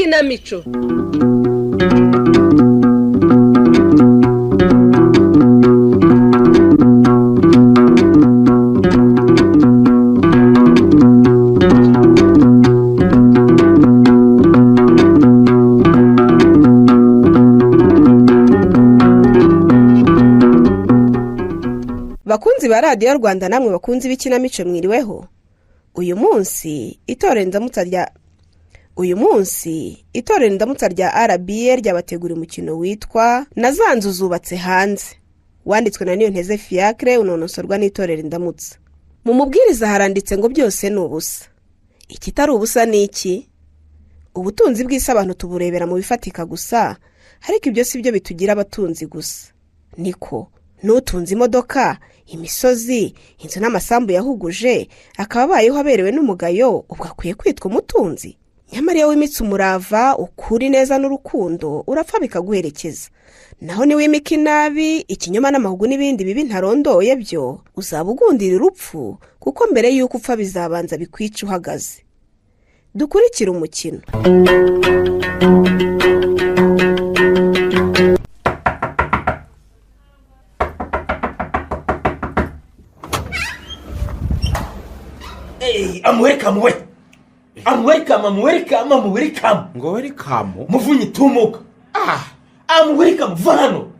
Ikinamico. Bakunzi ba Radiyo Rwanda, namwe bakunzi b'ikinamico, mwiriweho. Uyu munsi itorero Indamutsa rya uyu munsi itorero Indamutsa rya RBA ryabategura umukino witwa "Na za nzu zubatse hanze", wanditswe na Niyonteze Fiacre, unonosorwa n'itorero Indamutsa. Mu mubwiriza haranditse ngo byose ni ubusa. Ikitari ubusa ni iki? Ubutunzi bw'isi abantu tuburebera mu bifatika gusa, ariko ibyo si byo bitugira abatunzi gusa. Niko n'utunze imodoka, imisozi, inzu n'amasambu yahuguje, akaba abayeho aberewe n'umugayo, ubwo akwiye kwitwa umutunzi? Nyamara iyo wimitse umurava, ukuri neza n'urukundo, urapfa bikaguherekeza. Naho niwimika inabi, ikinyoma n'amahugu n'ibindi bibi ntarondoye, byo uzaba ugundira urupfu, kuko mbere y'uko upfa bizabanza bikwica uhagaze. Dukurikire umukino. Hey, I'm welcome we. I'm welcome, I'm welcome, I'm welcome. Ngo welcome? Muvunyi, tumuka. Ah. I'm welcome, va hano.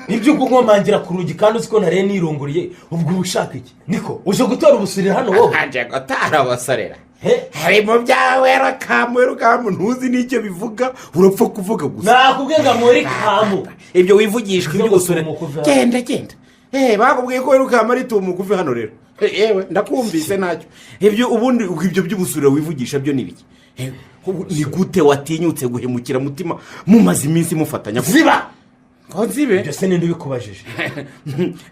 Ibyo kunkomangira ku rugi kandi uzi ko nariye nirongoriye, ubwo uba ushaka iki? Niko, uje gutora ubusurira hano wowe? Nje gutara abasorera. He? Hari mu byawe welcome, welcome, ntuzi n'icyo bivuga, urapfa kuvuga gusa. Nakubwiye ngo I'm welcome. Ibyo wivugishwa Ibyo iby'ubusore. gutumuka uve hano. Genda, genda. Bakubwiye ko welcome ari tumuka uve hano rero. Yewe, ndakumvise ntacyo. Ibyo ubundi ibyo by'ubusurira wivugisha byo ni ibiki? Ubu ni gute watinyutse guhemukira Mutima mumaze iminsi mufatanya? Ziba! Ngo nzibe? Ibyo se ninde ubikubajije?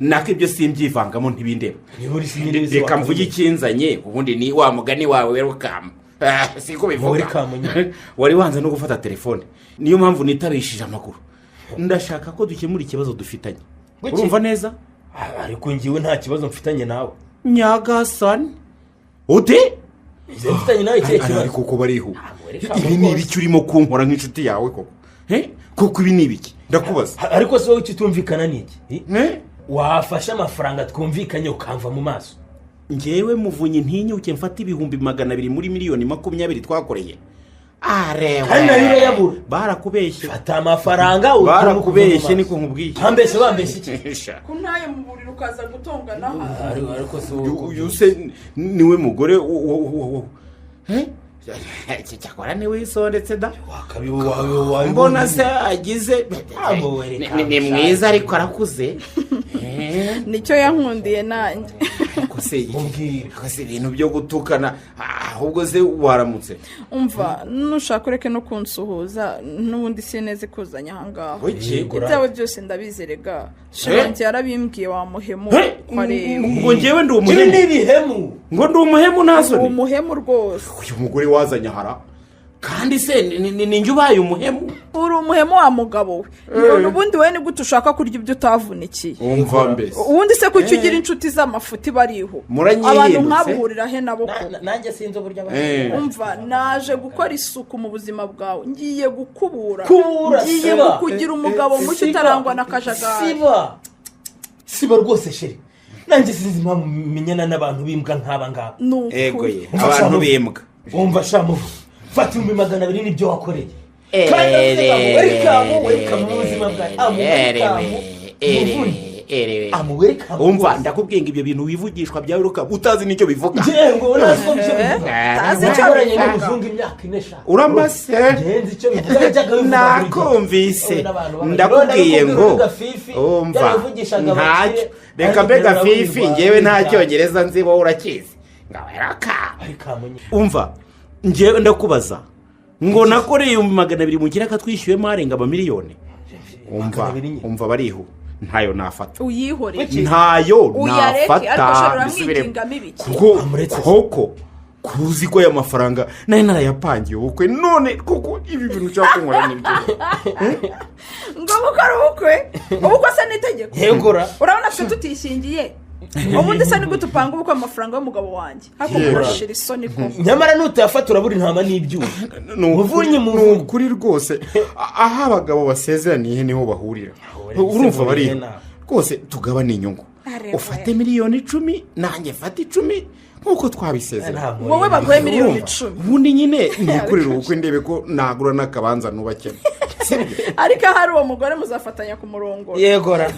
Nako ibyo simbyivangamo, ntibindeba. Niba uri sinyine. Reka mvuge ikinzanye. Ubundi ni wa mugani wawe welcome, siko bivuga? Welcome nyine. Wari wanze no gufata telefone, niyo mpamvu nitabishije amaguru. Ndashaka ko dukemura ikibazo dufitanye. Kuki? Urumva neza? Ariko ngiwe nta kibazo mfitanye nawe. Nyagasani, ute? Ngiwe mfitanye nawe ikihe kibazo? Ariko koko bariho. Welcome Ibi ni rwose. ibiki urimo kunkora nk'inshuti yawe koko? Koko ibi ni ibiki, ndakubaza? Ariko se wowe ikitumvikana ni iki? Eh? Wafashe amafaranga twumvikanye ukamva mu maso. Ngewe Muvunyi ntinyuke mfate 200,000 muri 20 miliyoni twakoreye? Arewe! Kandi nayo urayabura. Barakubeshye. Fata amafaranga utume Barakubeshye. kuva mu Niko maso. nkubwiye. Bambeshye, bambeshye iki? Ko ntaye mu buriri ukaza gutongana hano? Ariko se wowe Uyu se niwe mugore Eh? Cyakora niwe wisondetse da. Mbona se agize ni mwiza, ariko arakuze. Nicyo yankundiye nanjye. Ariko se Mubwire. Ariko se ibintu byo gutukana, ahubwo se waramutse? Umva, nushaka ureke no kunsuhuza, n'ubundi sineze kuzanya ahangaha. Kuki? Yego. Ibyawe byose ndabizi rega, Shirangi yarabimbwiye, wa muhemu ko areba. Ngo ngewe ndi Ibi umuhemu? ni ibihemu. Ngo ndi umuhemu? Nta soni? Umuhemu rwose. Uyu mugore wazanye ahara kandi se ni njye ubaye umuhemu? Uri umuhemu wa mugabo we. None ubundi wowe ni gute ushaka kurya ibyo utavunikiye? Umva mbese. Ubundi se kuki ugira inshuti z'amafuti bariho? Muranyihindutse. Abantu nk'abuhurira he nabo ko? Nanjye sinzi uburyo Umva, naje gukora isuku mu buzima bwawe, ngiye gukubura. Kubura, Ngiye siba. kukugira umugabo mushya Siba. utarangwa n'akajagari. Siba, siba rwose chérie. Nanjye sinzi impamvu menyana n'abantu b'imbwa nk'aba ngaba. Ni ukuri. Ego ye. Umva Abantu shamuvu. b'imbwa. Wumva shamuvu, fata 200,000 n'ibyo wakoreye. Kandi ndavuze ngo welcome, welcome mu buzima bwawe. I'm welcome, Muvunyi. I'm welcome Umva, rwose. ndakubwiye ngo ibyo bintu wivugishwa bya welcome utazi n'icyo bivuga. Ngewe ngo nazi ko icyo bivuga. Utazi icyo Nakoranye bivuga. n'umuzungu imyaka 4 sha. Uramase. Ngenzi icyo bivuga, yajyaga abivuga buri gihe. Nakumvise. Wowe n'abantu b'abagore. Ndakubwiye None ngo ndakubwira Fifi, umva, yarabivugishaga ntacyo. abakire, Reka ariko mbega rero Fifi, wirirwa ngewe nta wirirwa. cyongereza nzi, wowe urakizi ngo welcome. Welcome nyine. Umva, ngewe ndakubaza ngo nakoreye 200,000 mu kiraka twishyuyemo arenga amamiliyoni. Umva. 200 nyine. Umva, bariho, ntayo nafata. Uyihorere. Ntayo Uyareke, nafata. ariko shobora Mbisubiremo. uramwingingamo ibiki? Kuko Amuretse se. koko kuzi ko aya mafaranga nayo narayapangiye ubukwe, none koko ibi bintu ushaka kunkora nibyo? Ngo gukora ubukwe, ubukwe se n'itegeko? Yegura. Urabona twe tutishingiye. Ubundi se ni gute upanga ubukwe mu mafaranga y'umugabo wanjye? Ariko Yego. murashira isoni ko. Nyamara nutayafata urabura intama n'ibyuma. Ni ukuri- Muvunyi, ni muvunyi. ukuri rwose. Aho abagabo basezeraniye niho bahurira. Urumva bari rwose, tugabane inyungu. Areba. Ufate miliyoni 10, nanjye fate 10 nk'uko twabisezeranye. Wowe baguhe miliyoni Urumva? 10. Ubundi nyine nikorere ubukwe, ndebe ko nagura n'akabanza nubakemo, sibyo? Ariko ahari uwo mugore muzafatanya ku murongo. Yegora,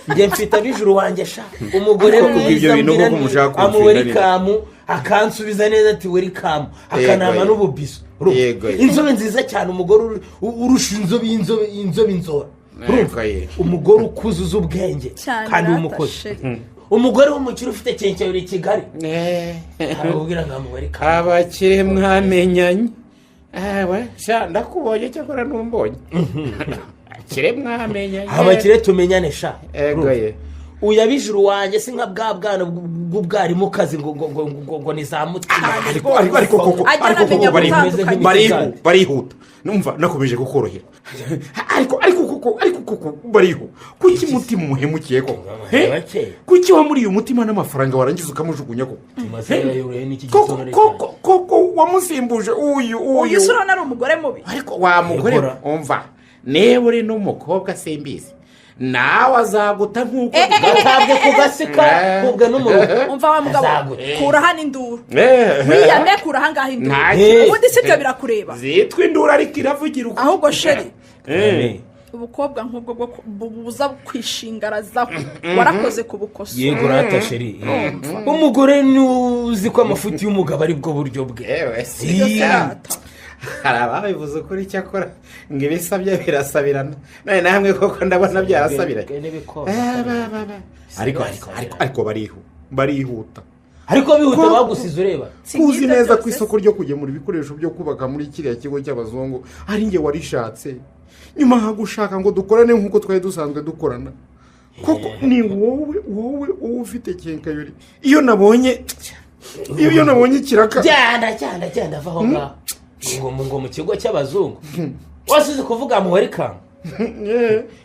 njye mfite ab'ijuru wanjye sha, umugore Ariko kubwo ibyo mwiza. bintu Mbwira koko ni mushaka kumfinda amu welcome, akansubiza neza ati welcome, akanama Yego, n'ububiso. Urumva? Yego. Inzobe nziza cyane, umugore urusha inzobe inzobe inzobe inzora. Urumva? Yego, ye. Umugore ukuzuza ubwenge Cyane. kandi Rata, w'umukozi. chéri. Umugore w'umukire ufite kenkayori i Kigali, arakubwira ngo amu welcome. Abakire mwamenyanye, ewe sha, ndakubonye, cyakora numbonye, abakire mwamenyanye. Abakire tumenyane sha. Ego ye. Uyu ab'ijuru wanjye si nka bwa bwana bw'ubwarimukazi ngo ni za mutima. Ariko koko Ajya ariko koko anamenya barihuta. gutandukanya. Barihuta, numva nakomeje kukorohera, ariko koko, ariko koko barihuta. Kuki mutima umuhemukiye koko? He? Bake. Kuki wamuriye umutima n'amafaranga, warangiza ukamujugunya koko? Koko koko koko, wamusimbuje uyu Uyu uyu. se urabona ari umugore mubi? Ariko wa mugore, Yegora. umva, niba uri n'umukobwa simbizi, nawe azaguta nk'uko Gatabwe ku gasika kubwa n'umuruho. Umva wa mugabo, Azaguta. kura hano induru. Eh, Wiyame, kura ahangaha induru. Ntacyo. Ubundi si ibyo birakureba? Zitwa induru, ariko iravugira uko. Ahubwo chéri, Eh. ubukobwa nk'ubwo bwo buza kwishingarazaho, warakoze ku bukoso. Yego rata chéri, umugore ni uzi ko amafuti y'umugabo ari bwo buryo bwe. Yewe si. Ibyo se rata. Hari ababivuze ukuri, cyakora ngo ibisabye birasabirana. None namwe koko ndabona byarasabiranye. Eh, ba, ba, ba. Ariko barihuta. Ariko bihuta bagusize ureba. Si Kuzi ngibyo neza ko byose isoko ryo kugemura ibikoresho byo kubaka muri kiriya kigo cy'abazungu ari njye warishatse, nyuma nkagushaka ngo dukorane nk'uko twari dusanzwe dukorana, koko ni wowe ufite kenkayori. Iyo nabonye ikiraka. Genda, genda, genda, va aho ngaho. Ngo mu kigo cy'abazungu wasize kuvuga mu welcome.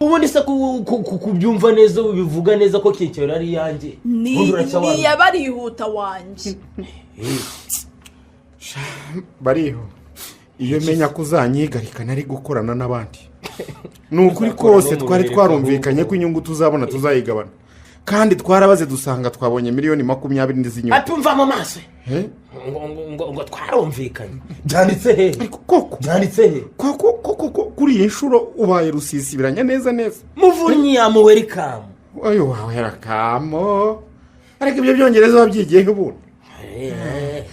Ubundi se kubyumva neza, ubivuga neza ko kenkayori ari iyanjye. Ni Ubundi uracyawanga. Ni iy'abarihuta wanjye. Bariho, iyo menya ko uzanyigarika nari gukorana n'abandi. Ni ukuri kose, twari twarumvikanye ko inyungu tuzabona tuzayigabana, kandi twarabaze dusanga twabonye miliyoni 20 z'inyungu. Ati umva mu maso. Eh? Ngo twarumvikanye, byanditse he? Ariko koko Byanditse he? koko koko ko kuri iyi nshuro ubaye rusisibiranya neza neza. Muvunyi ya mu welcome. Ayo wawe rakamo, ariko ibyo byongereza wabyigiyeho ubundi?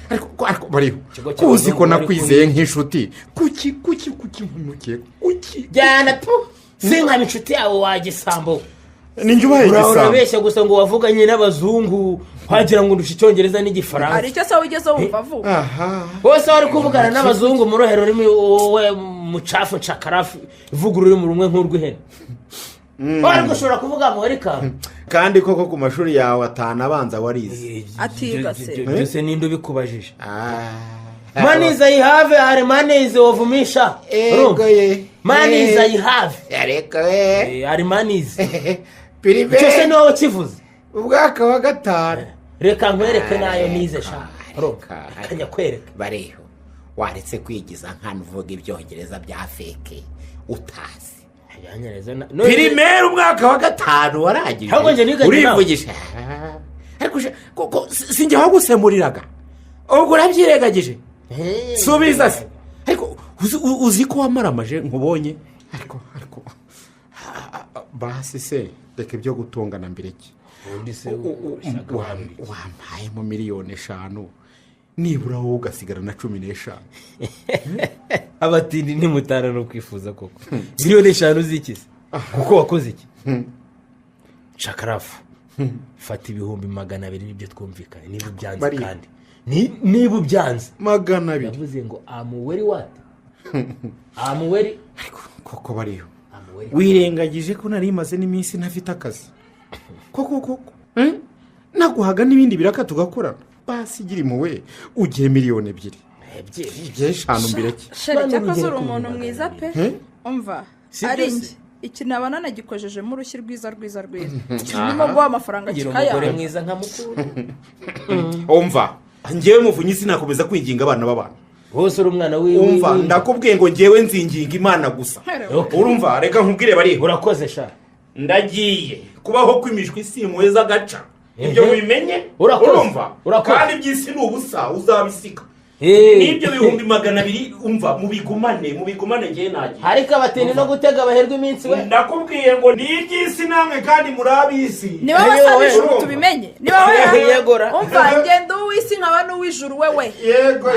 Ariko bariho Ikigo kuzi ko cy'abazungu bari nakwizeye nk'inshuti, kuki mpemukiye, kuki? Jyana tu, sinkaba inshuti yawe wagisambo. Ninjye ubaye igisambo? Urabeshya gusa ngo wavuganye n'abazungu, wagira ngo ndusha icyongereza n'igifaransa. Hari icyo se wigeze wumva avuga? Aha. Bose wari kuvugana n'abazungu mu ruhe rurimi wowe mucafu nshakarafu, ivuga ururimi rumwe nk'urw'ihene, wari gushobora kuvuga mu welcome? Kandi koko ku mashuri yawe atanu abanza warize. Atiga se. Byose ninde ubikubajije? Ah. Money I have are money of misha. Ego ye. Money I have Ariko we are money. Primaire. Icyo se ni wowe kivuze? Umwaka wa gatanu. Reka nkwereke nayo nize sha. Reka. Reka kwereka. Bariho, waretse kwigiza nk'ahantu uvuga ibyongereza bya fake utazi. Primaire umwaka wa gatanu warangije. Ahubwo njye niganye nawe. Urivugisha, ariko koko si njye wagusemuriraga, ubwo urabyirengagije. Subiza se, ariko uzi ko wamaramaje nkubonye? Ariko basi se, reka ibyo gutongana mbireke. Wampayemo miliyoni 5 nibura, wowe ugasigara na 15. Abatindi ntimutana no kwifuza koko. Miliyoni 5 z'ikizi kuko wakoze iki? Shakarafu, fata 200,000, nibyo twumvikanye. Niba ubyanze kandi niba ubyanze. 200? Yavuze ngo am well what, am well. Ariko koko bariho Am well. Wirengagije ko nari maze n'iminsi ntafite akazi koko koko? Eh? Naguhaga n'ibindi biraka tugakorana. Basi gira impuhwe ugiye miliyoni 2. Ebyiri. Igihe eshanu mbireke. Chéri, Bano cyakoze urugero uri umuntu kuri mwiza pe. Eh? Umva Si ari byo se? njye. Iki naba nanagikojejemo urushyi rwiza rwiza rwiza, kirimo guha amafaranga Ngira umugore kikayanga. mwiza nka mukuru. Umva, ngewe Muvunyi sinakomeza kwinginga abana b'abantu. Bose uri umwana wiwe. Umva, ndakubwiye ngo ngewe nzinginga Imana gusa. Okay. Urumva, reka nkubwire, bariho. Urakoze sha. Ndagiye kubaho kw'imishwi si impuhwe z'agaca, ibyo mubimenye. Urakoze. Urumva? Urakoze. Kandi iby'isi ni ubusa, uzabisiga. N'ibyo 200,000, umva, mubigumane, mubigumane, ngewe nagiye. Ariko abatindi no gutega baherwa iminsi we. Ndakubwiye ngo ni iby'isi namwe kandi muri ab'isi. Niba Ayo, wasaba we. ijuru tubimenye, niba we Yegora. umva, ngenda uw'isi nkaba n'uw'ijuru wewe. Yego.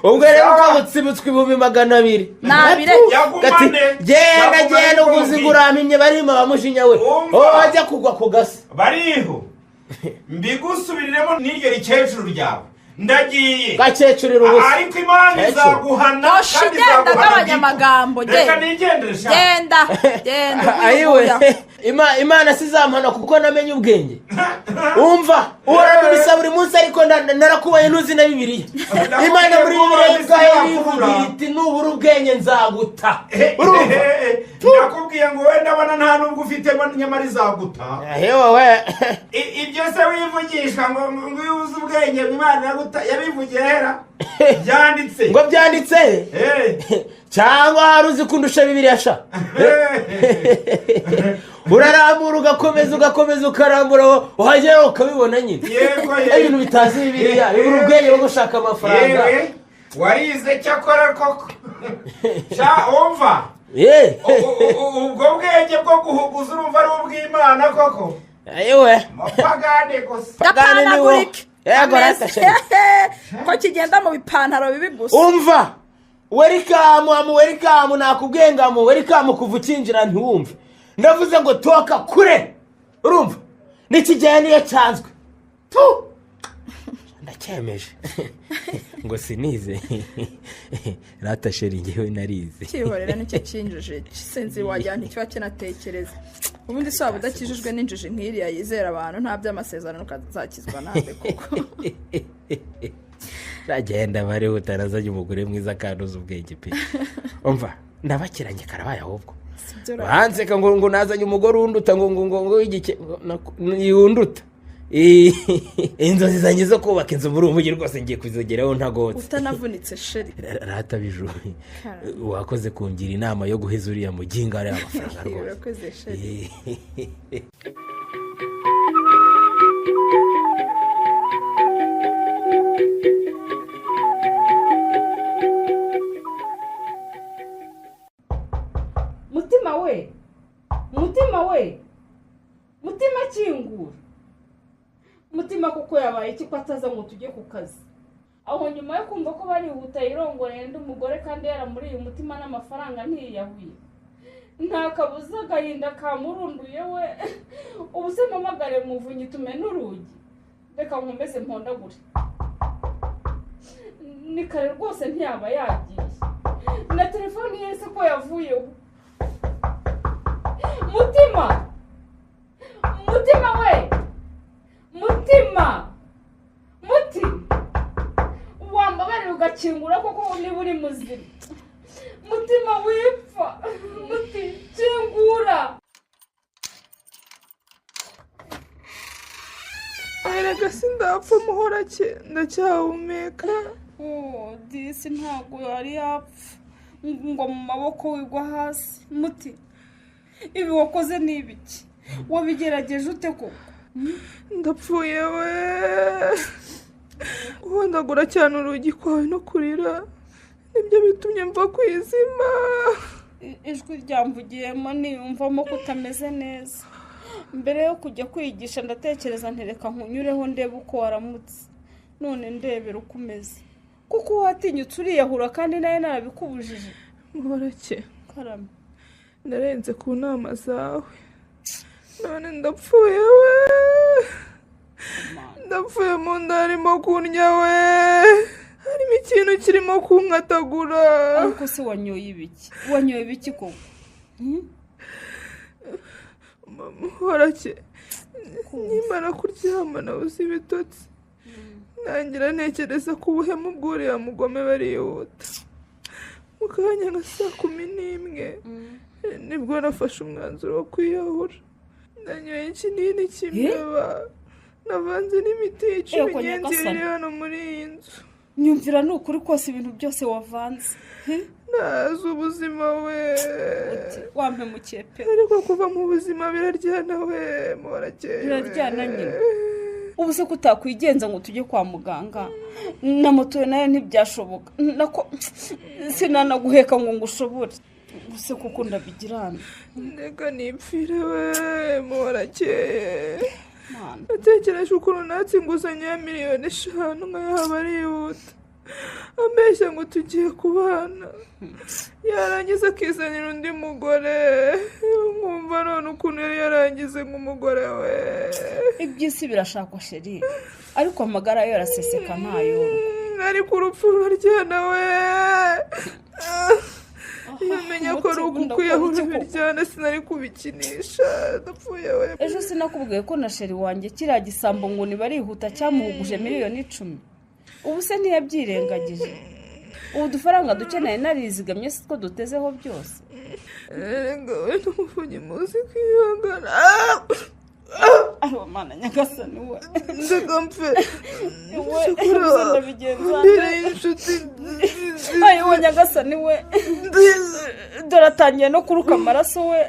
Ubwo rero ukabutsibutswa 200,000. Nabire. Gati, genda. Yagumane. Genda uguze iguramimye barima bamushinya we. Umva. Oh, wajya kugwa ku gasi. Bariho, mbigusubiriremo n'iryo rikecuru ryawe, ndagiye. Gakecurira ubusa. Ariko Imana Kecuru. izaguhana Hoshi, kandi genda, izaguhana gabanya bwite. amagambo, Reka genda. nigendere sha. Genda, genda. Ayiwe. Imana sizampana kuko namenye ubwenge. Umva, uhorana ibisa buri munsi, ariko narakubaye ntuzi na Bibiliya. Imana muri Bibiliya ubwayo irivugira iti: "Nubura ubwenge nzaguta." Urumva? Ndakubwiye ngo wenda ndabona nta nubwo ufitemo, nyamara izaguta. Ahewe we. Ibyo se wivugisha ngo iyo uzi ubwenge Imana iraguta, yabivugiye hera byanditse? Ngo byanditse he? Cyangwa hari uzi kundusha Bibiliya sha? Urarambura, ugakomeza, ugakomeza, ukarambura, wahagera ukabibona nyine. Yego, yego. Ibintu bitazi Bibiliya bibura ubwenge bwo gushaka amafaranga. Yewe, warize cyakora koko sha, umva. Ubwo bwenge bwo guhuguza urumva ari ubw'Imana koko? Ayiwe. Mapagane gusa. Pagani ni wo. Gapanagurike. Yego, rata sheri. Ko kigenda mu bipantaro bibi gusa. Umva, welcome, amu welcome. Nakubwiye ngo amu welcome kuva ukinjira ntiwumve. Ndavuze ngo toka kure. Urumva n'ikigenda niyo cyanzwe tu, ndacyemeje ngo sinize. Rata chérie, ngewe narize. Cyihorera, nicyo cyinjije, sinzi wagira ntikiba kinatekereza. Ubundi se waba udakijijwe n'injiji nk'iriya yizera abantu nta by'amasezerano, ukazakizwa nande koko? Ragenda barihuta, nazanye umugore mwiza kandi uzi ubwenge pe. Umva, ndabakiranye karabaye ahubwo. Sibyo ra? Banseka ngo nazanye umugore unduta, ngo w'igike ngo yunduta. Inzozi zanjye zo kubaka inzu muri uyu mujyi rwose ngiye kuzigeraho ntagotse. Utanavunitse chéri. Rata Biju, wakoze kungira inama yo guheza uriya muginga ariya mafaranga rwose. Urakoze chéri. Mutima we, Mutima we, Mutima, kingura. Mutima, kuko yabaye iki ko ataza ngo tujye ku kazi? Aho nyuma yo kumva ko barihuta yirongoreye undi mugore kandi yaramuriye umutima n'amafaranga, ntiyiyahuye? Nta kabuza agahinda kamurunduye we. Ubu se mpamagare Muvunyi tumene urugi? Reka nkomeze mpondagure, ni kare rwose, ntiyaba yagiye na telefoni ye se ko yavuyeho? Mutima, Mutima we, Mutima, Muti, wambabarira ugakingura koko niba uri muzima? Mutima, wipfa. Muti, kingura. Erega sindapfa Muhorake, ndacyahumeka. Oh, disi ntabwo yari yapfa ngo mu maboko wigwa hasi. Muti, ibi wakoze ni ibiki? Wabigerageje ute koko? Ndapfuye we. Guhondagura cyane urugi kwawe no kurira nibyo bitumye mva ku izima. Ijwi ryamvugiyemo niyumvamo ko utameze neza. Mbere yo kujya kwigisha ndatekereza ntereka nkunyureho ndebe uko waramutse, none ndebera uko umeze. Kuko watinyutse uriyahura kandi nawe narabikubujije. Muhorake. Karame. Narenze ku nama zawe none ndapfuye we, ndapfuye. Mu nda harimo kundya we, harimo ikintu kirimo kunkatagura. Ariko se wanyoye ibiki? Wanyoye ibiki koko? Muhorake, nimara kuryama nabuze ibitotsi, ntangira ntekereza ko ubuhemu bw'uriya mugome barihuta. Mu kanya nka 11:00 nibwo nafashe umwanzuro wo kwiyahura. Nanyoye ikinini cy'imbeba, navanze n'imiti yica Ego, ibigenzi Nyagasani. biri hano muri iyi nzu. Nyumvira ni ukuri kose ibintu byose wavanze. Ntazi ubuzima we. Uti, wampemukiye pe. Ariko kuva mu buzima biraryana we, muhorakeye we. Biraryana nyine. Ubu se ko utakwigenza ngo tujye kwa muganga, na moto nayo ntibyashoboka, nako sinanaguheka ngo ngushobore. Ubu se kuko ndabigirana. Reka nipfire we, muhorakeye. Mana. Natekereje ukuntu natse inguzanyo ya 5 miliyoni nkayahaba arihuta, ambeshya ngo tugiye kubana, yarangiza akizanira undi mugore, nkumva none ukuntu yari yarangize nk'umugore we. Iby'isi birashakwa sheri, ariko amagara yo araseseka ntayorwa. Ariko urupfu ruraryana we. Iyo menya ko ari Umutima uku kwiyahura ndakora iki koko? biryana sinari kubikinisha, ndapfuye we. Ejo sinakubwiye ko na sheri wanjye kiriya gisambo ngo nibarihuta cyamuhuguje 10 miliyoni, ubu se ntiyabyirengagije? Ubu udufaranga duke nari narizigamye si two dutezeho byose. Erega we n'umuvunyi muzi kwihangana. Ariwo Mana nyagasani we. Ndeka mpfe. We, Cyakora ubu se ndabigenza nte? mbereye inshuti. Ayiwe nyagasani we, dore atangiye no kuruka amaraso we.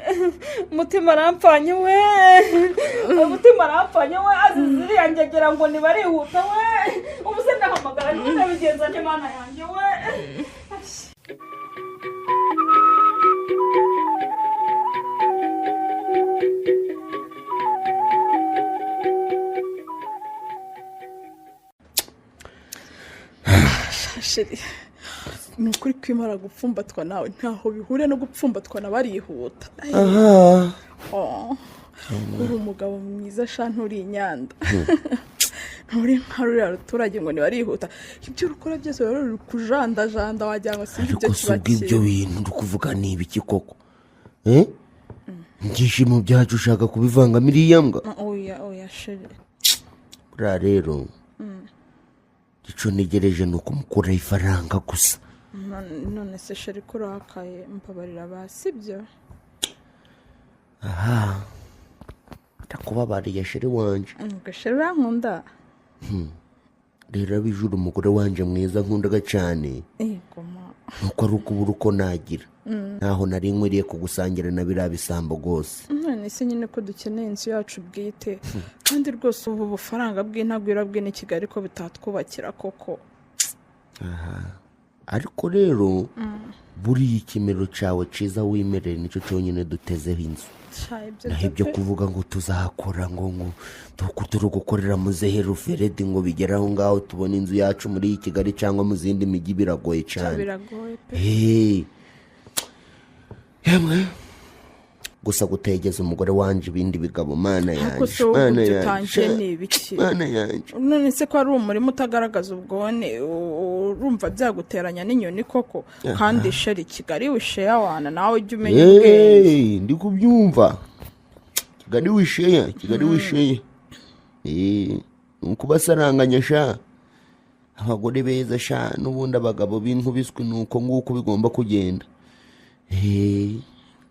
Umutima arampfanye we, umutima arampfanye we, azize iriya ngegera ngo nibarihuta we. Ubu se ndahamagara niba ndabigenza nte Mana yanjye we? Sheri, ni ukuri kwimara gupfumbatwa nawe ntaho bihuriye no gupfumbatwa na barihuta. Oh, uri umugabo mwiza sha, nturi inyanda, nturi nka ruriya ruturage ngo ntibarihuta. Ibyo rukora byose rero ruri kujandajanda, wagira ngo sinzi ibyo Ariko si kiba ubw'ibyo kiri. bintu uri kuvuga ni ibiki koko? Eh? Ibyishimo byacu ushaka kubivangamo iriya mbwa? Oya oya sheri. Buriya rero icyo ntegereje ni ukumukuraho ifaranga gusa. None se sheri ko urakaye? Mbabarira basi ibyo. Aha, ndakubabariye sheri wanje. Ubwo sheri urankunda? Rero abijura umugore wanje mwiza nkundaga cyane. Yego ma. Nuko ari ukubura uko nagira, ntaho nari nkwiriye kugusangira na biriya bisambo rwose. None se nyine ko dukeneye inzu yacu bwite, kandi rwose ubu bufaranga bw'intagwira bwe ni Kigali ko butatwubakira koko? Ariko rero buriya ikimero cyawe cyiza wimerere nicyo cyonyine dutezeho inzu. Sha, ibyo Naho ibyo byo pe. kuvuga ngo tuzakora ngo turi gukorera muzehe Ruferedi ngo bigere aho ngaho tubone inzu yacu muri iyi Kigali cyangwa mu zindi mijyi biragoye Sha, cyane. biragoye pe. Hey. Yemwe gusa gutegeza umugore wanje ibindi bigabo, Mana Ariko yanjye, se wowe Mana ibyo yanjye, utangiye ni ibiki? Mana yanjye. None se ko ari umurima utagaragaza ubwone, urumva byaguteranya n'inyoni koko? Kandi sheri, Kigali wisheya wana, nawe ujya umenya ubwenge. Hey, ndi kubyumva, Kigali wisheya, Kigali wisheya. Eh, ni ukubasaranganya sha, abagore beza sha, n'ubundi abagabo b'inkubiswi ni uko nguko bigomba kugenda. Eh,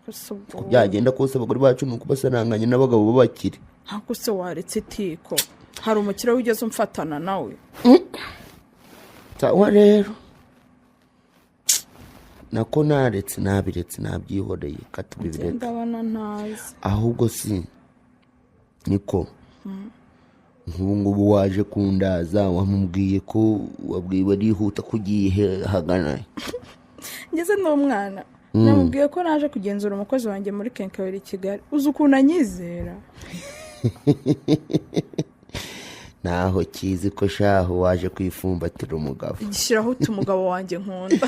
Gusa ubwo uko byagenda kose abagore bacu ni ukubasaranganya n'abagabo b'abakire. Ntabwo se waretse itiko? Hari umukire wigeze umfatana nawe? Sawa rero, nako naretse, nabiretse, nabyihoreye katubibireka. Ndabona ntazi. Ahubwo si niko nk'ubu ngubu waje kundaza, wamubwiye ko wabwiwe arihuta ko ugiye hagana? Ngeze n'umwana namubwiye ko naje kugenzura umukozi wanjye muri kenkayori i Kigali. Uzi ukuntu anyizera? Naho kizi ko shaho waje kwifumbatira umugabo. Gishyiraho uti umugabo wanjye nkunda.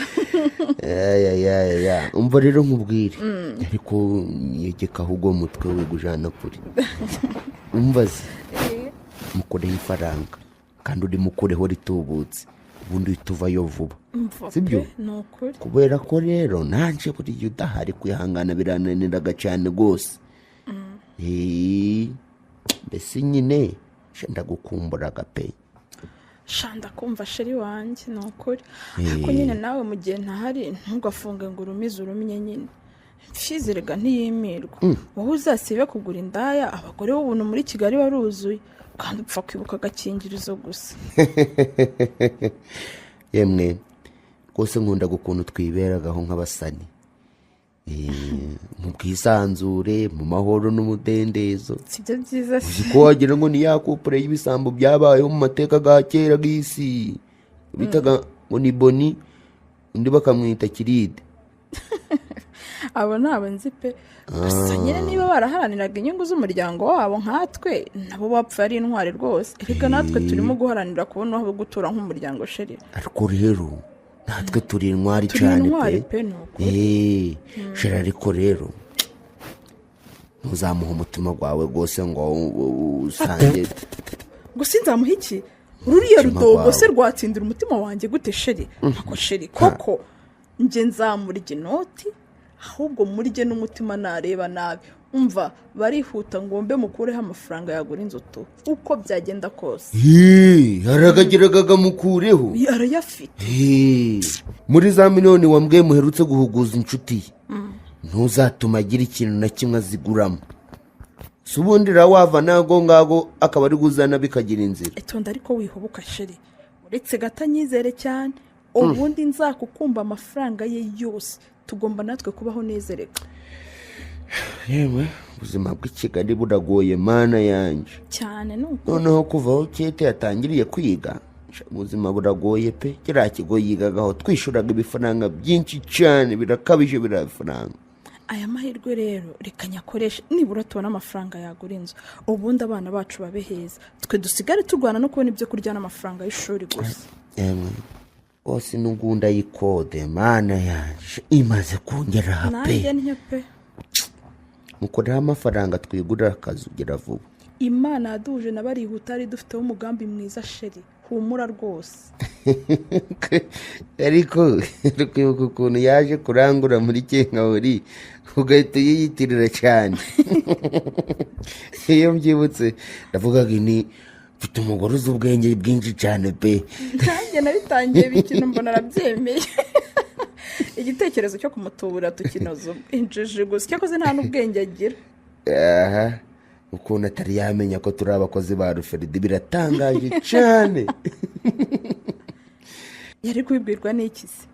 Ya, umva rero nkubwire, ariko yegeka ahubwo mutwe we gujana kure. Umva se, mukoreho ifaranga kandi uri mukureho ritubutse, ubundi uhita uvayo vuba. Umva Sibyo? pe, ni ukuri. Kubera ko rero nanje buriya udahari kwihangana birananiraga cyane rwose. Eh, mbese nyine sha ndagukumburaga pe. Shanda kumva chéri wanjye, ni ukuri. Ariko nyine nawe mu gihe ntahari ntugafunge ngo urumize urumye nyine. Mfizi rega ntiyimirwa. Wowe uzasibe kugura indaya, abagore b'ubuntu muri Kigali baruzuye, kandi upfa kwibuka agakingirizo gusa. Yemwe rwose, nkunda ukuntu twiberagaho nk'abasani, mu bwisanzure, mu mahoro n'umudendezo. Sibyo byiza se? Uzi ko wagira ngo ni ya couple y'ibisambo byabayeho mu mateka ga kera g'isi, bitaga ngo ni Boni, undi bakamwita Kiride. Abo ntabwo nzi pe. Gusa nyine niba baraharaniraga inyungu z'umuryango wabo nkatwe, nabo bapfuye ari intwari rwose. Erega natwe turimo guharanira kubona aho gutura nk'umuryango, chéri. Ariko rero natwe turi intwari Turi cyane. intwari Pe. pe, ni ukuri. Chéri, ariko rero ntuzamuhe umutima wawe rwose ngo usange. Gusa inzamuha iki? Ruriya Umutima rudogo se wawe. rwatsindira umutima wanjye gute, chéri? Ako chéri, koko njye nzamurya inoti, ahubwo murye n'umutima nareba nabi. Umva, barihuta ngo mbe mukureho amafaranga yagura inzu tu, uko byagenda kose. Hee, haragageraga mukureho. Arayafite. Hee, muri za miliyoni wambwiye muherutse guhuguza inshuti ye, ntuzatuma agira ikintu na kimwe aziguramo. Si ubundi wava nago ngago akaba ari guzana bikagira inzira. Itonda ariko wihubuka, chéri. Uretse gato anyizere cyane, ubundi nzakukumba amafaranga ye yose. Tugomba natwe kubaho neza reka. Yewe, ubuzima bw'i Kigali buragoye, Mana yanjye. Cyane, ni uko. Noneho kuva aho Kete yatangiriye kwiga, ubuzima buragoye pe. Kiriya kigo yigagaho twishyuraga ibifaranga byinshi cyane, birakabije biriya bifaranga. Aya mahirwe rero reka nyakoreshe, nibura tubone amafaranga yagura inzu, ubundi abana bacu babe heza, twe dusigare turwana no kubona ibyo kurya n'amafaranga y'ishuri gusa. Yemwe rwose, n'ugunda y'ikode, Mana yanjye, imaze kongera pe. Nanjye ntyo pe. Mukoreho amafaranga twigurira akazi ugera vuba. Imana yaduhuje na barihuta yari dufiteho umugambi mwiza, chéri, humura rwose. Ariko uri kwibuka ukuntu yaje kurangura muri kenkawuri, ugahita uyiyitirira cyane. Iyo mbyibutse ndavugaga ni mfite umugore uzi ubwenge bwinshi cyane pe. Nanjye nabitangiye bikino mbona arabyemeye, igitekerezo cyo kumutubura tukinoza injiji gusa. Cyakoze nta n'ubwenge agira. Aha, ukuntu atari yamenya ko turi abakozi ba Ruferidi biratangaje cyane. Yari kubibwirwa n'iki se,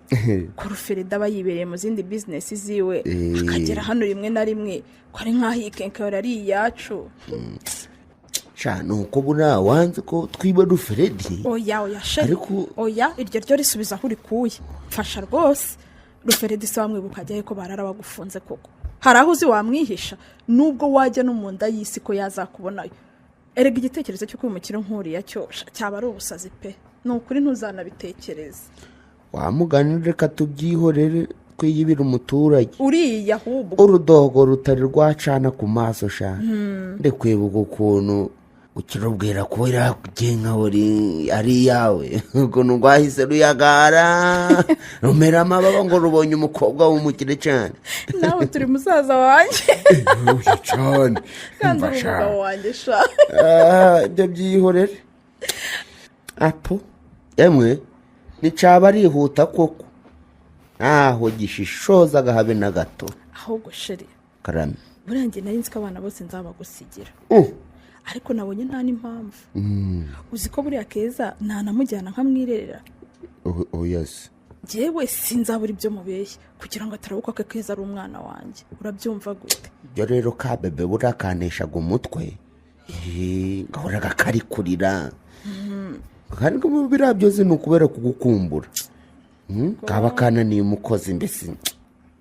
ko Ruferida aba yibereye mu zindi bizinesi ziwe, akagera hano rimwe na rimwe, ko ari nk'aho iyi kenkayori ari iyacu? Cyane, uko buriya wanze ko twiba Ruferedi. Oya, oya, chéri. Ariko- Oya, iryo ryo risubiza aho urikuye. Mfasha rwose. Ruferedi se wamwibuka ajyayo ko barara bagufunze koko? Hari aho uzi wamwihisha? Nubwo wajya no mu nda y'isi ko yazakubonayo. Erega igitekerezo cyo kwimukira nk'uriya cyo cyaba ari ubusazi pe, ni ukuri, ntuzanabitekereze. Wamuganira, reka tubyihorere, twiyibire umuturage. Uriya ahubwo. Urudogo rutari rwacana ku maso sha. Ndikwibuka ukuntu ukirubwira ko iriya kenkawuri ari iyawe, ukuntu rwahise ruyagara, rumera amababa ngo rubonye umukobwa w'umukire cyane. Nawe turi musaza wanjye. Cyane. Kandi uri Mva sha. umugabo wanjye sha. Ah, ibyo byihorere apo. Emwe, nticaba arihuta koko, ntaho gishishozaga habe na gato. Ahubwo chéri. Karame. Buriya njye nari nzi ko abana bose nzabagusigira, ariko nabonye nta n'impamvu. Uzi ko buriya Keza ntanamujyana nkamwirerera? Oya se. Njyewe sinzabura ibyo mubeshya kugira ngo atarabuka ko Keza ari umwana wanjye. Urabyumva gute? Ibyo rero ka bebe buriya kaneshaga umutwe. Gahoraga kari kurira, kandi ko biriya byose ni ukubera kugukumbura. Kaba kananiye umukozi mbese,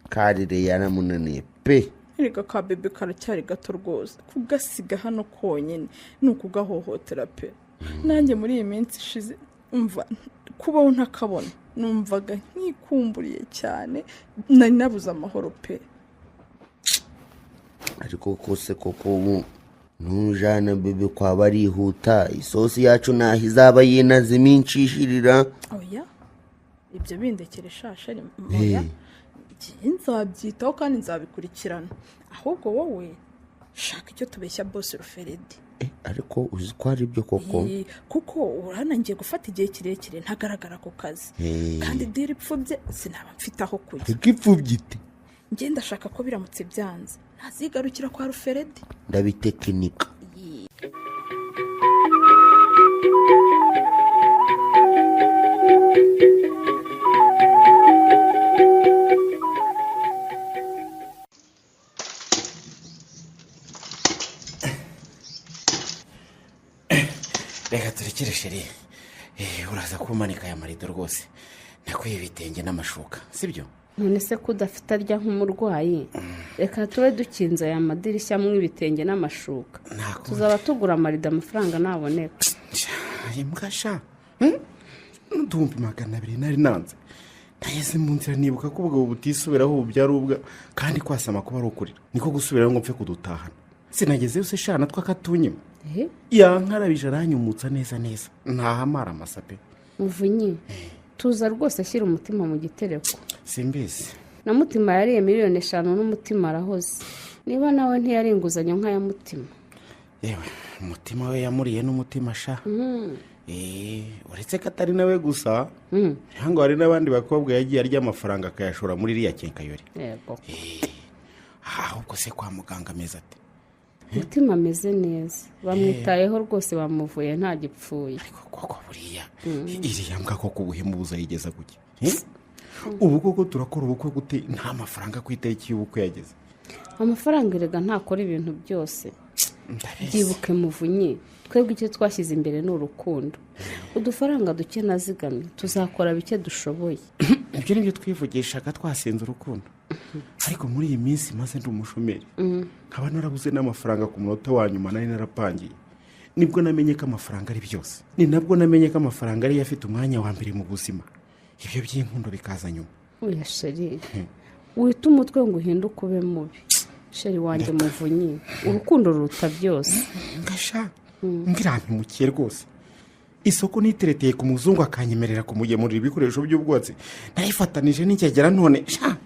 karire yaramunaniye pe. Erega ka bebe karacyari gato rwose, kugasiga hano konyine ni ukugahohotera pe. Nanjye muri iyi minsi ishize, umva, kubaho ntakabona numvaga nkikumburiye cyane, nari nabuze amahoro pe. Ariko kose koko ubu ntujana bebe kwa barihuta, isosi yacu ntaho izaba yinaze iminshishirira. Oya, ibyo bindekere sha chéri, oya. Njye nzabyitaho kandi nzabikurikirana. Ahubwo wowe Shaka icyo tubeshya bosi Ruferedi. Ariko uzi ko ari byo koko. Kuko urabona ngiye gufata igihe kirekire ntagaragara ku kazi, kandi deal ipfubye sinaba mfite aho kujya. Ariko ipfubye ite? Njye ndashaka ko biramutse byanze ntazigarukira kwa Ruferedi. Ndabitekinika. Reka turekere chérie. Uraza kumanika aya marido rwose, nakwiye ibitenge n'amashuka, sibyo? None se ko udafite arya nk'umurwayi, reka tube dukinze aya madirishya amwe ibitenge n'amashuka. Ntakundi. Tuzaba tugura amarido amafaranga naboneka. Imbwa sha! N'uduhumbi 200 nari nanze, nageze mu nzira nibuka ko ubugabo butisubiraho bubyara ubwa, kandi kwasama kuba ari ukurira, niko gusubirayo ngo mpfe kudutahana. Sinagezeyo se sha, natwe akatunyima. Yankarabije aranyumutsa neza neza, ntahamara amasape. Muvunyi, tuza rwose, ashyira umutima mu gitereko. Simbizi. Na Mutima yariye miliyoni 5 n'umutima arahoze. Niba nawe ntiyari inguzanyo nk'aya Mutima. Yewe, umutima we yamuriye n'umutima sha. Uretse ko atari nawe gusa, cyangwa hari n'abandi bakobwa yagiye arya amafaranga akayashora muri iriya quincaillerie. Yego. Ahubwo se kwa muganga ameze ate? Mutima ameze neza, bamwitayeho rwose, bamuvuye nta gipfuye. Ariko koko buriya iriya mbwa koko ubuhemu buzayigeza kuki? Ubu koko turakora ubukwe gute nta mafaranga ku itariki y'ubukwe yageze? Amafaranga erega ntakora ibintu byose. Ndabizi. Byibuke Muvunyi, twebwe icyo twashyize imbere ni urukundo. Udufaranga duke nazigamye tuzakora bike dushoboye. Ibyo nibyo twivugishaga twasenze urukundo, ariko muri iyi minsi maze ndi umushomeri, nkaba narabuze n'amafaranga ku munota wa nyuma nari narapangiye, nibwo namenye ko amafaranga ari byose. Ni nabwo namenye ko amafaranga ariyo afite umwanya wa mbere mu buzima, ibyo by'inkundo bikaza nyuma. Oya chéri, wita umutwe ngo uhinduke ube mubi, chéri wanjye Muvunyi, urukundo ruruta byose. Ngasha ngirampemukiye rwose. Isoko nitereteye ku muzungu akanyemerera kumugemurira ibikoresho by'ubwubatsi, narifatanije n'icyegera, none sha.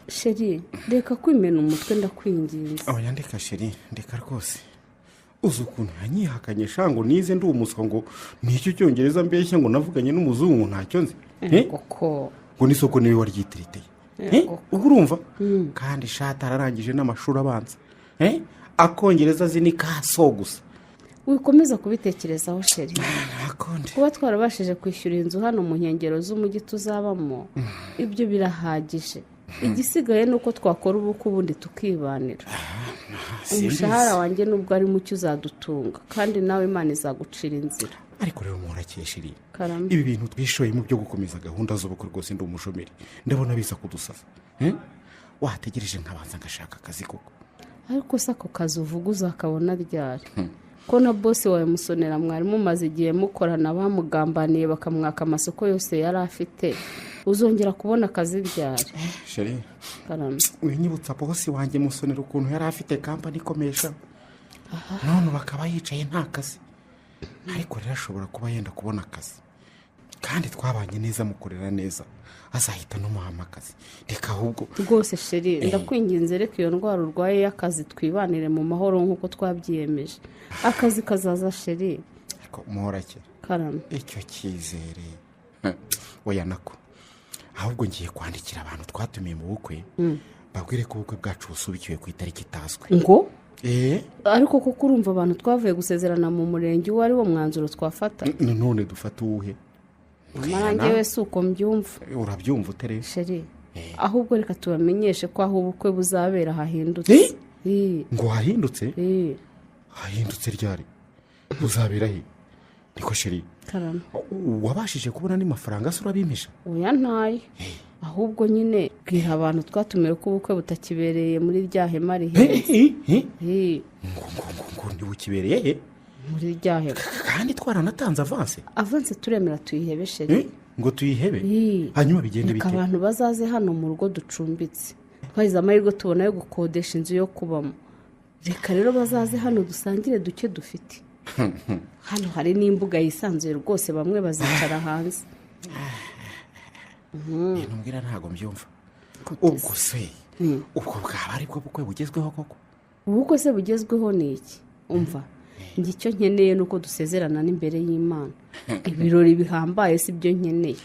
Chéri, reka kwimena umutwe, ndakwinginze. Oya, ndeka chérie, ndeka rwose. Uzi ukuntu yanyihakanye sha, ngo nize ndi umuswa, ngo nicyo cyongereza mbeshya ngo navuganye n'umuzungu ntacyo nzi? Koko? Ngo n'isoko niwe waryitereteye. Ubwo urumva kandi shati ararangije n'amashuri abanza. Akongereza azi ni kaso gusa. Wikomeza kubitekerezaho, chéri. Ntakundi. Kuba twarabashije kwishyura inzu hano mu nkengero z'umujyi tuzabamo, ibyo birahagije. Igisigaye ni uko twakora ubukwe, ubundi tukibanira. Umushahara wanjye nubwo ari muke uzadutunga, kandi nawe Imana izagucira inzira. Ariko rero muhorakeye chérie. Karame. Ibi bintu twishoyemo byo gukomeza gahunda z'ubukwe rwose ndi umushomeri, ndabona biza kudusaza. Wategereje nkabanza ngashaka akazi koko. Ariko se ako kazi uvuga uzakabona ryari, ko na bosi wawe Musonera mwari mumaze igihe mukorana bamugambaniye bakamwaka amasoko yose yari afite? Uzongera kubona akazi ryari? Chérie. Karame. Winyibutsa bosi wanjye Musonera, ukuntu yari afite kampani ikomesha, none ubu akaba yicaye nta kazi. Ariko rero ashobora kuba yenda kubona akazi, kandi twabanye neza, mukorera neza, azahita n'umuhama akazi. Reka ahubwo. Rwose chéri, ndakwinginze, reka iyo ndwara urwaye y'akazi, twibanire mu mahoro nk'uko twabyiyemeje. Akazi kazaza, chéri. Ariko muhorake. Karame. Icyo cyizere, oya nako ahubwo ngiye kwandikira abantu twatumiye mu bukwe, babwire ko ubukwe bwacu busubikiwe ku itariki itazwi. Ngo? Eee. Ariko kuko urumva abantu twavuye gusezerana mu murenge, uwo ari wo mwanzuro twafata? None dufate uwuhe? Nyamara njyewe si uko mbyumva. Urabyumva ute rero? Chéri, ahubwo reka tubamenyeshe ko aho ubukwe buzabera hahindutse. Ngo hahindutse? Eh. Hahindutse ryari? Buzabera he? Niko chérie. Karame. Wabashije kubona andi mafaranga se, urabimpisha? Oya, ntayo. Ahubwo nyine bwira abantu twatumiwe ko ubukwe butakibereye muri rya hema rihenze. Eh. Ngo ngo ngo ngo ntibukibereye he? Muri rya hema. Kandi twaranatanze avance. Avance turemera tuyihebe, chéri. Ngo tuyihebe? Eh. Hanyuma bigende Reka bite? abantu bazaze hano mu rugo ducumbitse. Twagize amahirwe tubona yo gukodesha inzu yo kubamo. Reka rero bazaze hano dusangire duke dufite. Hano hari n'imbuga yisanzuye rwose, bamwe bazicara hanze. Ibintu mbwira ntabwo mbyumva. Ubwo se ubwo bwaba ari bwo bukwe bugezweho koko? Ubukwe se bugezweho ni iki? Umva, njye icyo nkeneye ni uko dusezerana n'imbere y'Imana. Ibirori bihambaye si byo nkeneye.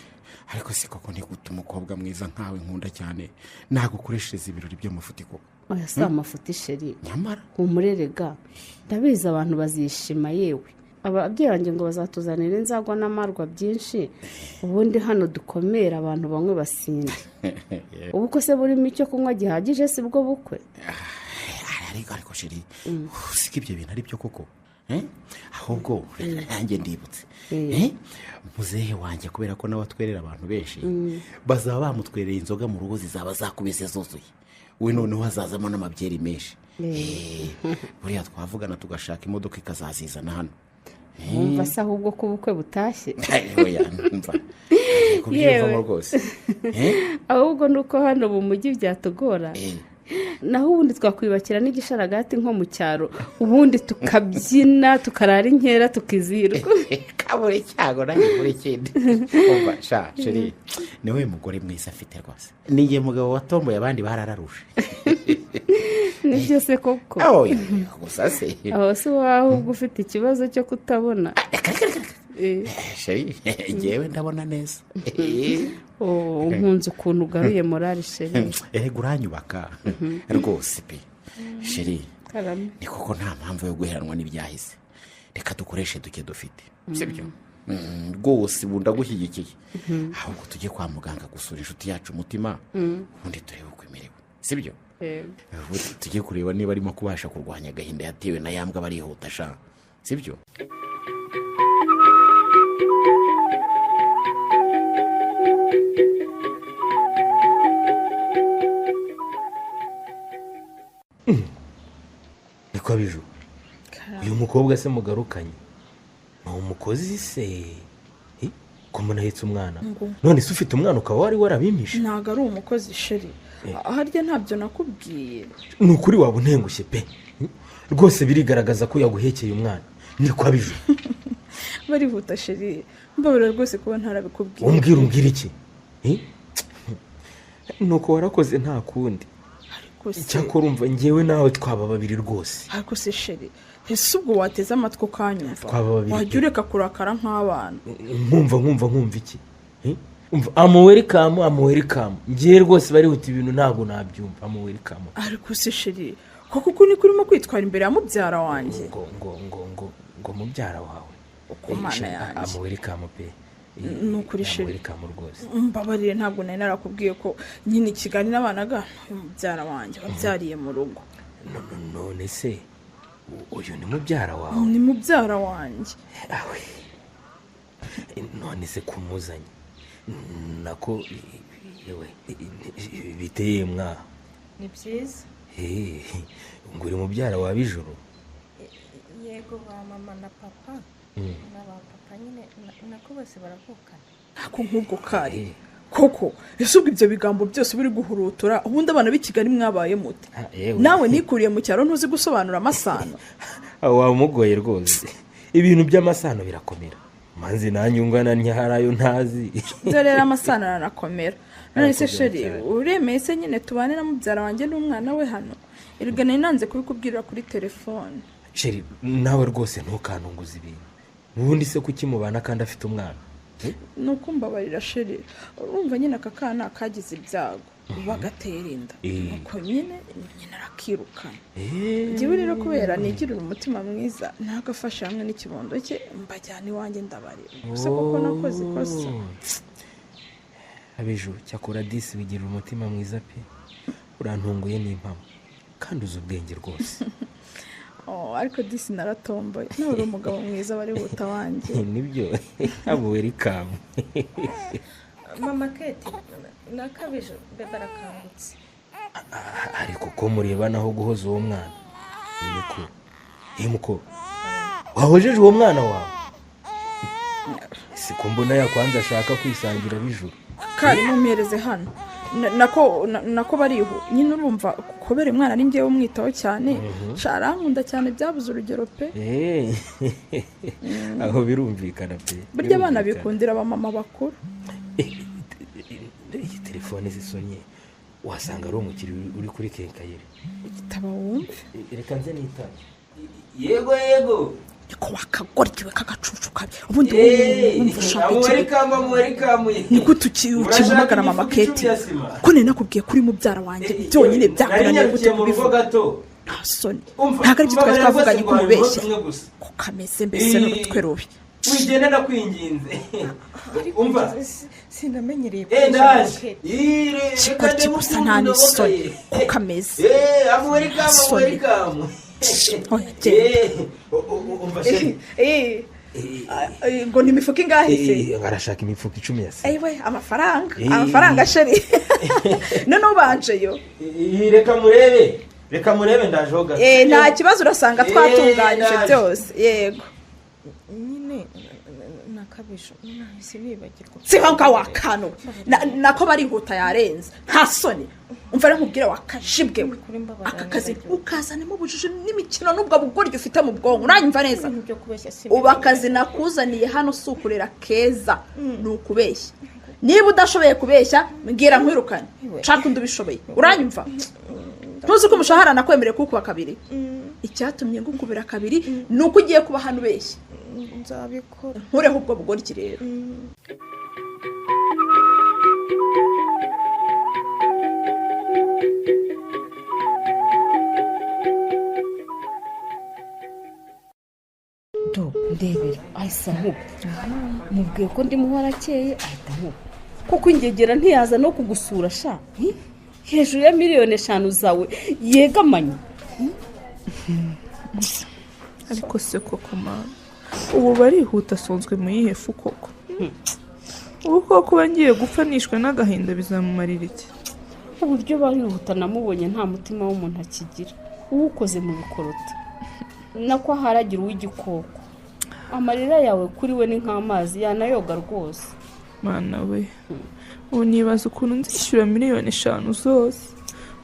Ariko si koko, ni gute umukobwa mwiza nkawe nkunda cyane nagukoreshereza ibirori by'amafuti koko? Oya, si amafuti, chéri. Nyamara Humurerega, ndabizi abantu bazishima. Yewe, ababyeyi banjye ngo bazatuzanira inzagwa n'amarwa byinshi, ubundi hano dukomere abantu bamwe basinde. Ubukwe se burimo icyo kunywa gihagije si bwo bukwe? Ariko chéri, usiko ibyo bintu ari byo koko? Eh? Ahubwo nanjye ndibutse. Eh? Muzehe wanjye, kubera ko nawe atwerera abantu benshi, bazaba bamutwereye inzoga mu rugo, zizaba zakubise zuzuye. We noneho hazazamo n'amabyeri menshi. Buriya twavugana tugashaka imodoka ikazazizana hano. Wumva se ahubwo ko ubukwe butashye? Oya, mva kubyiyumvamo. Yewe. Rwose. Eh? Ahubwo ni uko hano mu mujyi byatugora, naho ubundi twakwiyubakira n'igisharagati nko mu cyaro, ubundi tukabyina, tukarara inkera, tukizihirwa. Kabure cyago nanjye muri ikindi. Umva sha chéri, ni we mugore mwiza afite rwose. Ni njye mugabo watomboye, abandi barararuje. Nibyo se koko? Oya, gusa se Aho se wowe ahubwo ufite ikibazo cyo kutabona? Chéri, njyewe ndabona neza. Oh, nkunze ukuntu ugaruye morale, chéri. Erega uranyubaka rwose pe, chéri. Karame. Ni koko, nta mpamvu yo guheranwa n'ibyahise. Reka dukoreshe duke dufite, sibyo? Rwose ubu ndagushyigikiye. Ahubwo tujye kwa muganga gusura inshuti yacu Umutima, ubundi turebe uko imerewe, sibyo? Yego. Ubu tujye kureba niba arimo kubasha kurwanya agahinda yatewe na yambwa barihuta sha, sibyo? Niko biju, uyu mukobwa se mugarukanye ni umukozi se? Eh, ko mbona ahetse umwana? Ngo. None se ufite umwana ukaba wari warabimishe? Ntabwo ari umukozi, chéri. Harya ntabyo nakubwiye? Ni ukuri waba untengushye pe. Rwose birigaragaza ko yaguhekeye umwana. Niko biju. Barihuta, chéri, mbabarira rwose kuba ntarabikubwiye. Umbwira iki? Eh? Nuko warakoze, nta kundi. Ariko se Icyakora umva, ngewe nawe twaba babiri rwose. Ariko se chéri, ese ubwo wateze amatwi ukanyumva? Twaba babiri Wajya pe. ureka kurakara nk'abana. Nkumva iki? Eh? Umva, I'm welcome, I'm welcome. Ngewe rwose barihuta, ibintu ntabwo nabyumva. I'm welcome. Ariko se chéri, koko uku niko urimo kwitwara imbere ya mubyara wanjye? Ngo mubyara wawe? Uko Mana yanjye. I'm welcome pe. Ni ukuri, chéri. I'm welcome rwose. Mbabarire, ntabwo nari narakubwiye ko nyine i Kigali n'abanaga uyu mubyara wanjye wabyariye mu rugo. None se uyu ni mubyara wawe? Ni mubyara wanjye. Awe. None se kumuzanye nako, yewe, biteye mwa? Ni byiza. Eh, ngo uri mubyara wa Bijoro? Yego, ba mama na papa na ba papa nyine nako bose baravukana. Ntabwo nk'ubwo kari koko. Ese ubwo ibyo bigambo byose uba uri guhurutura, ubundi abana b'i Kigali mwabaye mute? Ah, yewe. Nawe nikuriye mu cyaro, ntuzi gusobanura amasano? Aho wamugoye rwose, ibintu by'amasano birakomera. Manzi nanjye ungana ntihari ayo ntazi. Dore rero amasano aranakomera. None se Arakomera chéri, cyane. uremeye se nyine tubane na mubyara wanjye n'umwana we hano? Erega nari nanze kubikubwirira kuri telefone. Chéri, nawe rwose ntukantunguze ibintu. Ubundi se kuki mubana kandi afite umwana? Ni ukumbabarira, chéri. Urumva nyine aka kana kagize ibyago bagatera inda, nuko nyine nyina arakirukana. Njyewe rero kubera nigirira umutima mwiza, nagafashe hamwe n'ikibondo cye, mbajyana iwanjye, ndabarira. Gusa koko nakoze ikosa. Abejo, cyakora disi wigirira umutima mwiza pe. Urantunguye n'impamo, kandi uzi ubwenge rwose. Oh, ariko disi naratomboye. Nawe uri umugabo mwiza, barihuta wanjye. Nibyo, abo welcome. Mama Keti nakabije, bébé arakangutse. Ariko ko mureba naho guhoza uwo mwana, niko muko wahojeje uwo mwana wawe, siko mbona yakwanze ashaka kwisangira Bijuru? Kari mumpereze hano. Nako barihu nyine, urumva kubera umwana ari njyewe umwitaho cyane. Sha, arankunda cyane byabuze urugero pe. Eh, aho birumvikana pe. Burya abana Birumvikana. bikundira abamama bakuru. Iyi telefone zisonye. Wasanga ari umukiriya uri kuri quincaillerie. Igitabo wumve. Reka nze nitabe. Yego, yego. Niko wakagoryiwe k'agacucu kabi, ubundi wowe wumva ushaka iki? Welcome, welcome. Ni gute ukimuhamagara mama Keti, ko nari nakubwiye kuri mubyara wanjye byonyine, byakunaniye gute kubivuga? Gato. Nta soni, ntabwo aribyo twari twavuganye ko umubeshya ko kameze mbese n'urutwe rubi. Wigenda, ndakwinginze, umva. Sinamenyereye. Eh, ndaje. Kigoryi gusa, nta n'isoni ko kameze. Welcome. Soni. Welcome. Oya, genda. Umva chérie. Ngo ni imifuka ingahe se? Arashaka imifuka 10 ya sima. Ewe, amafaranga, amafaranga chérie, noneho ubanjeyo. Reka murebe, reka murebe, ndaje ho gato. Nta kibazo, urasanga twatunganyije Ndaje. byose, yego. Nyine nakabije, nahise nibagirwa. Siba nga wakano nako barihuta yarenze, nta soni. Umva rero nkubwire, wakajibwe we, aka kazi ukazanemo ubujiji n'imikino n'ubwo bugoryi ufite mu bwonko, uranyumva neza? Ibintu byo kubeshya si Ubu akazi nakuzaniye hano si ukurera Keza, ni ukubeshya. Niba udashoboye kubeshya, mbwira nkwirukane, nshaka undi ubishoboye, uranyumva? Ntuzi ko umushahara nakwemereye kuwukuba kabiri? Icyatumye ngukubira kabiri ni uko ugiye kuba hano ubeshya. Nzabikora. Nkureho ubwo bugoryi rero. Do ndebera, ahise nkuba. Mubwiye ko ndi Muhorakeye, ahita nkuba. Kuko ingegera ntiyaza no kugusura sha. Hi? Hejuru ya miliyoni 5 zawe yegamanye. Ariko se koko mama, ubu barihuta asunzwe mu yihe fu koko? Ubu koko kuba ngiye gupfa nishwe n'agahinda bizamumarira iki? Uburyo barihuta namubonye, nta mutima w'umuntu akigira, uwukoze mu bikorota nako aharagira uw'igikoko. Amarira yawe kuri we ni nk'amazi, yanayoga rwose. Mana we, ubu nibaza ukuntu nzishyura miliyoni 5 zose,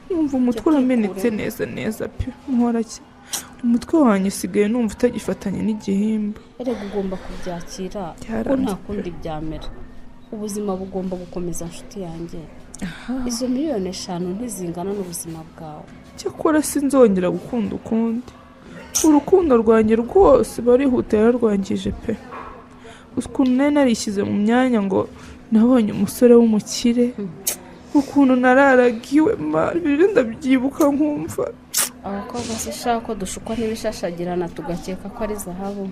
nkumva umutwe uramenetse neza neza pe. Muhorake, umutwe wanjye usigaye numva utagifatanye n'igihimba. Erega ugomba kubyakira kuko Byaranze. nta kundi byamera, ubuzima bugomba gukomeza nshuti yanjye. Izo miliyoni 5 ntizingana n'ubuzima bwawe. Cyakora sinzongera gukunda ukundi, urukundo rwanjye rwose barihuta yararwangije pe. Uzi ukuntu nari narishyize mu myanya ngo nabonye umusore w'umukire, ukuntu nararagiwe ma, ibyo ndabyibuka nkumva. Abakobwa se shaka ko dushukwa n'ibishashagirana tugakeka ko ari zahabu.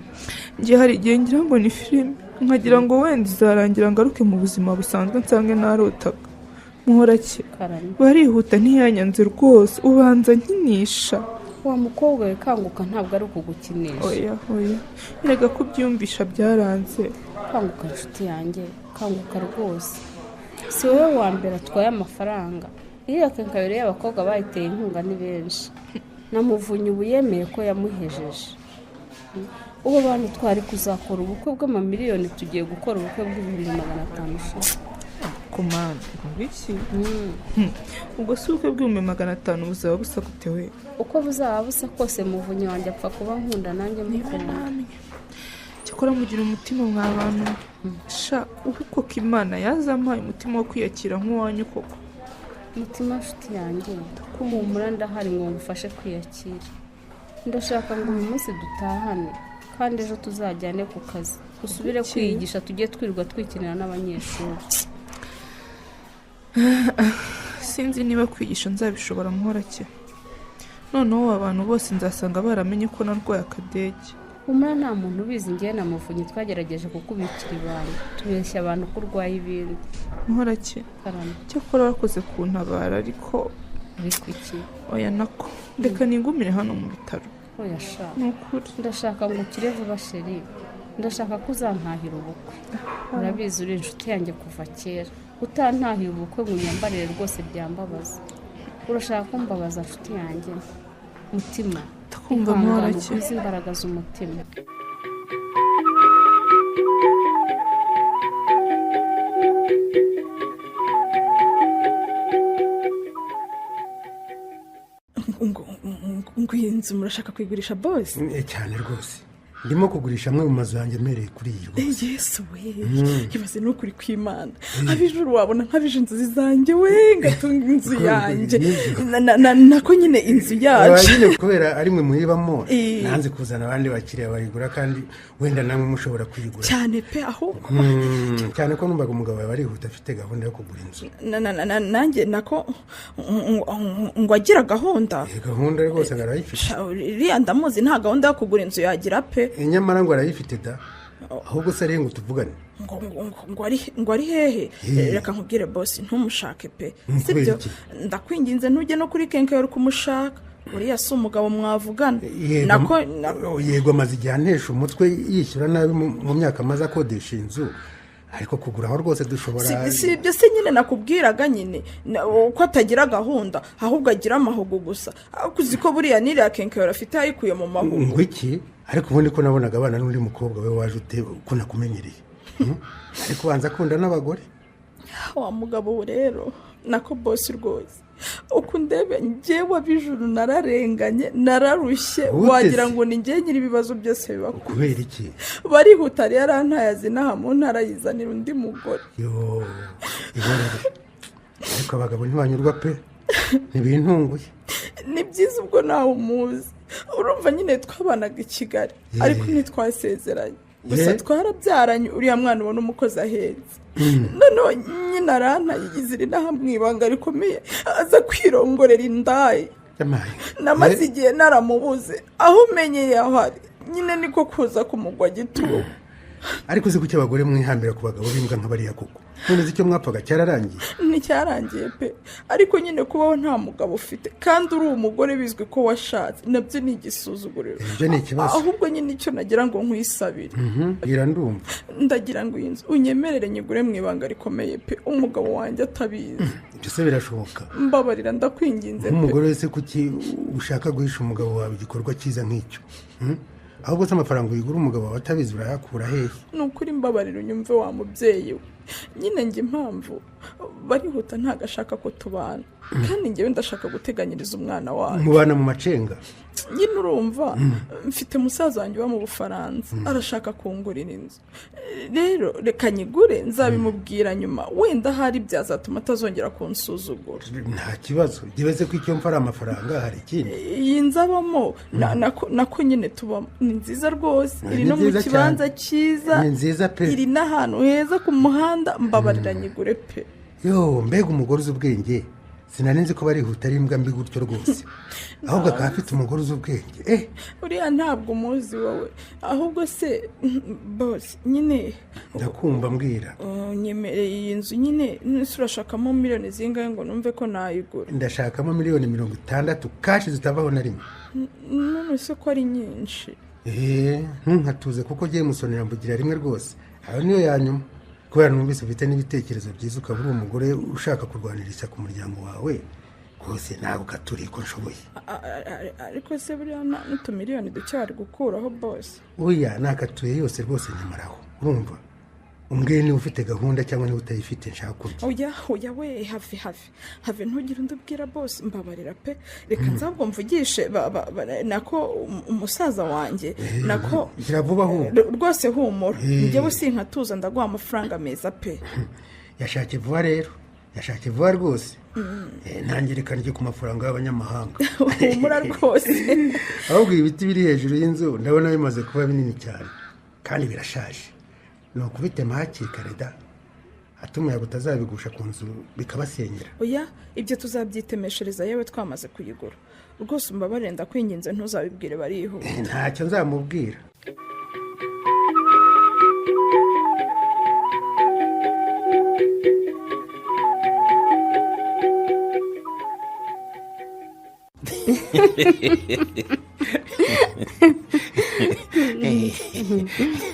Njye hari igihe ngira ngo ni filime, nkagira ngo wenda izarangira ngaruke mu buzima busanzwe nsange narotaga. Muhorake, Karame. barihuta ntiyanyanze rwose, ubanza nkinisha. Wa mukobwa we, kanguka, ntabwo ari ukugukinisha. Oya oya, erega kubyiyumvisha byaranze. Kanguka inshuti yanjye, kanguka rwose. Si wowe wa mbere atwaye amafaranga. Iriya quincaillerie y'abakobwa bayiteye inkunga ni benshi. Na Muvunyi ubu yemeye ko yamuhejeje. Ubu bantu twari kuzakora ubukwe bw'amamiliyoni, tugiye gukora ubukwe bw'500,000 sha. Komanda ngo iki? Ubwo si ubukwe bw'500,000 buzaba busa gute we? Uko buzaba busa kose, Muvunyi wanjye apfa kuba nkunda nanjye mukunda. Cyakora mugira umutima mwa bantu sha. Ubu koko Imana yazampaye umutima wo kwiyakira nk'uwanyu koko. Mutima nshuti yanjye, humura, ndahari ngo ngufashe kwiyakira. Ndashaka ngo uyu munsi dutahane kandi ejo tuzajyane ku kazi, usubire Kuki? kwiyigisha, tujye twirirwa twikinira n'abanyeshuri. Sinzi niba kwigisha nzabishobora Muhorake. Noneho abantu bose nzasanga baramenye ko narwaye akadege. Humura, nta muntu ubizi. Ngewe na Muvunyi twagerageje kukubikira ibanga, tubeshya abantu ko urwaye ibindi. Muhorake, Karame. cyakora wakoze kuntabara, ariko Ariko iki? Oya, nako reka nigumire hano mu bitaro. Oya sha. Ni ukuri. Ndashaka ngo ukire vuba chérie, ndashaka ko uzantahira ubukwe. Urabizi uri inshuti yanjye kuva kera, utantahiye ubukwe ngo unyambarire rwose byambabaza. Urashaka kumbabaza nshuti yanjye mutima? Ndakumva. Ihangane. Muhorake. Ugwize imbaraga z'umutima. Ngo iyi nzu murashaka kuyigurisha, boss? Cyane rwose. Ndimo kugurisha amwe mu mazu yanjye mpereye kuri iyi rwose. Yesu we! Ibaze ni ukuri kw'Imana, abijuru wabona nkabije inzozi zanjye we, ngatunga inzu yanjye. Nako nyine inzu yacu. Nyine kubera ari mwe muyibamo, Eh. nanze kuzana abandi bakiriya bayigura kandi wenda namwe mushobora kuyigura. Cyane pe, ahubwo Cyane ko numvaga umugabo wawe arihuta, afite gahunda yo kugura inzu. Nanjye nako ngo agira gahunda. Iyi gahunda rwose ngo arayifite. Sha, uriya ndamuzi, nta gahunda yo kugura inzu yagira pe. Nyamara ngo arayifite da. Ahubwo se ari ngo tuvugane? Ngo ari hehe? Eh. Reka nkubwire bosi, ntumushake pe. Kubera Sibyo? iki? Ndakwinginze, ntujye no kuri kenkayori kumushaka, uriya si umugabo mwavugana. Yego, Nako yego, amaze igihe antesha umutwe yishyura nabi mu myaka amaze akodesha inzu, ariko kugura aho rwose dushobora. Si ibyo se nyine nakubwiraga nyine, uko atagira gahunda, ahubwo agira amahugu gusa. Ariko uzi ko buriya n'iriya kenkayori afite yayikuye mu mahugu? Ngo iki? Ariko ubundi ko nabonaga abana n'undi mukobwa we, waje ute ko nakumenyereye? Ariko ubanza akunda n'abagore. Wa mugabo we rero, nako bosi rwose, uko ndebe njyewe abijuru nararenganye, nararushye. Ute se? Wagira ngo ni njye nyiri ibibazo byose biba. Kubera iki? Barihuta rero, yarantaye azinaha mu ntara, yizanira undi mugore. Yo, ihorere, ariko abagabo ntibanyurwa pe, ntibintunguye. Ni byiza ubwo nawe umuzi. Urumva nyine twabanaga i Kigali, ariko ntitwasezeranye gusa. Twarabyaranye uriya mwana ubona umukozi ahetse. Noneho nyine arantaye, inaha mu ibanga rikomeye, aza kwirongorera indaya. Yamaye. Namaze igihe naramubuze, aho umenyeye aho ari nyine niko kuza kumugwa gitumo. Ariko uzi kuki abagore mwihambira ku bagabo b'imbwa nka bariya koko? None uzi icyo mwapfaga cyararangiye. Nticyarangiye pe, ariko nyine kubaho nta mugabo ufite kandi uri umugore bizwi ko washatse, nabyo ni igisuzuguriro. Ibyo ni ikibazo. Ahubwo nyine icyo nagira ngo nkwisabire, Bwira ndumva. ndagira ngo iyi nzu unyemerere nyigure mu ibanga rikomeye pe, umugabo wanjye atabizi. Ibyo se birashoboka? Mbabarira, ndakwinginze pe. Nk'umugore wese, kuki ushaka guhisha umugabo wawe igikorwa cyiza nk'icyo? Ahubwo se amafaranga uyigura umugabo wawe atabizi urayakura hehe? Ni ukuri mbabarira unyumve wa mubyeyi we. Nyine njye impamvu barihuta ntabwo ashaka ko tubana, kandi njyewe ndashaka guteganyiriza umwana wacu. Mubana mu macenga? Nyine urumva, mfite musaza wanjye uba mu Bufaransa, arashaka kungurira inzu. Rero reka nyigure, nzabimubwira nyuma, wenda ahari byazatuma atazongera kunsuzugura. Nta kibazo, jyewe ko icyo mfa ari amafaranga, hari ikindi? Iyi nzu abamo nako nyine tubamo ni nziza rwose. Ni Iri no mu nziza kibanza cyane. cyiza. Ni nziza pe. Iri n'ahantu heza ku muhanda. Mbabarira nyigure pe. Yo, mbega umugore uzi ubwenge! Sinari nzi ko barihuta ari imbwa mbi gutyo rwose, ahubwo akaba afite umugore uzi ubwenge, eh. Uriya ntabwo umuzi wowe. Ahubwo se bose nyine, Ndakumva, mbwira. Nyemereye iyi nzu nyine, nese urashakamo miliyoni zingahe ngo numve ko nayigura? Ndashakamo miliyoni 60 cash, zitavaho na rimwe. None se ko ari nyinshi? Eee, ntunkatuze kuko ugiye musonera mbugira rimwe rwose. Ayo niyo ya nyuma, kubera numvise ufite n'ibitekerezo byiza, ukaba uri umugore ushaka kurwanira ishyaka umuryango wawe, rwose ntabwo katuriye ko nshoboye. Ariko se buriya n'utumiliyoni duke wari gukuraho bose? Oya, nakatuye yose rwose nyamaraho. Urumva, umbwire niba ufite gahunda cyangwa niba utayifite, nshaka kurya. Oya, oya we, have, have, have, ntugire undi ubwira bose, mbabarira pe. Reka nzabwo mvugishe nako umusaza wanjye nako. Gira vuba ahubwo. Rwose humura, njyewe sinkatuza, ndaguha amafaranga meza pe. Yashake vuba rero, yashake vuba rwose. Nanjye reka ndye ku mafaranga y'abanyamahanga. Humura rwose. Ahubwo ibiti biri hejuru y'inzu ndabona bimaze kuba binini cyane kandi birashaje, ni ukubitema hakiri kare da, hato umuyaga utazabigusha ku nzu bikabasenyera. Oya, ibyo tuzabyitemeshereza yewe twamaze kuyigura. Rwose umbabarire, ndakwinginze, ntuzabibwire barihuta. Ntacyo nzamubwira.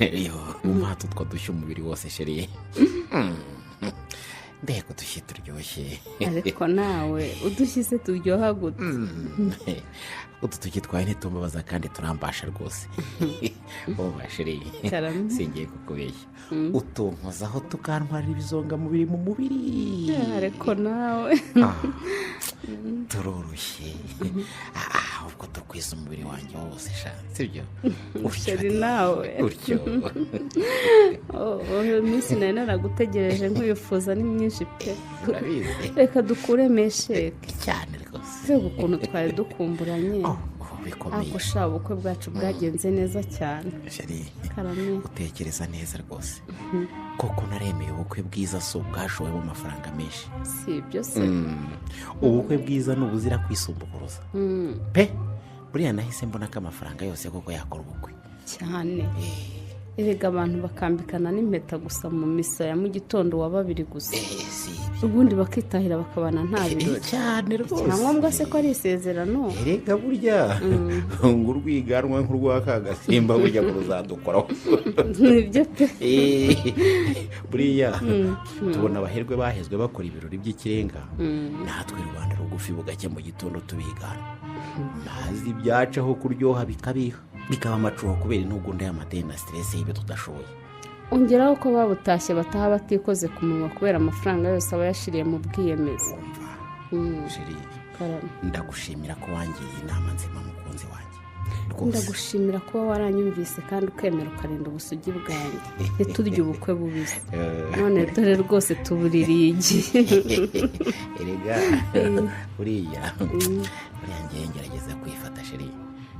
Yo, umva utwo dushya umubiri wose, chérie. Mbega udushyi turyoshye! Ariko nawe udushyize turyoha gute? Utu tugi twawe ntitumbabaza kandi turambasha rwose. Wowe chérie, Karame. singiye kukubeshya, utunkozaho tukantwarira ibizongamubiri mu mubiri. Ariko nawe. Ah, turoroshye. Ah, ubwo dukwiza umubiri wanjye wose sha, sibyo? Chéri nawe. Utyo. Oh, iyo minsi nari naragutegereje nkwifuza ni myinshi pe. Urabizi. Reka dukuremo esheke. Cyane rwose. Mbega ukuntu twari dukumburanye! Bikomeye. Ariko sha, ubukwe bwacu bwagenze neza cyane. Chérie, Karame. utekereza neza rwose. Koko naremeye, ubukwe bwiza si ubwashowemo amafaranga menshi. Si ibyo se? Ubukwe bwiza ni ubuzira kwisumbukuruza pe. Buriya nahise mbona ko amafaranga yose koko yakora ubukwe. Cyane. Erega abantu bakambikana n'impeta gusa mu misa ya mu gitondo wa babiri gusa, ubundi bakitahira bakabana nta birori. Cyane rwose. Icyangombwa se ko ari isezerano? Erega burya ngo urwiganwa nk'urwa kagasimba burya ngo ruzadukoraho. Nibyo pe. Buriya tubona abaherwe bahezwe bakora ibirori by'ikirenga, natwe rubanda rugufi bugacya mu gitondo tubigana, maze ibyacaho kuryoha bikabiha bikaba amacuho kubera intugunda y'amadeni na stress y'ibyo tudashoboye. Ongeraho ko babutashye bataha batikoze ku munwa kubera amafaranga yose aba yashiriye mu bwiyemezi. Chérie, Karame. ndagushimira ko wangiriye inama nzima, mukunzi wanjye rwose. Ndagushimira kuba waranyumvise kandi ukemera ukarinda ubusugi bwanjye ntiturye ubukwe bubisi. None dore rwose tubuririye igihe. Erega buriya ngiye ngerageza kwifata, chérie,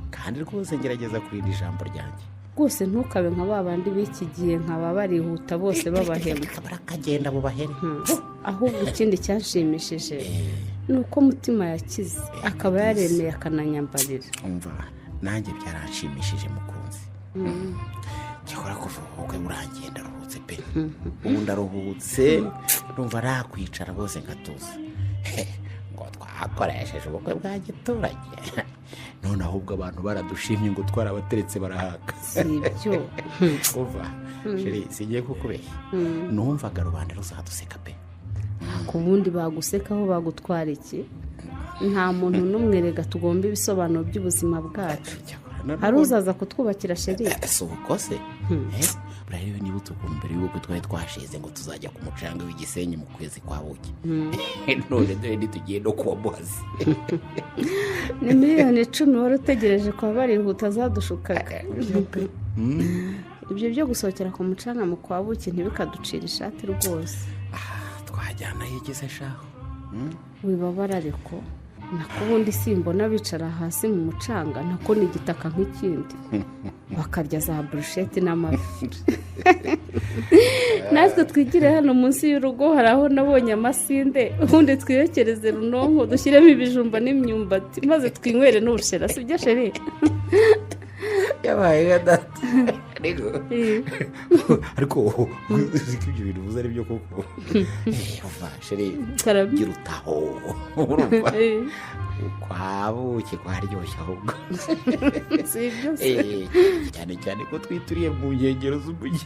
kandi rwose ngerageza kurinda ijambo ryanjye. Rwose ntukabe nka ba bandi b'iki gihe, nkaba barihuta bose babahema. Barakagenda mu bahene. Ahubwo ikindi cyanshimishije ni uko Mutima yakize, akaba yaremeye akananyambarira. Umva, nanjye byaranshimishije, mukunzi. Cyakora kuva ubukwe burangiye ndaruhutse pe. Ubu ndaruhutse, ndumva nakwicara rwose ngatuza. Ngo twakoresheje ubukwe bwa giturage, none ahubwo abantu baradushimye ngo twarabateretse barahaka. Si ibyo? Umva chérie, singiye kukubeshya, numvaga rubanda ruzaduseka pe. Ku bundi bagusekaho bagutwara iki? Nta muntu n'umwe rega tugomba ibisobanuro by'ubuzima bwacu. Hari uzaza kutwubakira, chérie? Si uko se? Buriya rero nibutse ukuntu mbere y'ubukwe twari twashize ngo tuzajya ku mucanga w'igisenyi mu kwezi kwa buki, none dore ntitugiye no kuwa muhazi. Ni miliyoni 10 wari utegereje kwa barihuta zadushukaga. Ibyo byo gusohokera ku mucanga mu kwa buki ntibikaducira ishati rwose. Twajyana yigeze shaho. Wibabara ariko, nako ubundi simbona bicara hasi mu mucanga, nako ni igitaka nk'ikindi, bakarya za burusheti n'amafi. Natwe twigire hano munsi y'urugo, hari aho nabonye amasinde, ubundi twiyokereze runonko, dushyiremo ibijumba n'imyumbati, maze twinywere n'ubushera. Si byo, chérie? Yabaye nka data ariko uzi ko ibyo bintu uvuze ari byo koko. Uva chérie, gira utaho, urumva kwa buki kwaryoshye ahubwo. Si ibyo se? Cyane cyane ko twituriye mu nkengero z'umujyi,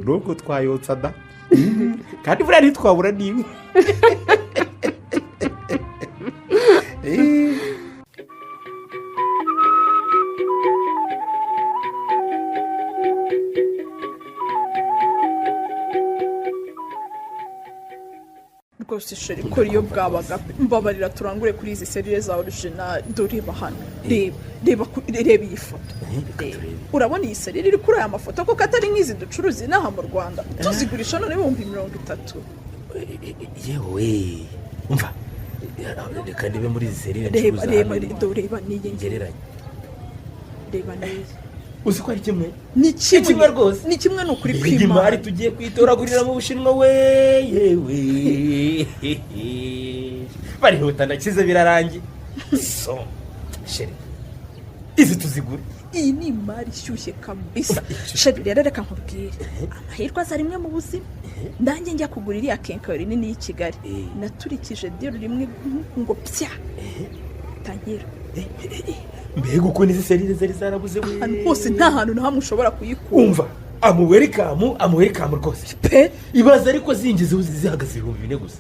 nubwo twayotsa da, kandi buriya ntitwabura n'imwe. Rwose chéri, kora iyo bwabaga pe. Mbabarira turangure kuri izi serire za original. Dore reba hano, reba, reba, reba iyi foto. Reba. Urabona iyi serire iri kuri aya mafoto koko atari nk'izi ducuruza inaha mu Rwanda, tuzigurisha none 30,000? Yewe, umva, reka ndebe muri izi serire Reba. ncuruza Reba. hano. Dore, reba n'iyi ngiyi. Ngereranye. Reba n'iyi. Uzi ko ari kimwe? Ni kimwe. Kimwe rwose. Ni kimwe, ni ukuri Iyi kw'Imana. mari tugiye kuyitoragurira mu Bushinwa we. Yewe, barihuta, ndakize, birarangiye. So chérie, izi tuzigure. Iyi ni imari ishyushye kabisa, chéri. Rero reka nkubwire, amahirwe aza rimwe mu buzima. Nanjye njya kugura iriya quincaillerie nini y'i Kigali, naturikije deal rimwe ngo pya tangira. Mbega ukuntu izi serire zari zarabuze we! Ahantu hose nta hantu na hamwe ushobora kuyikura. Umva. Amuwerikamu, amuwerikamu rwose pe. Ibaze ariko zingize zihagaze 4000 gusa.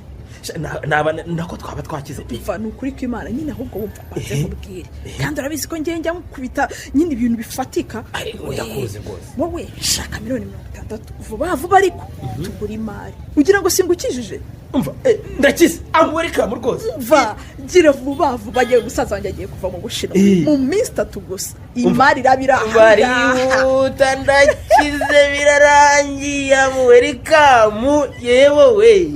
Nako twaba twakize pe. Umva, ni ukuri kw'Imana nyine, ahubwo wumva mbanze nkubwire, kandi urabizi ko ngiye njya mukubita nyine ibintu bifatika. Ndakuzi rwose. Wowe shaka miliyoni 60 vuba vuba, ariko tugure imari. Ugira ngo singukijije? Umva, ndakize, amuwerikamu rwose. Umva, gira vuba vuba, agiye musaza wanjye agiye kuva mu Bushinwa mu minsi 3 gusa, imari iraba iri aha ngaha. Barihuta, ndakize, birarangiye, amuwerikamu. Yewe we,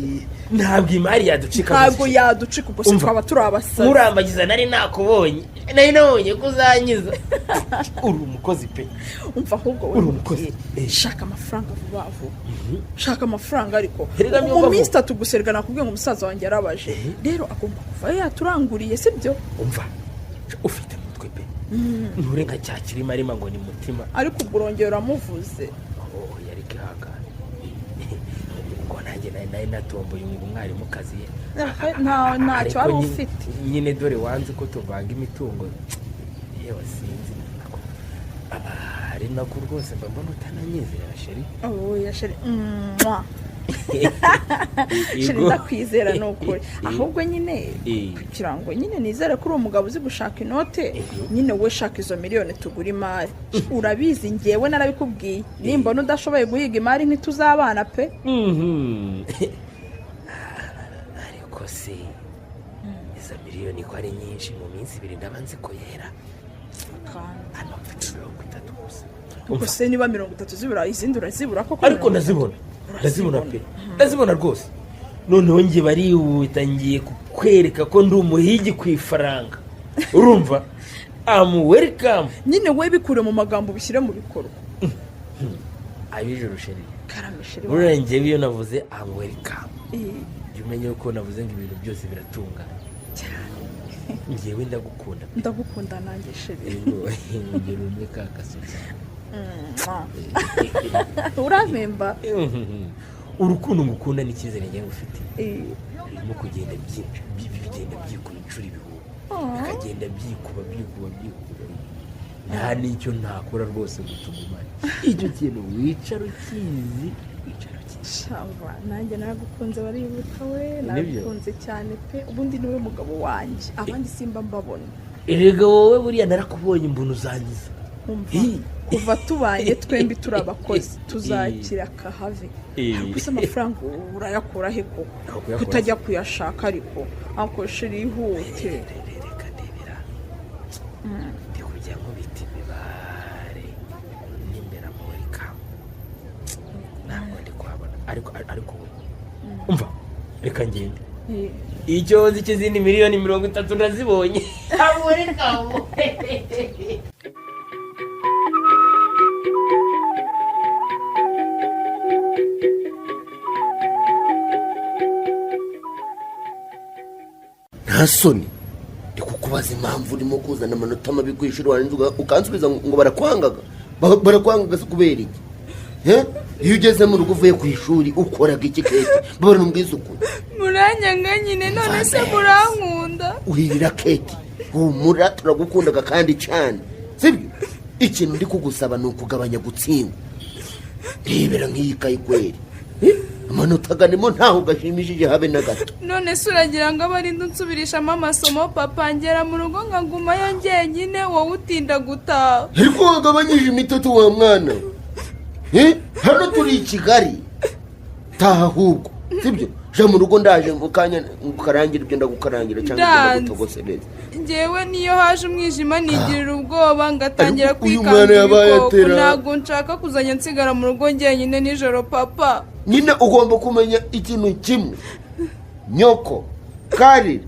ntabwo imari yaducika. Ntabwo yaducika, ubwo se twaba turi abasazi. Murambagiza nari nakubonye, nari nabonye ko uzanyiza, uri umukozi pe. Umva, ahubwo wowe Uri umukozi. shaka amafaranga vuba vuba, shaka amafaranga ariko Erega mu myumva minsi vuba. 3 gusa. Erega nakubwiye ngo umusaza wanjye yarabaje, rero agomba kuvayo yaturanguriye, sibyo? Umva, ufite umutwe pe, nture nka cya kirima arima ngo ni mutima. Ariko ubwo urongera uramuvuze. Oh, yari ihangane, ubwo nanjye nari natomboye ngo umwarimukazi ye. Ntacyo Ariko wari ufite. Nyine dore wanze ko tuvanga imitungo, yewe sinzi nako ari nako rwose mba mbona utananyizera, chérie. Oya chérie, mwah. Chérie, ndakwizera ni ukuri, ahubwo nyine kugira ngo nyine nizere ko uri umugabo uzi gushaka inote, nyine we shaka izo miliyoni tugura imari. Urabizi, ngewe narabikubwiye, nimbona udashoboye guhiga imari ntituzabana pe. Ariko se izo miliyoni ko ari nyinshi, mu minsi 2 ndaba nzi ko yera? Hano mfite 30 gusa. Ubwo se niba 30 zibura, izindi urazibura koko? Ariko ndazibona, ndazibona pe, ndazibona rwose. Noneho njye barihuta, ngiye kukwereka ko ndi umuhigi ku ifaranga, urumva? Amu welcome. Nyine we bikure mu magambo ubishyire mu bikorwa. Abijoro, chérie. Karame, chéri. Buriya njyewe iyo navuze amu welcome, jya umenya ko navuze ngo ibintu byose biratungana. Njyewe ndagukunda. Ndagukunda nanjye, chéri. Ngero umwe ka gasozi. Urampemba. Urukundo ngukunda n'icyizere ngewe ufite birimo kugenda byinshi, bigenda byikuba inshuro ibihumbi, bikagenda byikuba, byikuba, byikuba. Nta n'icyo ntakora rwose ngo tugumane. Icyo kintu wicara ukizi, wicara ukizi. Shava, nanjye naragukunze baribuka we. Nibyo? Naragukunze cyane pe, ubundi niwe mugabo wanjye, abandi simba mbabona. Erega wowe buriya narakubonye mbona uzanyiza. Umva, kuva tubanye twembi turi abakozi, tuzakira kahave. Ariko se amafaranga urayakura he koko? Kuyakura. Kutajya kuyashaka ariko ako, chéri, ihute. Reka ndebera, ndi kujya nkubita imibare n'imbere muri kamu, ntabwo ndi kuhabona, ariko ubu umva, reka ngende. Icyo nzi cy'izindi miliyoni 30 ndazibonye. Muri kamu. Nta soni, ndi kukubaza impamvu urimo kuzana amanota mabi ku ishuri, warangiza ukansubiza ngo barakwangaga. Barakwangaga se kubera iki? He? Iyo ugeze mu rugo uvuye ku ishuri ukoraga iki, Keti? Babona umbwiza ukuri. Muranyanga nyine, none se murankunda? Uhirira, Keti, humura, turagukundaga kandi cyane, sibyo? Ikintu ndi kugusaba ni ukugabanya gutsindwa. Rebera nk'iyi kayi kweri. Eh? Amanota aganemo ntaho gashimishije habe na gato. None se uragira ngo abe arinde unsubirishamo amasomo, papa? Ngera mu rugo nkagumayo njyenyine, wowe utinda gutaha. Ariko wagabanyije imitoto wa mwana we. Eh? Hano turi i Kigali, taha ahubwo, sibyo? Ja mu rugo, ndaje mu kanya ngukarangira ibyo ndagukarangira cyangwa ibyo Ndanze. ndagutogosereza. Njyewe niyo haje umwijima nigirira ubwoba, ngatangira Ariko uyu kwikanga mwana yabaye ibikoko. atera. Ntabwo nshaka kuzajya nsigara mu rugo njyenyine nijoro, papa. Nyine ugomba kumenya ikintu kimwe, nyoko, Karire,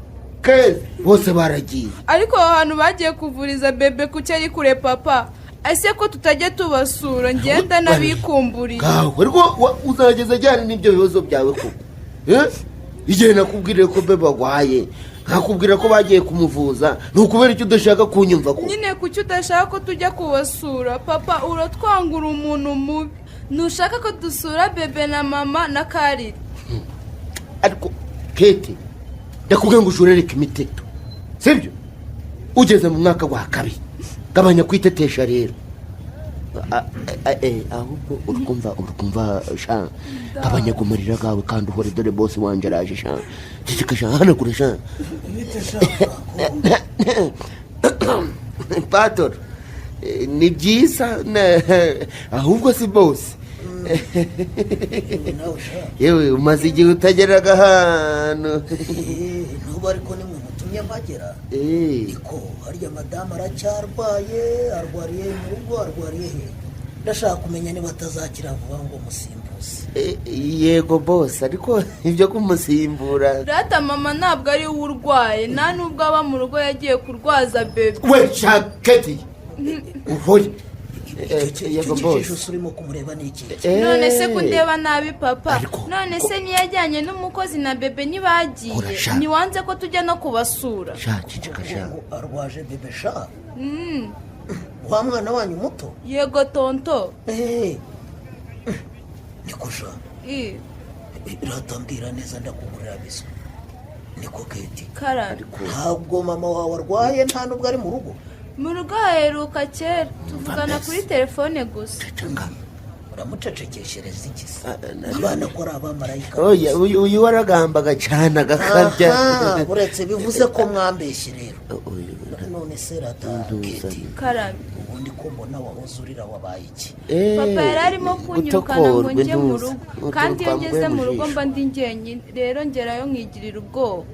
Keza bose baragiye. Ariko aho hantu bagiye kuvuriza bebe kuki ari kure, papa? Ese ko tutajya tubasura? Ngenda n'abikumburiye. Ngaho ariko uzageza ajyana n'ibyo bibazo byawe koko? Eh? Igihe nakubwiriye ko bebe agwaye, nkakubwira ko bagiye kumuvuza, ni ukubera icyo udashaka kunyumva ko? Nyine kuki udashaka ko tujya kubasura, papa? Uratwangura, umuntu mubi, ntushaka ko dusura bebe na mama na Karire. Ariko Kete, ndakubwira ngo ujurereke imiteto, sibyo? Ugeze mu mwaka wa kabiri, gabanya kwitetesha rero. Ahubwo urikumva sha, gabanya ku marira gawe kandi uhore, dore bose wanje araje sha. Ceceka sha, hanagura sha. Bite sha, Franco? Patoro, ni byiza ahubwo si bose. Nawe sha. Yewe, umaze igihe utageraga hano. Ntuba ariko nimwe mutumye mpagera. Niko harya madamu aracyarwaye? Arwariye mu rugo, arwariye he? Ndashaka kumenya niba atazakira vuba ngo musimbuze. Yego bose, ariko ibyo kumusimbura. Rata mama ntabwo ari we urwaye, nta nubwo aba mu rugo, yagiye kurwaza bebe. We shaketi, uhore. Yego bose. Icyo urimo kumureba ni iki? None se kundeba nabi papa? None se niyajyanye n'umukozi na bebe ntibagiye? Sha. Ntiwanze ko tujya no kubasura? Sha, ceceka sha. Ngo arwaje bebe sha? Mm. Wa mwana wanyu muto? Yego tonto. Niko sha. Ratambwira neza ndakugurira biswi. Niko Keti? Karame. Ntabwo mama wawe arwaye, nta nubwo ari mu rugo? Mu rugo haheruka kera, tuvugana kuri telefone gusa. Uramucecekeshereza iki se? Abana ko ari abamarayika? Oya, uyu waragambaga cyane agakabya. Aha, uretse bivuze ko mwambeshye rero. None se rata Keti, Karame. ubundi ko mbona wahoze urira, wabaye iki? Papa yari arimo kunyirukana ngo Gutokorwa njye mu intuza. rugo, kandi iyo ngeze mu rugo Uturwa mba ndi njyenyine, rero ngerayo nkigirira ubwoba.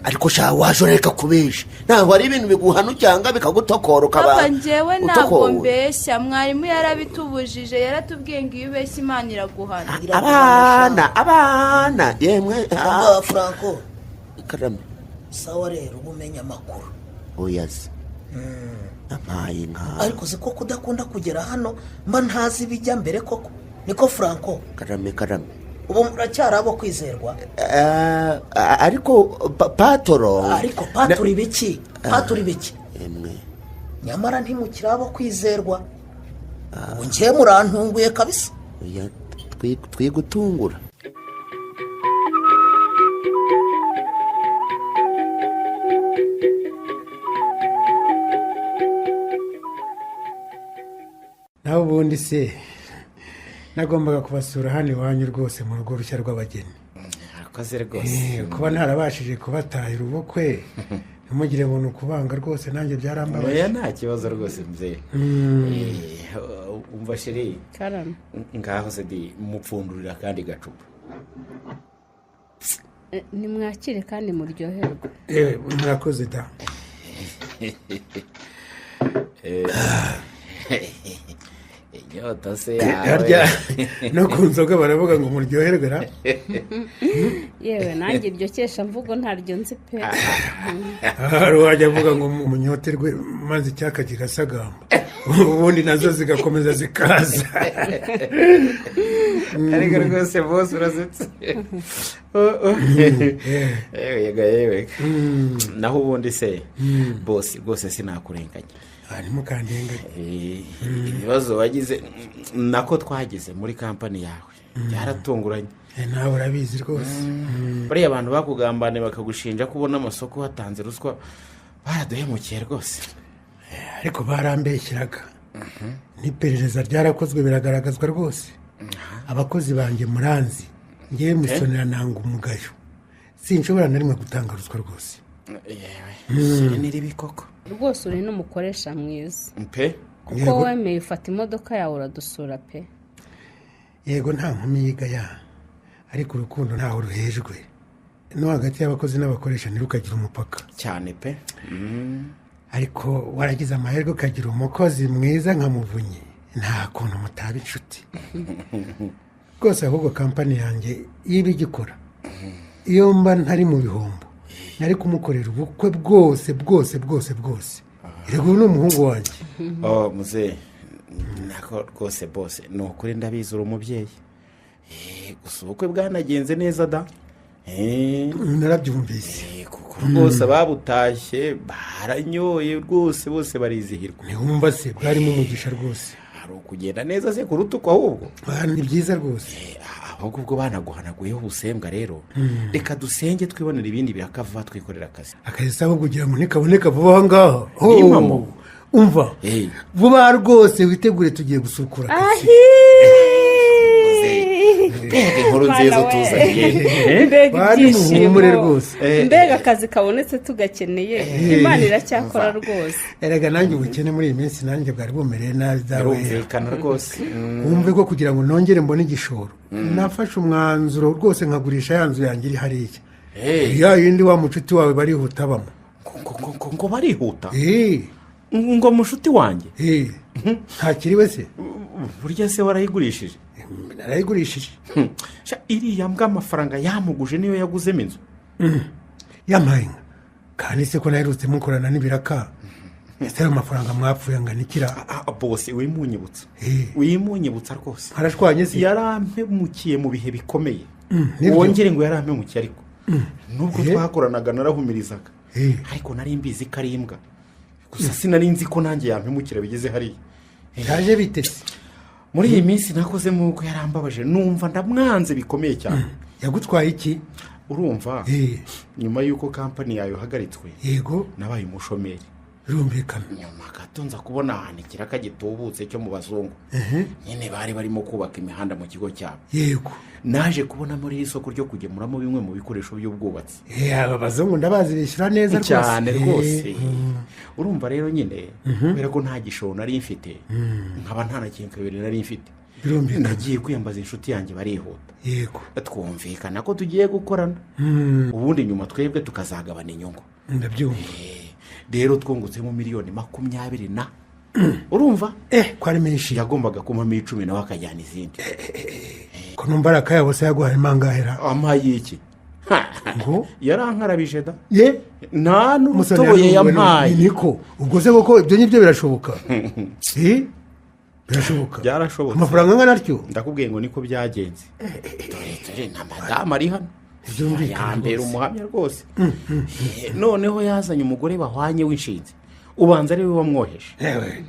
Ariko sha, waje ureka kubesha, ntabwo ari ibintu biguhana cyangwa bikagutokora ukaba Papa, njyewe ntabwo utokowe. mbeshya, mwarimu yarabitubujije, yaratubwiye ngo iyo ubeshya Imana iraguhana. Abana, abana yemwe. Umva Franco. Karame. Sawa rero, uba umenya amakuru. Oya se, ampaye nka. Ariko uzi ko kudakunda kugera hano mba ntazi ibijya mbere koko? Niko Franco? Karame, karame. Ubu muracyari abo kwizerwa? Ariko patoro. Ariko patura ibiki? Patura ibiki? Emwe. Nyamara ntimukiri abo kwizerwa. Ubu ngiye murantunguye kabisa. Oya, twigutungura. Nawe ubundi se nagombaga kubasura hano iwanyu rwose mu rugo rushya rw'abageni. Akoze rwose. Kuba ntarabashije kubatahira ubukwe, ntimugire ngo ni ukubanga rwose, nanjye byarambabaje. Oya, nta kibazo rwose mzee. Umva chérie. Karame. Ngaho se di mupfundurira akandi gacupa. Nimwakire kandi muryoherwe. Yewe, murakoze da. Inyota se yawe? Harya no ku nzoga baravuga ngo muryoherwe ra? Yewe, nanjye iryo keshamvugo ntaryo nzi pe. Hari uwajya avuga ngo munyoterwe maze icyaka kigasagamba, ubundi nazo zigakomeza zikaza. Ariko rwose bose urasetse. Yewe yega yewe, naho ubundi se bose rwose sinakurenganya. Ntimukandenganye. Ibibazo wagize, nako twagize muri kampani yawe, byaratunguranye. Nawe urabizi rwose. Bariya abantu bakugambaniye bakagushinja ko ubona amasoko watanze ruswa, baraduhemukiye rwose. Ariko barambeshyiraga, n'iperereza ryarakozwe biragaragazwa rwose. Abakozi banjye muranzi, ngewe Musonera nanga umugayo, sinshobora na rimwe gutanga ruswa rwose. Yewe, ni ribi koko. Rwose uri n'umukoresha mwiza pe. Kuko Yego. wemeye ufata imodoka yawe uradusura pe. Yego, nta nkumi yiga ya, ariko urukundo ntaho ruhejwe, no hagati y'abakozi n'abakoresha ntirukagire umupaka. Cyane pe. Ariko waragize amahirwe ukagira umukozi mwiza nka Muvunyi, nta kuntu mutaba inshuti rwose. Ahubwo kampani yanjye iyo iba igikora, iyo mba ntari mu bihombo, nari kumukorera ubukwe bwose bwose bwose bwose. Erega uyu ni umuhungu wanjye. Oh muzehe, nako rwose bose ni ukuri, ndabizi uri umubyeyi. Gusa ubukwe bwanagenze neza da. Narabyumvise. Kuko rwose ababutashye baranyoye rwose, bose barizihirwa. Ntiwumva se, bwarimo umugisha rwose. Hari ukugenda neza se kuruta uko ahubwo? Ni byiza rwose. Ahubwo ubwo banaguhanaguyeho ubusembwa rero, reka dusenge twibonera ibindi birakava, twikorera akazi. Akazi se ahubwo ugira ngo ntikaboneka vuba aha ngaha? Ni impamo. Umva, vuba rwose witegure, tugiye gusukura. Mbega inkuru nziza utuzaniye! Mbega Bari muhumure ibyishimo! rwose. Mbega akazi kabonetse tugakeneye! Imana iracyakora rwose. Erega nanjye ubukene muri iyi minsi nanjye bwari bumereye nabi dawe. Birumvikana rwose. Wumve ko kugira ngo nongere mbone igishoro, nafashe umwanzuro rwose nkagurisha ya nzu yanjye iri hariya, ya yindi wa mucuti wawe Barihuta bamo. Ngo Barihuta? Ngo mushuti wanjye? Ntakiriwe se? Burya se warayigurishije? Narayigurishije. Sha, iriya mbwa amafaranga yamuguje niyo yaguzemo inzu. Yampaye inka kandi se ko naherutse mukorana n'ibiraka, ese ayo mafaranga mwapfuye angana ikira? Bose, wimunyibutsa, wimunyibutsa rwose. Arashwanye se? Yarampemukiye mu bihe bikomeye. Nibyo. Wongere ngo yarampemukiye, ariko nubwo twakoranaga narahumirizaga, ariko nari mbizi ko ari imbwa gusa, sinari nzi ko nanjye yampemukira bigeze hariya. Yaje bite se? Muri iyi minsi nakoze nk'uko yarambabaje, numva ndamwanze bikomeye cyane. Yagutwaye iki? Urumva, nyuma y'uko kampani yawe ihagaritswe, nabaye umushomeri. Birumvikana. Nyuma gato nza kubona ahantu ikiraka gitubutse cyo mu bazungu nyine bari barimo kubaka imihanda mu kigo cyabo. Naje kubona muri iri soko ryo kugemuramo bimwe mu bikoresho by'ubwubatsi. Aba bazungu ndabazi, bishyura neza rwose. Cyane rwose. Urumva rero nyine, kubera ko nta gishoro nari mfite, nkaba nta na kinkabiri nari mfite, nagiye kwiyambaza inshuti yanjye Barihuta. Twumvikana ko tugiye gukorana, ubundi nyuma twebwe tukazagabana inyungu. Ndabyumva. Rero twungutsemo 20 miliyoni na, urumva, ko ari menshi. Yagombaga kumpamo 10, nawe akajyana izindi. Ko numva ari akayabo se, yaguhaye impangahera? Ampaye iki? Ngo yarankarabije da. Ye? Nta n'urutoboye yampaye. Niko ubwo se koko ibyo ngibyo birashoboka? Birashoboka? Byarashobotse. Amafaranga angana atyo? Ndakubwiye ngo niko byagenze. Dore dore na madamu ari hano. Byumvikana. Yambera Rwose. umuhamya rwose. Noneho yazanye umugore bahwanye w'inshinzi, ubanza ari we wamwoheje. Yewe,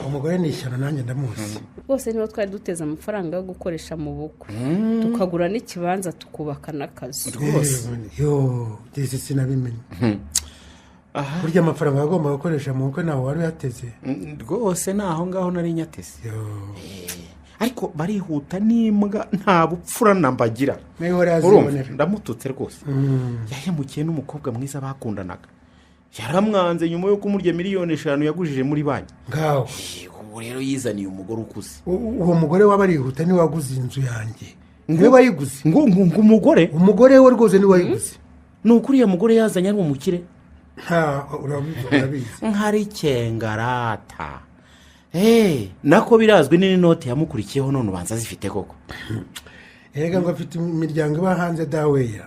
umugore ni ishyano, nanjye ndamuzi. Rwose niba twari duteze amafaranga yo gukoresha mu bukwe, tukagura n'ikibanza, tukubaka n'akazu. Yo disi, sinabimenye. Burya amafaranga wagomba gukoresha mu bukwe ntawe wari uyateze? Rwose ni aho ngaho nari nyateze. Ariko Barihuta n'imbwa, nta bupfura nambagira. Mwihorere. Urumva, Azibonera. ndamututse rwose. Yahemukiye n'umukobwa mwiza bakundanaga, yaramwanze nyuma yo kumurya 5 miliyoni yagujije muri banki. Ngaho. Ubu rero yizaniye umugore ukuze. Uwo mugore w'Abarihuta niwe waguze inzu yanjye, niwe wayiguze. Ngo umugore? Umugore we rwose niwe wayiguze. Ni ukuri uriya mugore yazanye ari umukire? Nta, urabizi, urabizi. Nkarikengarata. Nako birazwi n'inoti yamukurikiyeho, none ubanza zifite koko. Erega ngo afite imiryango iba hanze daweya.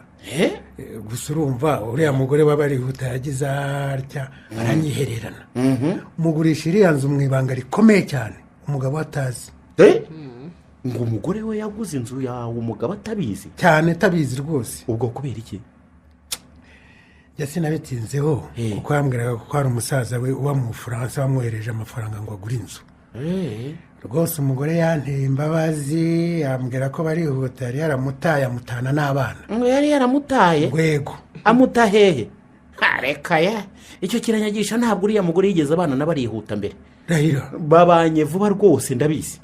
Gusa urumva, uriya mugore w'Abarihuta yagize atya aranyihererana, mugurisha iriya nzu mu ibanga rikomeye cyane, umugabo we atazi. Ngo umugore we yaguze inzu yawe umugabo atabizi? Cyane, atabizi rwose. Ubwo kubera iki? Njya sinabitinzeho, kuko yambwiraga ko hari umusaza we uba mu Bufaransa wamwohereje amafaranga ngo agure inzu. Rwose umugore yanteye imbabazi, yambwira ko Barihuta yari yaramutaye, amutana n'abana. Ngo yari yaramutaye? Rwego. Amuta hehe? Reka ya, icyo kiranyagisha, ntabwo uriya mugore yigeze abana n'Abarihuta mbere. Rahira. Babanye vuba rwose, ndabizi.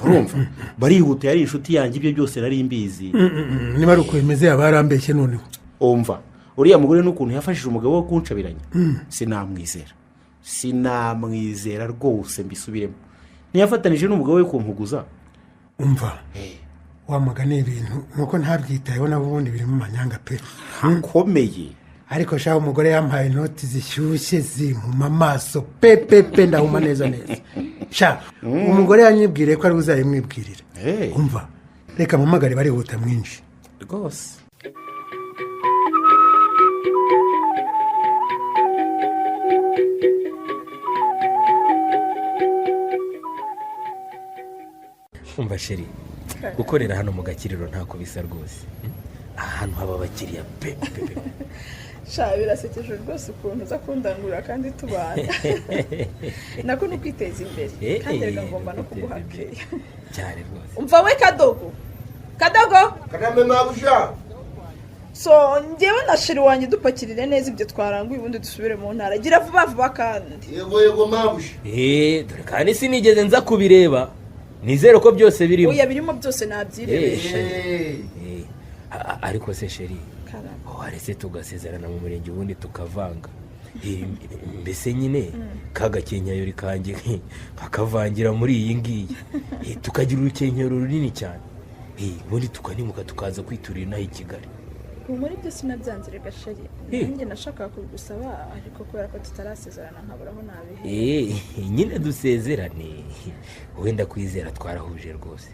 Urumva, Barihuta yari inshuti yanjye, ibyo byose nari mbizi. Niba ari uko bimeze, yaba yarambeshye noneho. Umva, uriya mugore n'ukuntu yafashije umugabo wo kuncabiranya, sinamwizera, sinamwizera rwose, mbisubiremo. Ntiyafatanije n'umugabo we kumpuguza? Umva, wamugana ibintu nuko ntabyitayeho, nabo ubundi biri mu manyanga pe. Akomeye. Ariko shaka, umugore yampaye inoti zishyushye zimpuma amaso pe pe pe, ndahuma neza neza. Sha, umugore yanyibwiriye ko ari uzayimwibwirira. Umva, reka mpamagare Barihuta mwinshi. Rwose. Umva chérie, gukorera hano mu gakiriro ntako bisa rwose. Aha hantu haba abakiriya pe pe pe. Sha, birasekeje rwose ukuntu uza kundangurura kandi tubana. Nako ni ukwiteza imbere. Kandi reka, ngomba no kuguha keya. Cyane rwose. Umva we, Kadogo, Kadogo! Karame mabuja. So njyewe na sheri wanjye dupakirire neza ibyo twaranguye, ubundi dusubire mu ntara. Gira vuba vuba kandi. Yego yego, mabuja. Dore kandi sinigeze nza kubireba, nizere ko byose birimo. Oya, birimo byose, nabyirebeshe. Ariko se sheri, Karame. warese tugasezerana mu murenge ubundi tukavanga? Mbese nyine ka gakenyayori kanjye kakavangira muri iyi ngiyi, tukagira urukenyero runini cyane. Ubundi tukanimuka tukaza kwiturira inaha i Kigali. Ubu muri byo sinabyanze rega sheri. Nanjye nashakaga kubigusaba, ariko kubera ko tutarasezerana nkabura aho nabihera. Nyine dusezerane, wenda kwizera twarahuje rwose.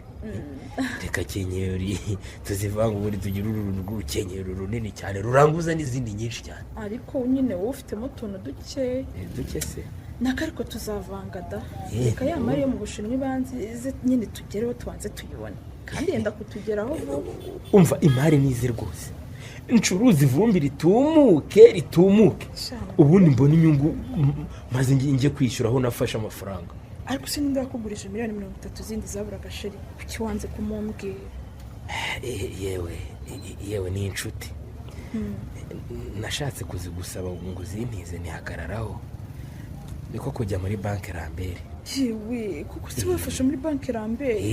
Reka kenyeri tuzivanga, ubundi tugire uru rw'urukenyero runini cyane ruranguza n'izindi nyinshi cyane. Ariko nyine wowe ufitemo utuntu duke. Duke se? Nako ariko tuzavanga da. Reka ya mari yo mu Bushinwa ibanze ize nyine, tugereho tubanze tuyibone, kandi yenda kutugeraho vuba. Umva, imari nize rwose, ncuruza ivumbi ritumuke ritumuke, ubundi mbona inyungu, maze njye kwishyura aho nafashe amafaranga. Ariko se ninde wakugurije miliyoni 30 zindi zaburaga sheri? Kuki wanze kumumbwira? Yewe yewe, ni inshuti. Nashatse kuzigusaba ngo uzintize ntihagararaho, niko kujya muri banki Rambere. Yewe, kuko si wafashe muri banki Rambere?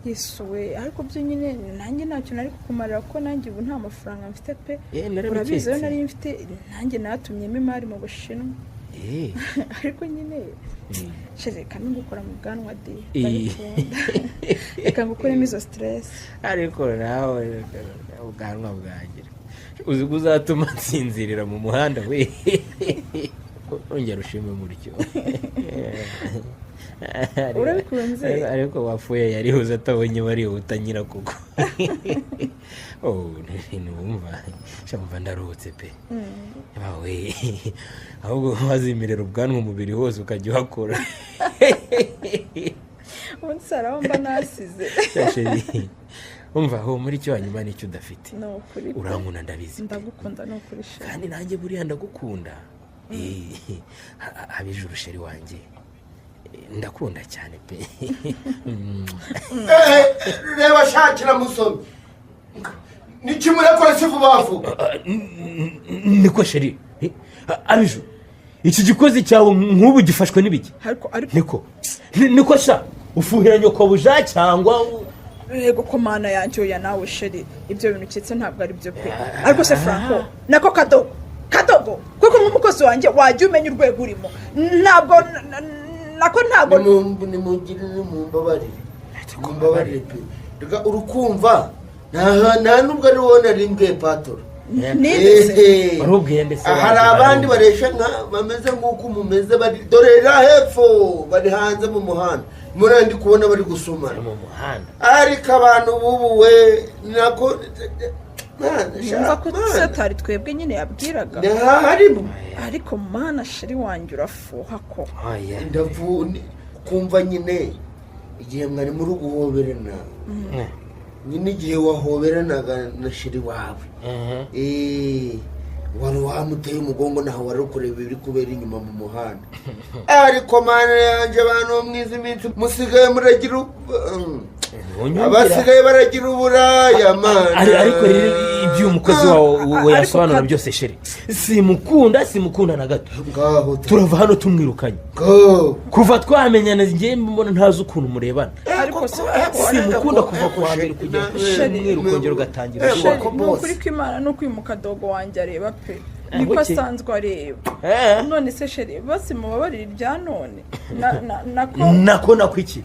Yesu we, ariko byo nyine nanjye ntacyo nari kukumarira, kuko nanjye ubu nta mafaranga mfite pe. Narabiketse. Urabizi, ayo nari mfite nanjye natumyemo imari mu Bushinwa. Ariko nyine sheri, reka ngukora mu bwanwa de. Ndabikunda, reka ngukuremo izo stress. Ariko nawe ubwanwa bwanjye uzi ko uzatuma nsinzirira mu muhanda we? Ongera ushime mutyo. Urabikunze? Ariko wapfuye yarihuze atabonye barihuta nyirakuko. Oh, ntiwumva, shamva ndaruhutse pe. Bawe, ahubwo wazimirira ubwanwa umubiri wose ukajya uhakora. Ubundi se hari aho mba nasize? Sheri, umva, aho muri cyo hanyuma nicyo udafite. Ni ukuri pe. Urankunda, ndabizi pe. Ndagukunda, ni ukuri sheri. Kandi nanjye buriya ndagukunda. Abijuru sheri wanjye. Ndakunda cyane pe. Reba, shakira musomyi nikimurekora si vuba vuba. Niko sheri. Abiju, iki gikozi cyawe nk'ubu gifashwe n'ibiki? Ariko ariko Niko sha, ufuhira nyokobuja cyangwa Yego ko mana yanjye, oya nawe sheri, ibyo bintu uketse ntabwo ari byo pe. Ariko se Franco, nako Kadogo, Kadogo, kuko nk'umukozi wanjye wajya umenya urwego urimo. Ntabwo nako ntabwo. Nimugirire, mumbabarire, mumbabarire pe. Reka, urukumva, nta nubwo ari wowe nari mbwiye patoro. Ninde se? Wari ubwiye nde se? Hari abandi baresha nka bameze nk'uko mumeze, bari dore ra hepfo, bari hanze mu muhanda, muri ndi kubona bari gusomana mu muhanda. Ariko abantu b'ubu we nako Numva ko satari twebwe nyine yabwiraga. Harimo. Ariko mana, sheri wanjye, urafuha ko. Ndavu kumva nyine igihe mwari muri guhoberana nyine, igihe wahoberanaga na sheri wawe, wari wamuteye umugongo, naho wari kureba ibiri kubera inyuma mu muhanda. Ariko mana yanjye, abantu bo mwiza iminsi musigaye muragira abasigaye baragira uburaya, mana. Ariko rero ibyo umukozi wawe we Ariko yasobanura byose, sheri, simukunda, simukunda na gato. Ngaho. Turava hano tumwirukanye. Kuva twamenyana njye mbona ntazi ukuntu murebana. Ariko se Simukunda kuva ku wa mbere kugera ku cyumweru, ukongera ugatangira. Sheri, Ushaka. ni ukuri ko Imana ni uko uyu mukadogo wanjye areba pe, niko Buke. asanzwe areba. None se sheri, bose mubabarire irya none. Nako Nako iki?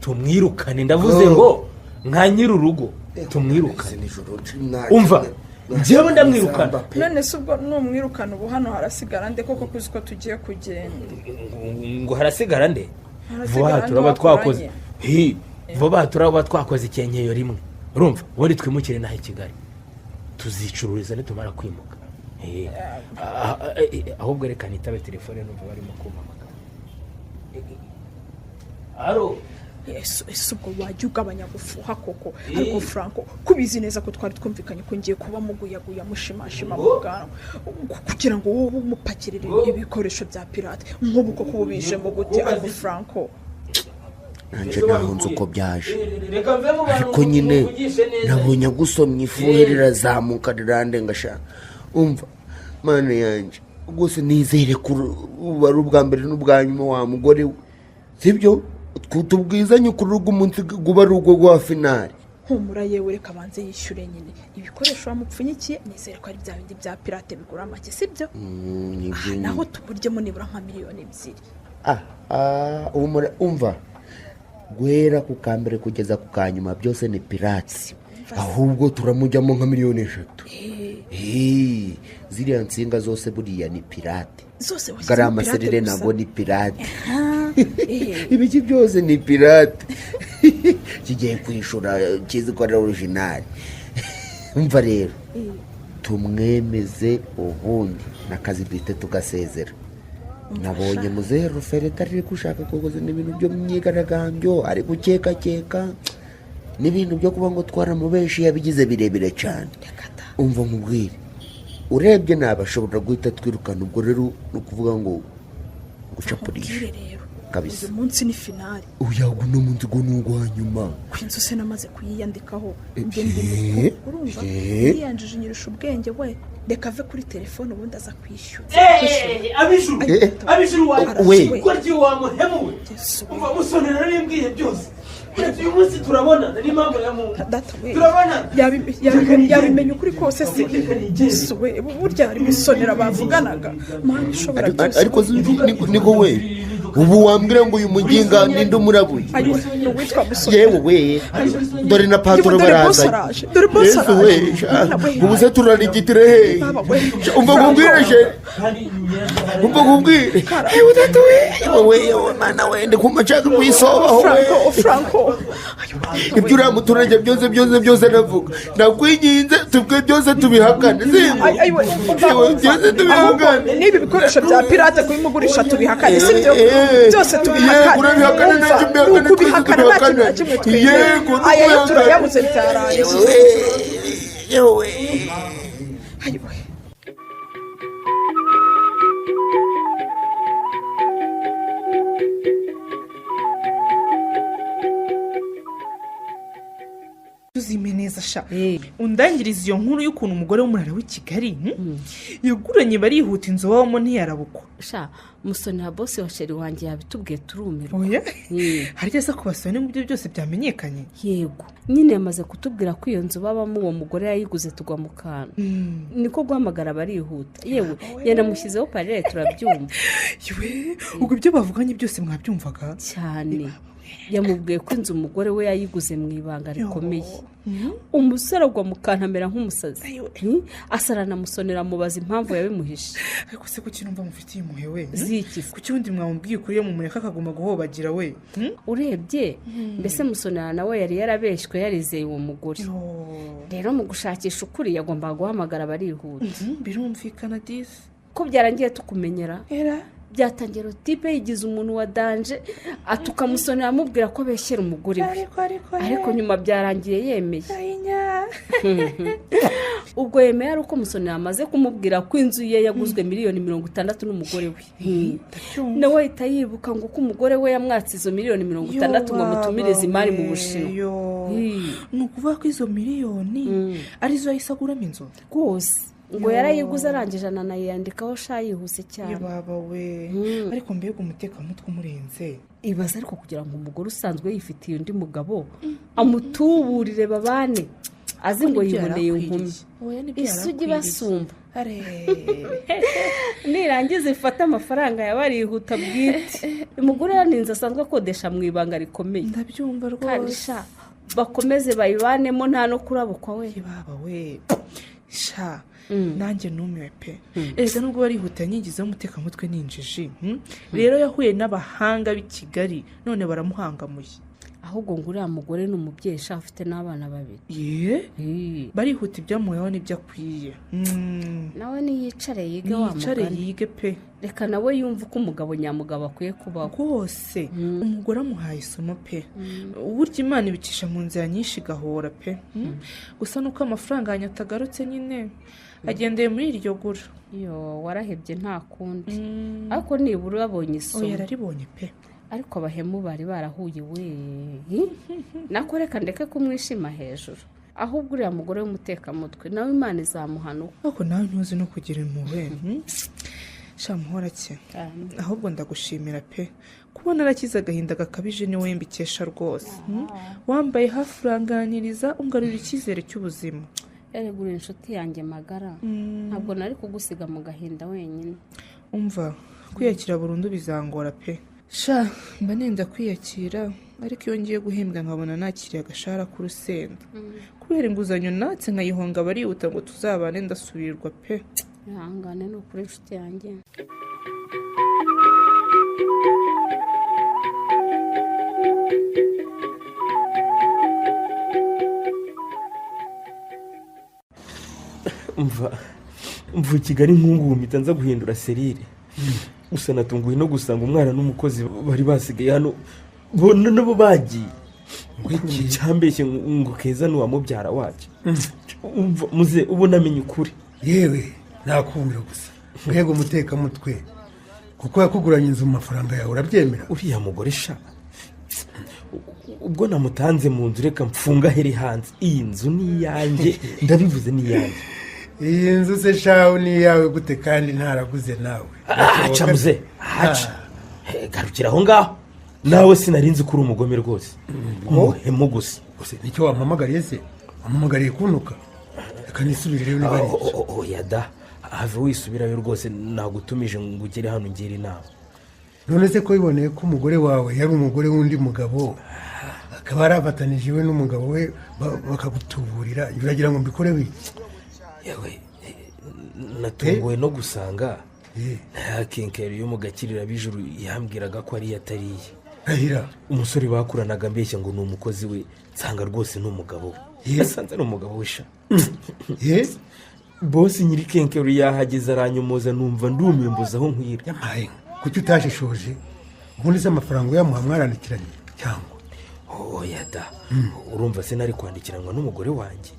Tumwirukane, ndavuze ngo nka nyir'urugo tumwirukane. Umva, njyewe ndamwirukana. None se ubwo numwirukana, ubu hano harasigara nde koko, kuzi ko tugiye kugenda? Ngo harasigara nde? Harasigara Vuba aha nde turaba twakoze wakoranye? Hi, vuba aha turaba twakoze ikenkero rimwe, urumva, ubundi twimukire n'aho i Kigali tuzicururiza nitumara kwimuka. Ahubwo reka nitabe telefone, numva barimo kumpamagara. Alo? Yesu, ese ubwo wajya ugabanya gufuha koko? Ariko Franco, kubizi neza ko twari twumvikanye ko ngiye kuba muguyaguya, mushimashima mu bwanwa kugira ngo wowe umupakirire ibikoresho bya pirate, nk'ubu koko ubu bijemo gute? Ariko Franco. Nanjye ntaho nzi uko byaje. Reka mve mu bantu Ariko nyine muvugishe neza. nabonye agusomye ifuhe rirazamuka rirandenga sha. Umva mana yanjye, rwose nizere ko ubu ari ubwa mbere n'ubwa nyuma wa mugore we, sibyo? Tubwizanye ukuri rw'umunsi guba ari urwo rwa finari. Humura yewe, reka abanze yishyure nyine ibikoresho bamupfunyikiye. Nizere ko ari bya bindi bya pirate bigura make, sibyo? Nibyo nyine. Naho tumuryemo nibura nka 2 miliyoni. Ah, humura, umva, guhera ku ka mbere kugeza ku ka nyuma byose ni pirate, ahubwo turamujyamo nka 3 miliyoni. Hii, ziriya nsinga zose buriya ni pirate. Zose washyizemo Gariya pirate amaserire gusa. ntabwo ni pirate. Ah, Ibiki byose ni pirate, kigiye kwishura kizi ko ari original. Umva rero, tumwemeze ubundi n'akazi duhite tugasezera. Nabonye muzehe Rufereta ari gushaka kuguza n'ibintu byo mu myigaragambyo, ari gukekakeka n'ibintu byo kuba ngo twaramubeshi, yabigize birebire cyane. Umva nkubwire, urebye nabashobora guhita twirukana. Ubwo rero ni ukuvuga ngo gucapurisha Ubwire rero kabisa. Uyu munsi ni finale. Uya, uno munsi go ni uwa nyuma. Ku inzu se namaze kuyiyandikaho, njye ndi mukuru, urumva? Yiyanjije nyirisha ubwenge we. Reka ave kuri telefone ubundi aza kwishyura. Abijuru, abijuru wanjye, We. ko ryo wamuhemuwe. Umva Musonera, narimbwiye byose. Uretse uyu munsi turabonana n'impamvu ya muntu. Data we. Turabonana. Yabimenye ukuri kose se? Yesu we, burya hari Musonera bavuganaga. Mana ishobora byose. Ariko niko we, ubu wambwira ngo uyu muginga ninde umurabuye? Ayiwe, ni uwitwa Musonera. Yewe we, dore na patoro Dore boss barazanye. araje, dore boss Yesu we. araje. Sha, We. ubu se turarigitire he? Baba we. Sha, umva nkubwire she, umva nkubwire, yewe data we, yewe we, yewe mana we, ndi kumva nshaka kuyisobaho we. Franco, Franco. Ibyo uriya muturage byose byose byose navuga, nakwinginze tubwe byose tubihakane, sibyo? Ay, ayiwe, umva, Yewe, umva. byose tubihakane. Ahubwo n'ibi bikoresho bya pirate kubimugurisha tubihakane, sibyo? Byose tubihakane. Yego, urabihakane. Umva, Nanjye mbihakane, ni ukubihakana, nta kintu na twese kimwe tubihakane. twemera. Yego, ni Aya yo ukubihakana. turayabuze, byarangiye. Yewe. Ayiwe. Tuzime neza sha, undangiriza iyo nkuru y'ukuntu umugore w'umurara w'i Kigali, yaguranye barihuta inzu babamo ntiyarabukwa. Sha Musonera, boss wa chéri wanjye yabitubwiye turumirwa. Oya, harya se ku basore mu byo byose byamenyekanye? Yego nyine, yamaze kutubwira ko iyo nzu babamo uwo mugore yayiguze tugwa mu kantu, niko guhamagara barihuta. Yewe, yanamushyizeho parire, turabyumva. Yewe, ubwo ibyo bavuganye byose mwabyumvaga? Cyane, yamubwiye ko inzu umugore we yayiguze mu ibanga rikomeye. Umusore agwa mu kantu amera nk'umusazi. Asarana Musonera, amubaza impamvu yabimuhishe. Ariko se kuki numva mufitiye impuhwe we? Ziki? Kuki ubundi mwamubwiye ukuri, iyo mumureka akaguma guhobagira we? Urebye mbese Musonera nawe yari yarabeshywe, yarizeye uwo mugore. Rero mu gushakisha ukuri yagombaga guhamagara barihuta. Birumvikana disi. Ko byarangiye tukumenyera. Era. Byatangira type yigize umuntu wa danger, atuka Musonera, amubwira ko abeshyera umugore we. Ariko ariko Ariko nyuma byarangiye yemeye. Ayinya. Ubwo yemeye ari uko Musonera amaze kumubwira ko inzu ye yaguzwe 60 miliyoni n'umugore we. Nawe ahita yibuka ngo uko umugore we yamwatse izo 60 miliyoni ngo amutumirize imari mu Bushinwa. Ni ukuvuga ko izo miliyoni arizo yahise aguramo inzu? Rwose, ngo yarayiguze arangije ananayandikaho sha, yihuse cyane. Baba we, ariko mbega umutekamutwe umurenze! Ibaza ariko, kugira ngo umugore usanzwe yifitiye undi mugabo amutuburire babane, azi ngo Nibyo yiboneye inkumi yarakwiriye. Oya, nibyo isugi yarakwiriye. basumba. Are. Nirangiza ifate amafaranga yabarihuta bwite, umugore yaninze asanzwe akodesha mu ibanga rikomeye. Ndabyumva Kandi rwose. sha, bakomeze bayibanemo nta no kurabukwa we. Baba we sha, nanjye numiwe pe. Erega nubwo barihuta yanyigizeho umutekamutwe n'injiji, Rero yahuye n'abahanga b'i Kigali none baramuhangamuye. Ahubwo ngo uriya mugore ni umubyeyi sha, afite n'abana babiri. Ye, barihuta ibyamuweho n'ibyo akwiye. Nawe niyicare yige wa Niyicare mugani. yige pe. Reka nawe yumve uko umugabo nyamugabo akwiye kubaho. Rwose umugore amuhaye isomo pe. Burya Imana ibicisha mu nzira nyinshi igahora pe. Gusa nuko amafaranga yanjye atagarutse nyine, agendeye muri iryo gura. Yo, warahebye, nta kundi, ariko nibura urabonye isomo. Oya, yararibonye pe. Ariko abahemu bari barahuye we. Nako reka ndeke kumwishima hejuru, ahubwo uriya mugore w'umutekamutwe nawe Imana izamuhanuka. Ariko nawe ntuzi no kugira impuhwe. Sha Muhorakeye, ahubwo ndagushimira pe, kuba narakize agahinda gakabije ni wowe mbikesha rwose. Wambaye hafi, uranganiriza, ungarura icyizere cy'ubuzima. Erega uri inshuti yanjye magara, ntabwo nari kugusiga mu gahinda wenyine. Umva, kwiyakira burundu bizangora pe. Sha, mba nenda kwiyakira, ariko iyo ngiye guhembwa nkabona nakiriye agashahara k'urusenda kubera inguzanyo natse nkayihonga barihuta ngo tuzabane, ndasubirwa pe. Ihangane ni ukuri inshuti yanjye. Mva mva Kigali nkungu mpita nza guhindura serire. Gusa natunguwe no gusanga umwana n'umukozi bari basigaye hano bo nabo bagiye. Cyambeshye ngo Keza ni uwamubyara wacu. Umva muze, ubu namenye ukuri. Yewe, nakumira gusa, mbega umutekamutwe, kuko yakuguranye inzu mu mafaranga yawe, urabyemera? Uriya mugore sha, ubwo namutanze mu nzu, reka mfunga ahere hanze. Iyi nzu ni iyanjye, ndabivuze, ni iyanjye. Iyi nzu se shahu ni iyawe gute kandi ntaraguze nawe? Aca muze, aca. Garukira aho ngaho nawe, sinari nzi ko uri umugome rwose, umuhemu gusa. Gusa nicyo wampamagariye se? Wampamagariye kuntuka? Reka nisubire rero niba ari ibyo. Oya da, have wisubirayo rwose, nagutumije ngo ugere hano ungire inama. None se ko wiboneye ko umugore wawe yari umugore w'undi mugabo, akaba yarafatanije we n'umugabo we bakagutuburira, uragira ngo mbikore wiki? Yewe, natunguwe no gusanga nta kenkeri yo mu gakirira b'ijuru yambwiraga ko ariyo atariye. Rahira. Umusore bakuranaga mbeshya ngo ni umukozi we, nsanga rwose ni umugabo we. Yasanze ari umugabo we sha. Bosi nyiri kenkeri yahageze aranyomoza, numva ndumiwe mbuze aho nkwira. Yampaye, kuki utashishoje? Ubundi se amafaranga uyamuha mwarandikiranye cyangwa? Oya da, urumva se nari kwandikiranwa n'umugore wanjye?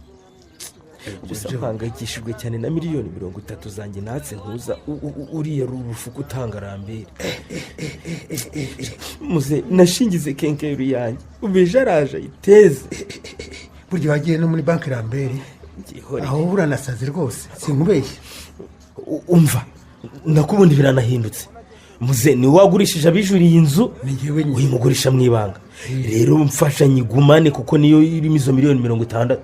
Gusa mpangayikishijwe cyane na 30 miliyoni zanjye natse ntuza uriya rubufuka utanga rambere. Muze, nashingize kenkeri yanjye, ubeje araje ayiteze. Burya wagiye no muri banki Rambere, aho uranasaze rwose, sinkubeshye. Umva, nakubundi biranahindutse. Muze, ni wagurishije abijuriye iyi nzu, uyimugurisha mu ibanga. Rero mfasha nyigumane kuko niyo irimo izo 60 miliyoni.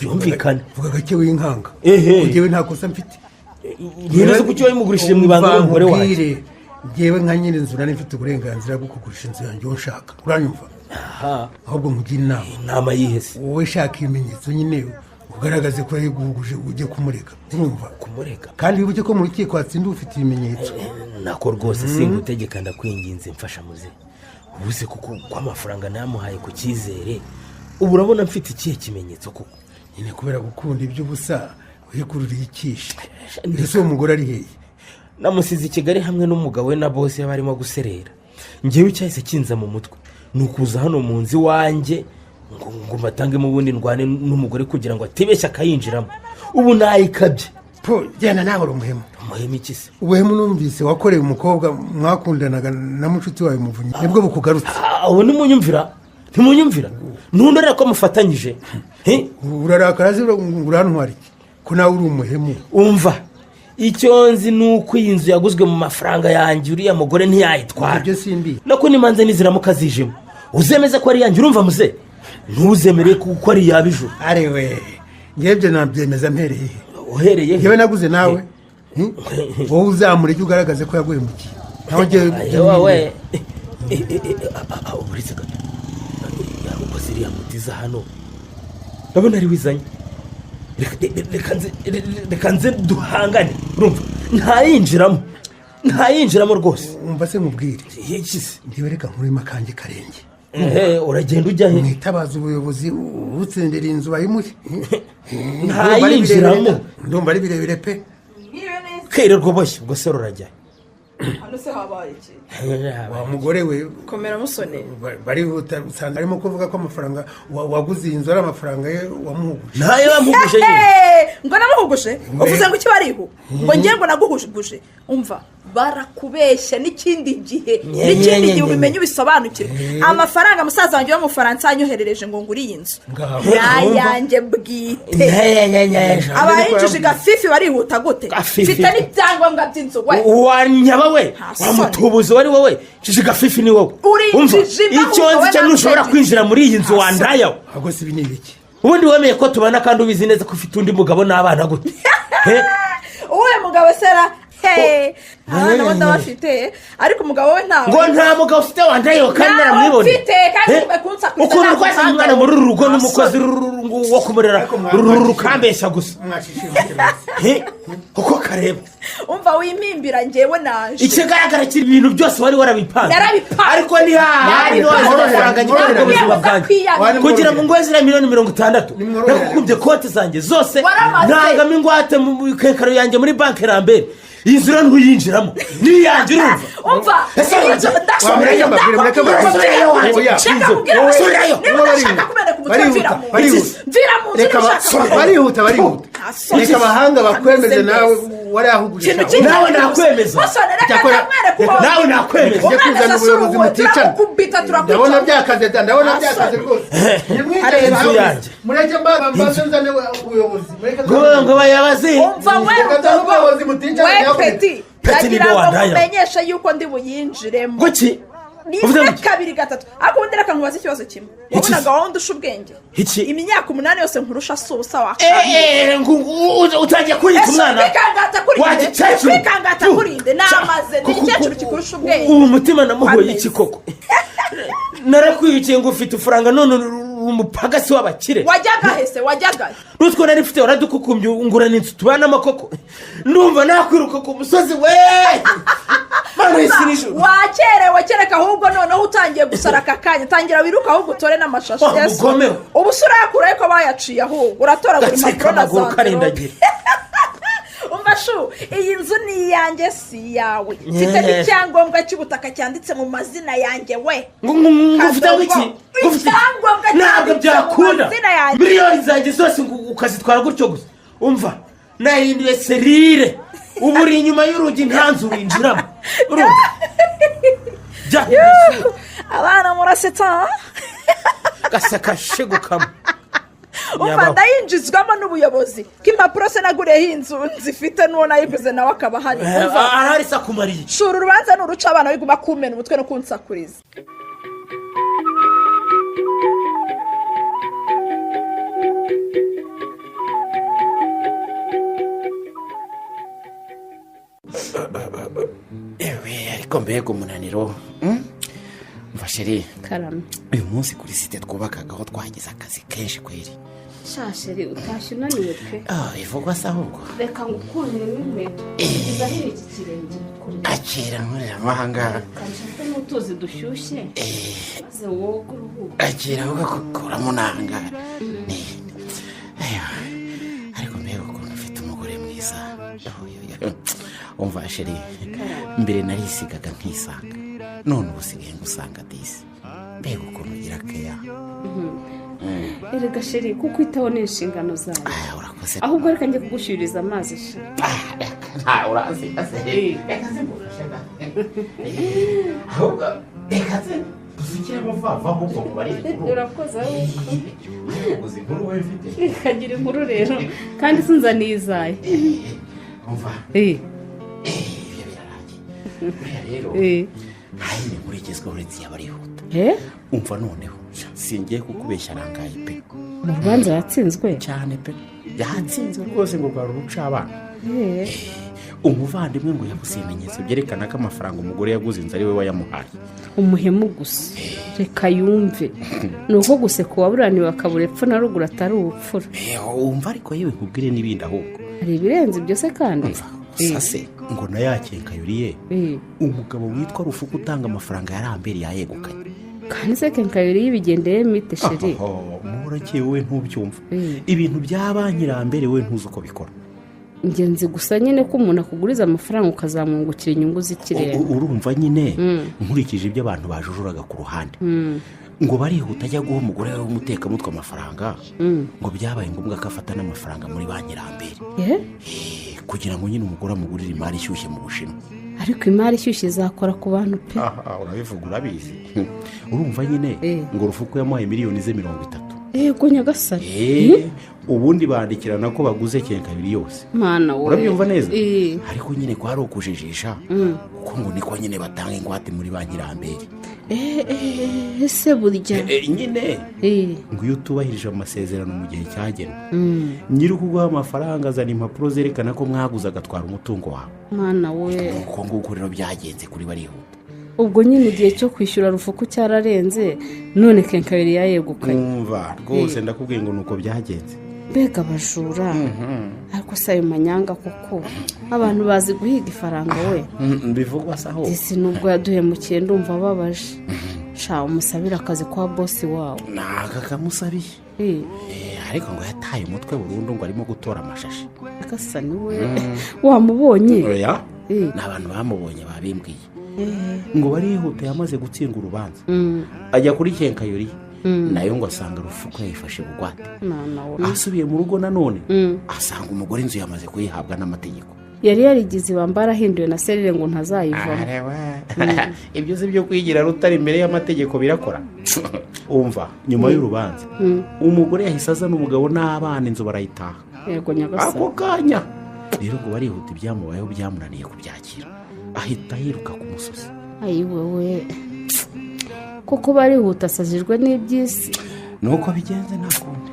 Byumvikane. Vuga gake w'inkanga. Njyewe nta kosa mfite. None se kuki wayimugurishije mu ibanga n'umugore wanjye? Njyewe nka nyiri inzu nari mfite uburenganzira bwo kugurisha inzu yanjye uwo nshaka, uranyumva? Ahubwo nkugire inama. Inama yihese? Wowe shaka ibimenyetso nyine ugaragaze ko yayiguhuguje, ujye kumurega, urumva? Kumurega? Kandi wibuke ko mu rukiko hatsinda ufite ibimenyetso. Nako rwose singutegeka, ndakwinginze mfasha muze. Ubuze kuko ko amafaranga namuhaye ku cyizere, ubu urabona mfite ikihe kimenyetso koko? Nyine kubera gukunda iby'ubusa wikururiye ikishi. Ese uwo mugore ari hehe? Namusize i Kigali hamwe n'umugabo we na bose barimo guserera. Ngewe icyahise kinza mu mutwe ni ukuza hano mu nzu iwanjye ngo mbatangemo ubundi ndwane n'umugore kugira ngo atibeshye akayinjiramo. Ubu nayikabye. Po, genda nawe uri umuhemu. Umuhemu iki se? Ubuhemu numvise wakoreye umukobwa mwakundanaga na mucuti wawe Muvunyi, nibwo bukugarutse. Ubu ntimunyumvira, ntimunyumvira, ntundorera ko mufatanyije. Urarakara se urantwara iki ko nawe uri umuhemu? Umva, icyo nzi ni uko iyi nzu yaguzwe mu mafaranga yanjye, uriya mugore ntiyayitwara. Ibyo simbi. Nako nimanze niziramuka zijemo uzemeze ko ari iyanjye, urumva muze? Ntuzemere kuko ari iyaba ijuru. Arewe, ngewe ibyo nabyemeza mpereye he? Uhereye he? Ngewe naguze nawe. Wowe uzamureke ugaragaze ko yaguhemukiye. Nawe ngewe wowe uretse gato, ubwo ziriya mutiza hano ndabona ari wizanye. Reka nze duhangane, urumva? Ntayinjiramo, ntayinjiramo rwose. Umva se nkubwire. Iki se? Ngewe reka nkuremo akanjye karenge. Uragenda ujya he? Mwitabaza ubuyobozi utsindira inzu bayimuhe. Ntayinjiramo. Ndumva ari birebire pe. Kwirirwa boshye ubwo se rurajya. Hano se habaye iki? Wa mugore we, Komera musone. Barihuta usanga arimo kuvuga ko amafaranga waguze iyi nzu ari amafaranga ye wamuhuguje. Ntayo yamuhuguje nyine. Ngo namuhuguje? Uvuze ngo iki bariho? Ngo ngiye ngo naguhuguje. Umva, Barakubeshya n'ikindi gihe, n'ikindi gihe ubimenye ubisobanukirwe. Amafaranga musaza wanjye wo mu Bufaransa yanyoherereje ngo ngure iyi nzu nayanjye bwite. Abayinjije gafifi barihuta gute? Mfite n'ibyangombwa by'inzu we. Wanyaba we, wamutubuzi wari wowe, njije gafifi ni wowe. Icyo nzi cyo ntushobora kwinjira muri iyi nzu wandayawe. Ahubwo si ibi ni ibiki? Ubundi wemeye ko tubana kandi ubizi neza ko ufite undi mugabo n'abana gute? Uwuhe mugabo sera? Abana bo ndabafite, ariko umugabo we ntawe. Ngo nta mugabo ufite wandayeho kandi naramwiboneye. Ukuntu rwazanye umwana muri uru rugo n'umukozi wo kumurera rukambeshya gusa uko kareba. Umva wimpimbira ngewe naje. Ikigaragara kiri ibintu byose wari warabipanze, ariko ntihahari amafaranga nyine ubuzima bwanjye kugira ngo ngohe ziriya 60,000,000 nakukumbye konti zanjye zose, ntangamo ingwate mu kekaro yanjye muri banki Rambere. Iyi nzu rero ntuyinjiramo niyanjye, urumva? Umva, barihuta barihuta, reka abahanga bakwemeze nawe warahugurisha. Nawe nakwemeza, nawe nakwemeza. Ujye kuzana ubuyobozi muticana, ndabona byakaze, ndabona byakaze rwose. Inzu yanjye mureke mbanze nzane ubuyobozi. Ngo bayabaze. Umva we Peti, ndagira ngo mumenyeshe yuko ndi buyinjiremo. Guki? Rimwe, kabiri, gatatu. Ariko ubundi reka nkubaze ikibazo kimwe. Wabonaga wowe ndusha ubwenge? Imyaka 8 yose nkurusha si ubusa wakanga. Utangiye kunyita umwana? Kwikangata kurinde namaze ni igikecuru kikurusha ubwenge. Ubu mutima namuhoye iki koko? Narakwibikiye ngo ufite ufaranga none umupagasi w'abakire. Wajyaga hese? Wajyaga n'utwo nari mfite waradukukumbye ngurana inzu tubanamo koko. Ndumva nakwiruka ku musozi we. Wakerewe, kereka ahubwo noneho utangiye gusara aka kanya, tangira wiruka ahubwo utore n'amashashi. Ubu se urayakura ko bayaciye ahubwo uratoragura impapuro na za karindagira. Umva shu, iyi nzu ni iyanjye si iyawe. Mfite n'icyangombwa cy'ubutaka cyanditse mu mazina yanjye we. Ngufite iki? Ntabwo byakunda, miliyoni zanjye zose ukazitwara gutyo gusa. Umva, nahinduye serire, ubu uri inyuma y'urugi nta nzu winjiramo. Abana murasetsa. Gaseka shigukamo. Umva, ndayinjizwamo n'ubuyobozi bw'impapuro se naguriyeho inzu nzifite, n'uwo nayiguze nawe akaba ahari. Arahari se akumariye? Shura urubanza ni uruca abana biguma kumena umutwe no kunsakuriza. Ewe, ariko mbega umunaniro. Mva chérie, Karame. Uyu munsi kuri site twubakagaho twagize akazi kenshi kweri. Sha chérie, utashye unaniwe pe. Ivugwa se ahubwo. Reka ngukuriremo inkweto kugeza hino iki kirenge. Akira nkoreramo ahangaha. Kanshake n'utuzi dushyushye maze woge uruhuke. Akira ugakuramo n'ahangaha. Ariko mbega ukuntu ufite umugore mwiza. Umva chérie, mbere narisigaga nkisanga, none ubu usigaye ngusanga disi. Mbega ukuntu ugira keya. Erega chérie, kuko itaho ni inshingano zawe. Urakoze. Ahubwo reka njye kugushyuririza amazi sha. Urazi reka nze ngufashe da. Ahubwo reka nze usukiremo vava ahubwo mubarire inkuru. Urakoze ahubwo. Uzi inkuru wowe mfite? Ikagira inkuru rero kandi sinzaniye izaye. Umva. Ibyo birarangiye. Buriya rero nta yindi nkuru igezweho uretse iy'abarihuta. Umva noneho singiye kukubeshya, arangaye pe. Mu rubanza yatsinzwe? Cyane pe, yatsinzwe rwose ngo rwari uruca abana. Umuvandimwe ngo yabuze ibimenyetso byerekana ko amafaranga umugore yaguze inzu ari we wayamuhaye. Umuhemu gusa, reka yumve. Ni uko guseka uwaburaniwe akabura epfo na ruguru atari ubupfura. Wumva ariko yewe nkubwire n'ibindi ahubwo. Hari ibirenze ibyo se kandi? Gusa se ngo nayakenkayuriye umugabo witwa Rufuku utanga amafaranga ya Rambere yayegukanye. Kandi se kenkayori y'ibigendeye mite chérie? Muhorakeye wowe ntubyumva. Ibintu bya banki Rambere wowe ntuzi uko bikora. Ingenzi gusa nyine ko umuntu akuguriza amafaranga ukazamwungukira inyungu z'ikirenga. Urumva nyine, nkurikije ibyo abantu bajujuraga ku ruhande, ngo barihuta ajya guha umugore we w'umutekamutwe amafaranga, ngo byabaye ngombwa ko afata n'amafaranga muri banki Rambere kugira ngo nyine umugore amugurire imari ishyushye mu Bushinwa. Ariko imari ishyushye izakora ku bantu pe. Aha urabivuga urabizi. Urumva nyine, ngo Rufuku yamuhaye miliyoni ze 30. Yego nyagasani. Ubundi bandikirana ko baguze kenkabiri yose. Mana we. Urabyumva neza? Ariko nyine ko ari ukujijisha, kuko ngo niko nyine batanga ingwate muri banki Rambere. Ese burya nyine ngo iyo utubahirije amasezerano mu gihe cyagenwe, nyiri ukuguha amafaranga azana impapuro zerekana ko mwaguze agatwara umutungo wawe. Mana we. Nuko nguko rero byagenze kuri barihuta. Ubwo nyine igihe cyo kwishyura Rufuku cyararenze, none kenkabiri yayegukanye. Umva rwose, ndakubwiye ngo nuko byagenze. Mbega abajura! Ariko si ayo manyanga koko, abantu bazi guhiga ifaranga we. Bivugwa se aho. Ese nubwo yaduhemukiye ndumva ababaje. Sha, umusabire akazi kwa bosi wawe. Naka kamusabiye, ariko ngo yataye umutwe burundu, ngo arimo gutora amashashi. Gasa niwe wamubonye? Oya, ni abantu bamubonye babimbwiye. Ngo barihuta yamaze gutsindwa urubanza, ajya kuri kenkayori, nayo ngo asanga Rufuku yayifashe bugwate. Mwana we. Asubiye mu rugo nanone asanga umugore inzu yamaze kuyihabwa n'amategeko. Yari yarigize ibamba, yarahinduwe na serire ngo ntazayivamo. Ibyo si byo kwigira rutari imbere y'amategeko birakora. Umva, nyuma y'urubanza umugore yahise azana umugabo n'abana, inzu barayitaha. Yego nyagasani. Ako kanya rero ngo barihuta ibyamubayeho byamunaniye kubyakira, ahita yiruka ku musozi. Ayi wewe, kuko barihuta asazijwe n'iby'isi. Nuko bigenze, nta kundi.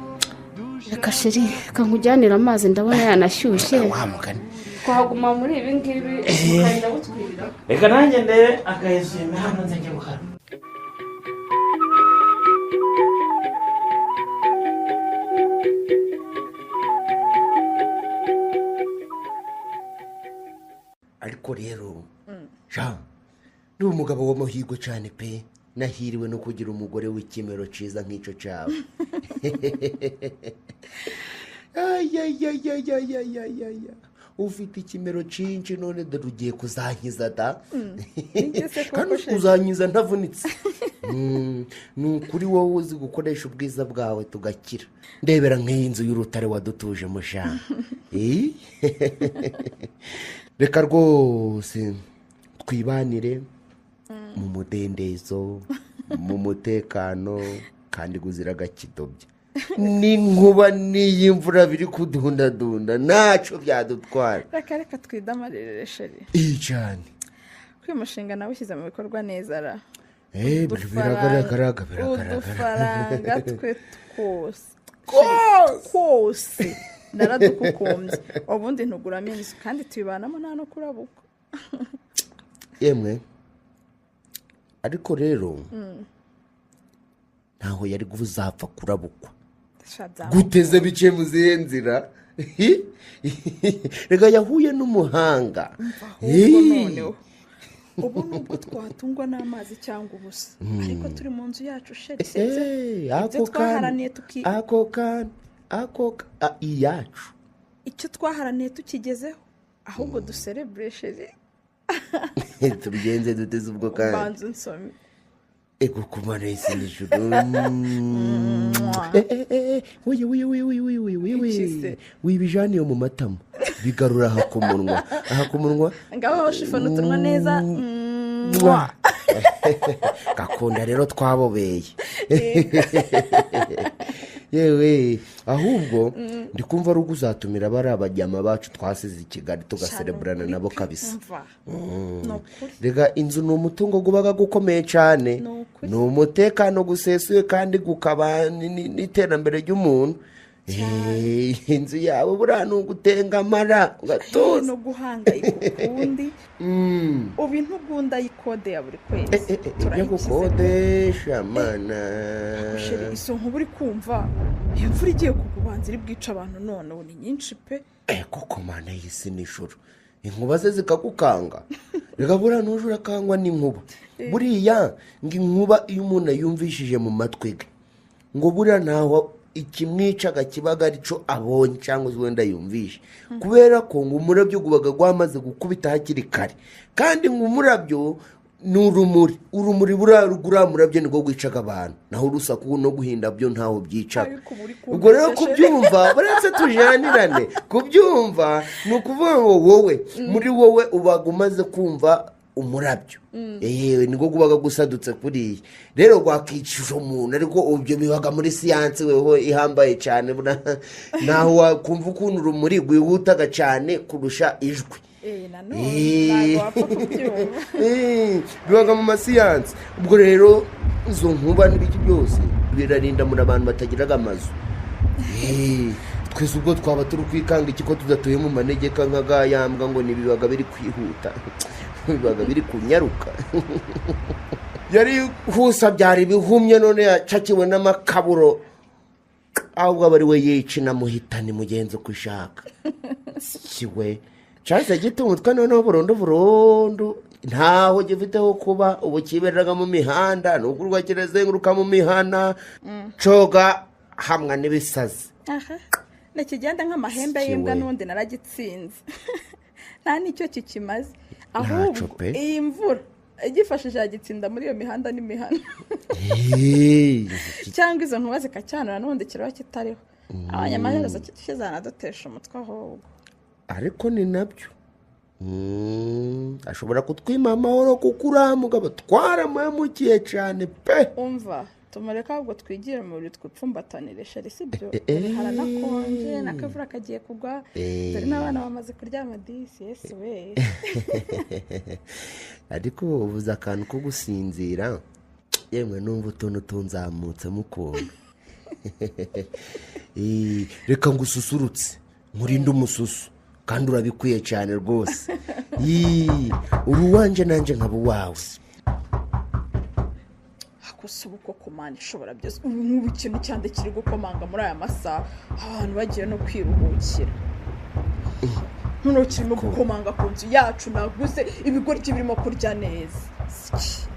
Reka chéri, reka nkujyanire amazi, ndabona yanashyushye. Wa mugani. Twaguma muri ibi ngibi ukagenda butwirira. Reka nanjye ndebe akayesume hano nzajya gukaraba. Ariko rero jean ni umugabo w'amahirwe cyane pe, nahiriwe no kugira umugore w'ikimero cyiza nk'icyo cyawe. Ayayayayayayaya, ufite ikimero cyinshi, none dore ugiye kuzankiza da, kandi uzankiza ntavunitse. Ni ukuri wowe uzi gukoresha ubwiza bwawe tugakira. Ndebera nk'iyi nzu y'urutare wadutuje mushaka. Reka rwose twibanire mu mudendezo, mu mutekano, kandi guzira agakidobya. N'inkuba n'iy'imvura biri kudundadunda ntacyo byadutwara. Reka reka twidamarire chéri. Iyi cyane. Ko uyu mushinga nawe ushyize mu bikorwa neza ra. Biragaragara, biragaragara. Udufaranga twe twose twose naradukukumbye, ubundi ntuguramo inzu kandi tuyibanamo nta no kurabuka. Yemwe, ariko rero ntaho yari kuzapfa kurabukwa. Guteze bice mu zihe nzira? Reka yahuye n'umuhanga. Ahubwo noneho ubu nubwo twatungwa n'amazi cyangwa ubusa, ariko turi mu nzu yacu chéri, sibyo? Ibyo twaharaniye tuki ako kana ako iyacu, icyo twaharaniye tukigezeho, ahubwo duserebure chéri. Tubigenze duteze ubwo kandi. Banza unsome. Ego kumara isi n'ijuru. Oye oye oye oye oye oye oye, wibijaniye mu matama bigarura aha ku munwa, aha ku munwa. Ngaho shifona utunwa neza. Gakunda rero twabobeye. Yewe, ahubwo ndi kumva ari uzatumira bari abajyama bacu twasize i Kigali tugasereburana nabo kabisa. Rega inzu ni umutungo gubaga gukomeye cyane, ni umutekano gusesuye kandi gukaba n'iterambere ry'umuntu. Inzu yawe buriya ni ugutengamara ugatuza. No guhangayika ukundi, ubu intugunda y'ikode ya buri kwezi. Ibyo gukodesha mana. Izo nkuba uri kumva, imvura igiye kugubanza iri bwica abantu noneho ni nyinshi pe. Koko mana y'isi n'ijuru, inkuba ze zikagukanga. Reka buriya n'uje urakangwa n'inkuba. Buriya ngo inkuba iyo umuntu ayumvishije mu matwi ge, ngo buriya ntaho Ikimwicaga kibaga arico abonye cyangwa se wenda yumvishe, kubera ko ngo umurabyo gubaga gwamaze gukubita hakiri kare, kandi ngo umurabyo ni urumuri, urumuri buriya murabyo nibwo rwicaga abantu, naho urusaku no guhinda byo ntaho byicaga. Ubwo rero kubyumva buretse tujanirane, kubyumva ni ukuvuga ngo wowe muri wowe ubaga umaze kumva umurabyo, nibwo gubaga gusadutse kuriya, rero rwakicisha umuntu. Ariko ibyo bibaga muri siyansi weho ihambaye cyane, naho wakumva ukuntu urumuri rwihutaga cyane kurusha ijwi. Bibaga mu masiyansi. Ubwo rero izo nkuba n'ibiki byose birarinda muri abantu batagiraga amazu. Twese ubwo twaba turi kwikanga iki ko tudatuye mu manegeka nka gayambwa ngo nibibaga biri kwihuta, bibaga biri kunyaruka. Yari husa byari bihumye, none yacakiwe n'amakaburo, ahubwo aba ari we yica inamuhitane mugenzi uko ishaka. Kiwe cyahise gita umutwe noneho burundu burundu, ntaho gifiteho kuba, ubu kibereraga mu mihanda, nubwo kirazenguruka mu mihana, coga hamwe n'ibisazi. Ntikigenda nk'amahembe y'imbwa n'ubundi naragitsinze, nta n'icyo kikimaze, ahubwo iyi mvura igifashije yagitsinda muri iyo mihanda n'imihanda, cyangwa izo nkuba zikacyanura n'ubundi kiraba kitariho, abanyamaherezo kizanadutesha umutwe ahubwo. Ariko ni nabyo ashobora kutwima amahoro kuko uriya mugabo twaramuhemukiye cyane pe. Umva tumureka ahubwo twigire mu buriri twipfumbatanire shari, si byo? Haranakonje n'akavura kagiye kugwa, dore n'abana bamaze kuryama disi. Yesu we. Ariko ubuze akantu ko gusinzira, yemwe numva utuntu tunzamutsemo ukuntu. Reka ngususurutse nkurinde umususu, kandi urabikwiye cyane rwose. Uri uwanjye nanjye nkaba uwawe. Gusa ubu koko Mana ishobora byose, ubu nk'ubu ikintu cyane kiri gukomanga muri aya masaha, abantu bagiye no kwiruhukira, noneho kirimo gukomanga ku nzu yacu naguze, ibigoryi birimo kurya neza.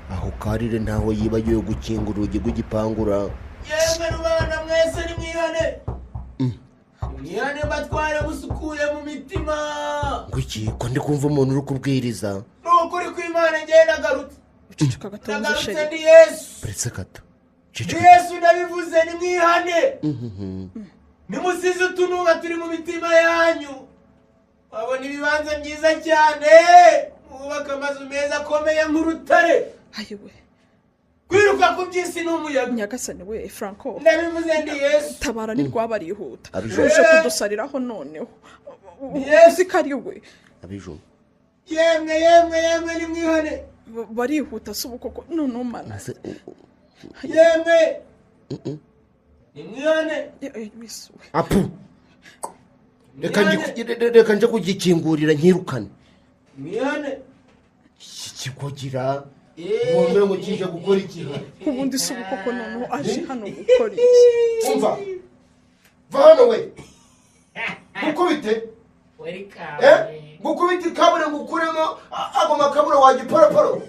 Aho karire ntaho yibagiwe gukinga urugi rw'igipangura. Yemwe rubanda mwese nimwihane, mwihane mbatware musukuye mu mitima. Ngwiki ko ndi kumva umuntu uri kubwiriza? Ni ukuri kw'Imana ngewe nagarutse. Nagarutse ndi Yesu. Uretse gato. Ndi Yesu ndabivuze, nimwihane. Nimusize utunuba turi mu mitima yanyu. Babona ibibanza byiza cyane, mwubaka amazu meza akomeye nk'urutare. Ayiwe. Kwiruka ku by'isi ni umuyaga. Nyagasani we Franco. Ndabivuze ndi Yesu. Tabara ni rwabarihuta. Uje kudusariraho noneho. Uzi ko ari we. Abijo. Yemwe yemwe yemwe nimwihane. Barihuta si ubukoko noneho mana. Yemwe nimwihane. Apu. Reka nje kugikingurira nkirukane. Mwihane. Kikogira uwo ngo kije gukora iki? Ubundi si ubukoko noneho aje hano gukora iki? Umva. Va hano we. Gukubite. Gukubita ikabure ngukuremo ago makabure wagiporoporo.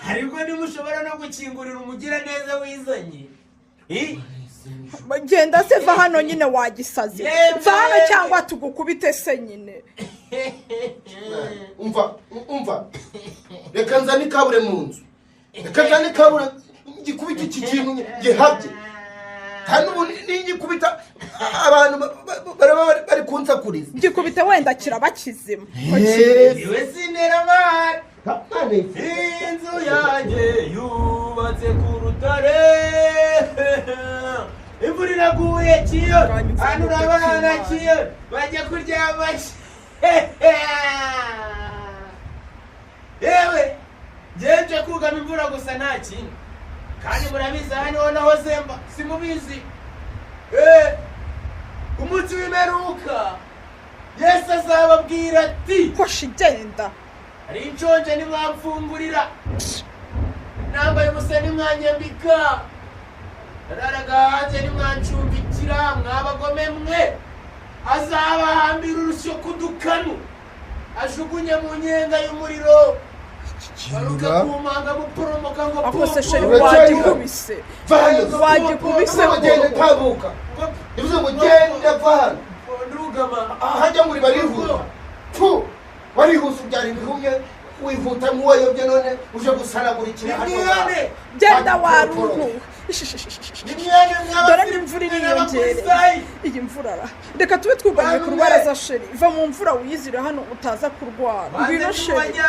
Ariko ntimushobora no gukingurira umugira neza wizanye. Genda se va hano nyine wagisaze. Va hano cyangwa tugukubite se nyine. Umva, umva. Reka nzane ikabure mu nzu. Reka nzane ikabure ngikubite iki kintu gihabye. Hano ubu ningikubita abantu baraba bari kunsakuriza. Ngikubite wenda kiraba kizima. Iwe sinera amahane. Inzu yanjye yubatse ku rutare. Imvura iraguye kiyo, hano urabana kiyo, bajya kuryama. Yewe ngenje kugama imvura gusa nta kintu, kandi murabizi aha niho naho zemba simubizi. Umunsi w'imperuka Yesu azababwira ati hoshi genda, hari inshonje ntimwamfungurira, nambaye ubusa ntimwanyambika, nararaga hanze ntimwancumbikira, mwabagome mwe. Azabahambira urusyo ku dukanu, ajugunye mu nyenga y'umuriro. Baruka kumanga muporomoka ngo Ako se sheri Uracyari wagikubise. Va hano. Wagikubise Ngo genda tambuka. Bivuze ngo genda va hano. Ndugama. Ahajya muri barihuta. Pfu! Warihuse ubyara ibihumye wihuta nk'uwayobye none uje gusanagurikira hano. Nimwihane. Genda waruntu. Nimwihane Dore n'imvura iriyongereye. Iyi mvura ra. Reka tube twugamye ku rubaraza sheri. Va mu mvura wiyizire hano utaza kurwara. Ngwino sheri.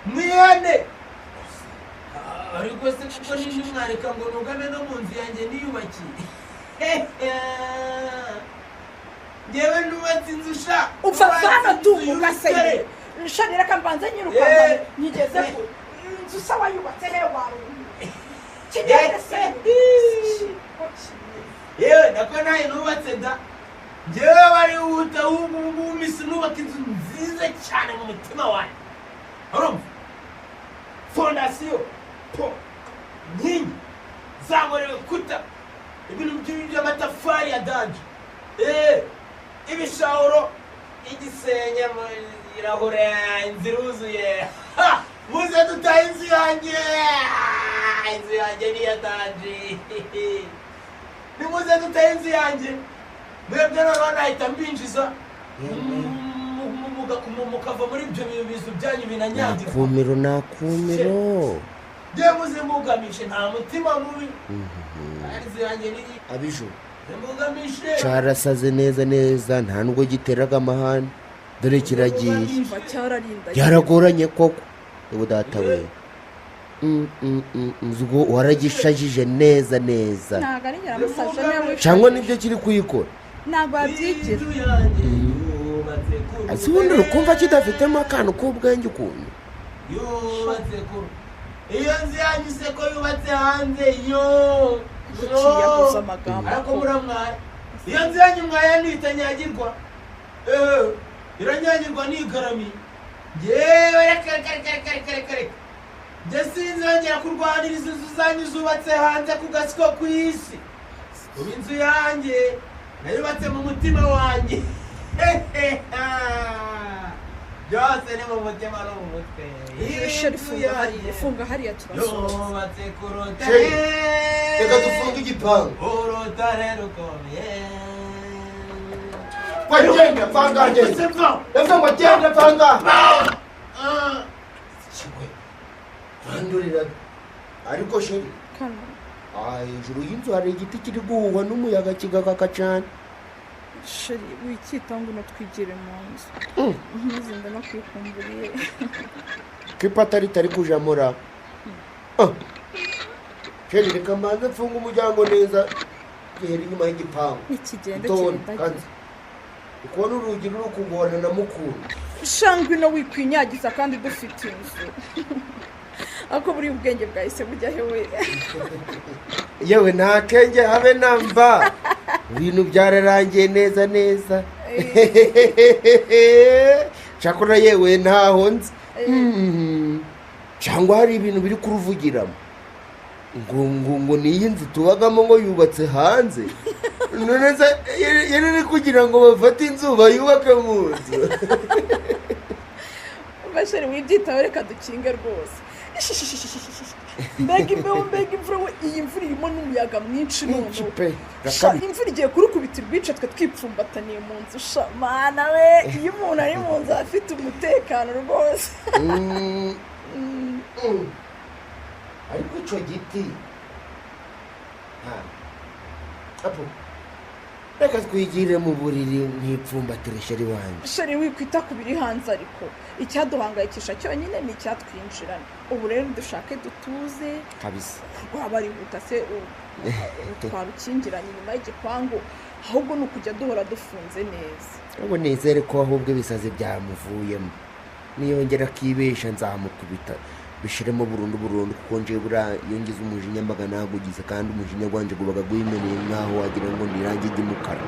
Mwihane. Ariko se kuko nini mwareka ngo nugame no mu nzu yanjye niyubakiye. Ngewe nubatse inzu sha. Upfa hano tumuka se. Sheri reka mbanze nyirukanka nyigeze ku inzu se wayubatse he waruntu. Kigende se. Yewe nako nayo nubatse da. Ngewe barihuta ubu ngubu misi nubaka inzu nziza cyane mu mutima wanjye. Urumva? Fondasiyo po nkingi zankorewe kuta ibintu by'amatafari ya danje ibishahuro igisenge irahure inzu iruzuye. Muze dutahe inzu yanjye. Inzu yanjye ni iya danje. Nimuze dutahe inzu yanjye mwebwe noneho nahita mbinjiza mukava muri ibyo bizu byanyu binanyagirwa. Nakumiro nakumiro. Ngewe muze mbugamishe nta mutima mubi. Inzu yanjye ni Abiju mbugamishe. Carasaze neza neza nta nubwo giteraga amahane dore kiragiye. Umva cyararinda. Byaragoranye koko. Ubu data we. Nzugo waragishajije neza neza. Ntabwo ari nyiramusaje niwe. Cyangwa nibyo kiri kuyikora. Ntabwo yabyigira. Ese ubundi urukumva kidafitemo akantu k'ubwenge ukuntu. Yubatse kuru. Iyo nzu yanyu se ko yubatse hanze yo. Yabuze amagambo. Ariko muramwara. Iyo nzu yanyu mwayanita nyagirwa. Iranyagirwa nigaramiye. Ngewe reka reka reka reka reka reka. Njye sinzongera kurwaniriza inzu zanyu zubatse hanze ku gasiko ku isi. Ubu inzu yanjye nayubatse mu mutima wanjye. Byose ni mu mutima no mu mutwe. Sheri funga hariya, funga hariya turasohotse. Yubatse ku rutare. Reka dufunge igipangu. Urutare rukomeye. Genda vanga genda. Ndavuga ngo genda vanga. Bandurira. Ariko sheri. Hejuru y'inzu hari igiti kiri guhuhwa n'umuyaga kigakaka cyane. Sheri wikita ngo twigire mu nzu. Ntuzi ndanakwikumburiye. Kipata ritari kujamura. Sheri reka mbanze mfunge umuryango neza gihera inyuma y'igipangu. Nikigende kirindagira. Ukubona urugi ruri kugorana na mukuru. Shangwe no wikwinyagiza kandi dufite inzu. Ako buri ubwenge bwahise bujya hewe. Yewe nta kenge habe namba. Ibintu byararangiye neza neza. Cyakora yewe ntaho nzi. Cyangwa hari ibintu biri kuruvugiramo. Ngo ngo ngo niyi nzu tubagamo ngo yubatse hanze. None se yari kugira ngo bafate inzu bayubake mu nzu. Basheri wibyitaho reka dukinge rwose. Mbega imbeho mbega imvura we iyi mvura irimo n'umuyaga mwinshi none. Imvura igiye kurukubita urwica twe twipfumbataniye mu nzu sha mana we iyo umuntu ari mu nzu afite umutekano rwose. Ariko icyo giti apo reka twigire mu buriri nkipfumbatire sheri wanjye. Sheri wikwita ku biri hanze ariko icyaduhangayikisha cyonyine ni icyatwinjirana. Ubu rero dushake dutuze kabisa. Rwaba arihuta se twarukingiranye inyuma y'igipangu ahubwo ni ukujya duhora dufunze neza. Ubwo nizere ko ahubwo ibisazi byamuvuyemo. Niyongera akibesha nzamukubita bishiremo burundu burundu kuko nje bura yongize umujinya mbaga nagugize kandi umujinya gwanje gubaga gwimereye nkaho wagira ngo nirange ry'umukara.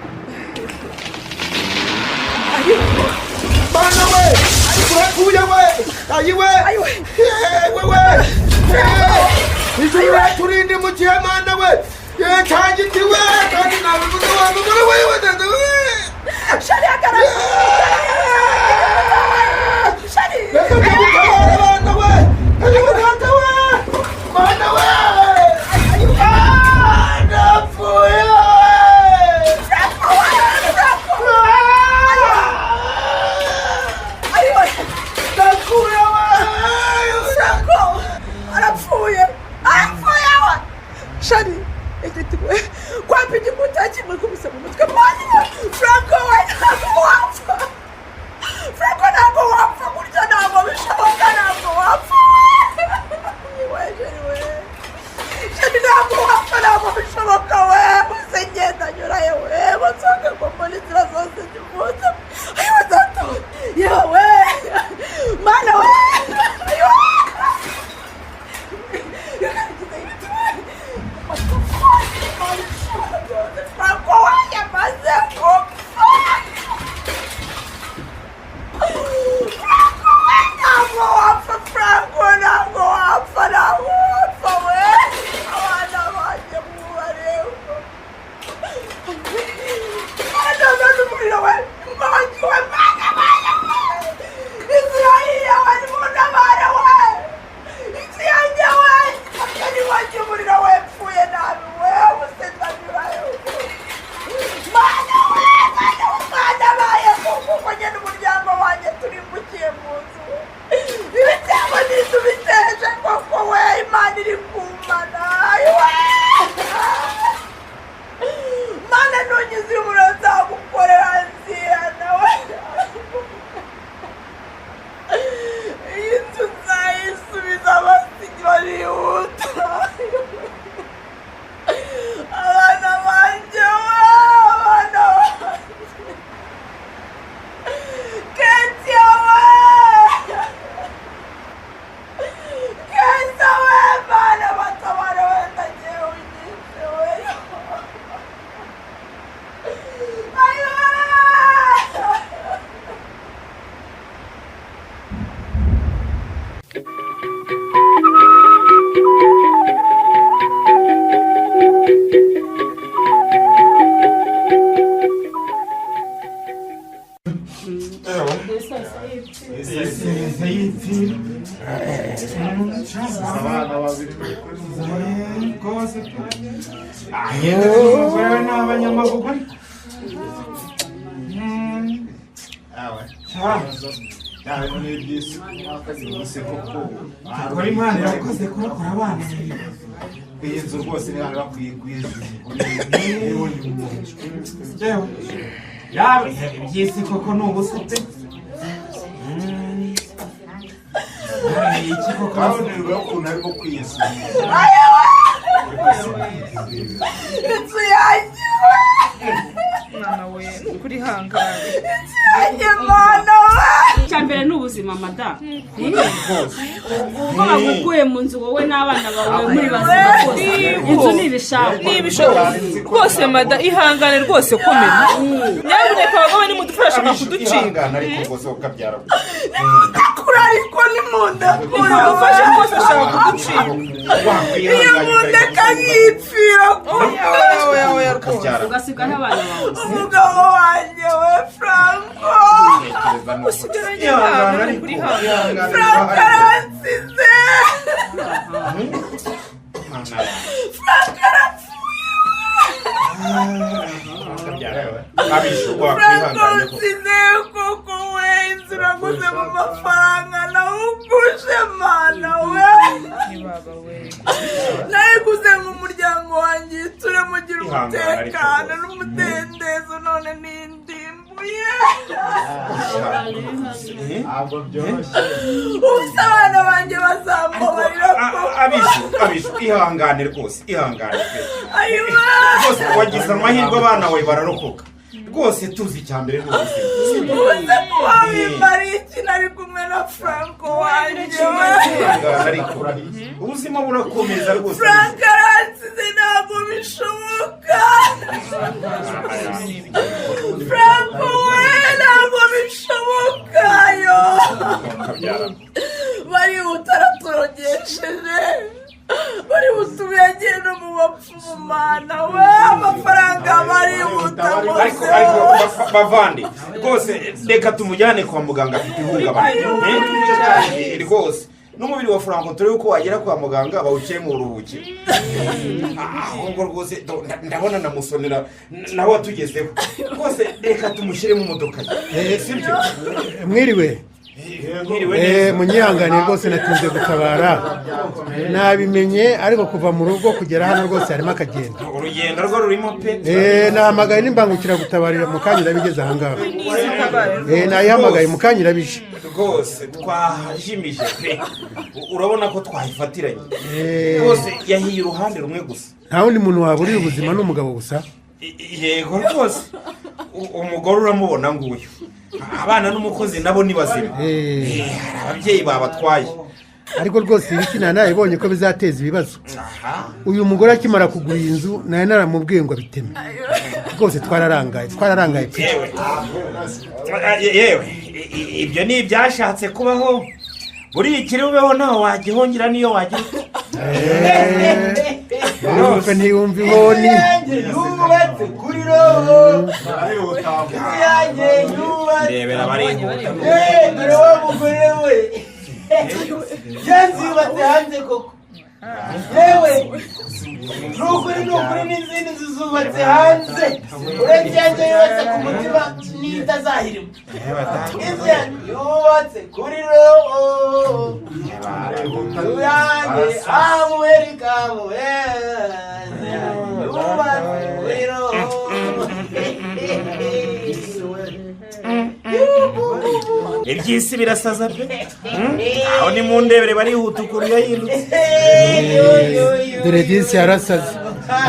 Bana we ariko we ayiwe we we ijuru turinde mu gihemana we cyangiti we kandi nabivuze wa mugore we we Shari hagarara. Shari reka gutabara abana we Abana babiri rwose yewe ni abanyamagugu ariko cyakora Imana irakoze kurokora abana. Iyi nzu rwose ni hano bakwiye kuyizuza. Yawe iby'isi koko ni ubusa pe. Iki koko Kabonerwa ukuntu arimo kwiyesura. Inzu yanjye Mwana we, ni ukuri ihangane. Inzu yanjye mwana we. Icya mbere ni ubuzima madamu. Ubwo bagukuye mu nzu wowe n'abana bawe muri bazima rwose, inzu ni ibishakwa. Ni ibishakwa rwose mada, ihangane rwose, komera. Nyamuneka abagabo nimudufashe kuducika. Ihangane ariko rwose ukabyara. Ndakura ariko ni mu ndakura. Nimudufashe rwose ashaka kuducika. Iyo mundeka nkipfira Ukabyara. Ugasigaho abana bawe. Umugabo wanjye we Franco. Usigaranye abana, ni ukuri ihangane. Franco aransize. Franco arapfuye. Franco nsize koko we, inzu naguze mu mafaranga nawuguje mana we. Nayiguze ngo umuryango wanjye iture mugire umutekano n'umudendezo, none nindimbuye. Ntabwo byoroshye. Ubusa abana banjye bazambabarira koko. Abishu, abishu, ihangane rwose, ihangane pe. Ayiwa. Rwose wagize amahirwe abana bawe bararokoka. Rwose tuzi icya mbere ni ubuzima. Ubuze kuba wimbariye iki nari kumwe na Franco wanjye we. Ihangane ariko ubuzima burakomeza rwose. Franco aransize ntabwo bishoboka. Franco we ntabwo bishoboka yo. Barihuta araturogesheje. Barihuta ubu yagiye no mu bapfumu mana we, amafaranga barihuta. Ariko ariko bavandi rwose reka tumujyane kwa muganga, afite ihungabana. Eh, rwose n'umubiri wa Franco turebe uko wagera kwa muganga bawushyire mu buruhukiro. Ahubwo rwose ndabona namusonera nawe watugezeho rwose, reka tumushyire mu modoka ye, sibyo? Mwiriwe. Mwiriwe neza. Munyihangane rwose natinze gutabara, nabimenye ariko kuva mu rugo kugera hano rwose harimo akagendo. Urugendo rwo rurimo pe. Nahamagaye n'imbangukiragutabarira mu kanya irabigeze ahangaha. Nayihamagaye mu kanya irabije. Rwose twahajimije pe, urabona ko twayifatiranye. Rwose yahiye uruhande rumwe gusa. Nta wundi muntu waburira ubuzima, ni umugabo gusa. Yego rwose, umugore uramubona nguyu, abana n'umukozi nabo ni bazima. Hari ababyeyi babatwaye. Ariko rwose ibiki nari narabibonye ko bizateza ibibazo. Uyu mugore akimara kugura iyi nzu nari naramubwiye ngo abiteme. Rwose twararangaye, twararangaye pe. Yewe. Yewe, ibyo ni ibyashatse kubaho. Buriya ikiri bubeho ntawe wagihungira niyo wagira ute. Yumva ntiyumva ihoni. Yubatse kuri roho. Inzu yanjye yubatse. Ndebera barihuta. Eh, dore wa mugore we. Ya nzu yubatse hanze koko. Yewe, ni ukuri ni ukuri n'izindi nzu zubatse hanze. Uretse iyanjye yubatse ku mutima niyo itazahirima. Inzu yanjye yubatse kuri roho. Inzu yanjye amuherika amuheze. Yubatse kuri roho. Iby'isi birasaza pe. Aho ni mu ndebere barihuta ukuntu yahindutse. Dore disi yarasaze,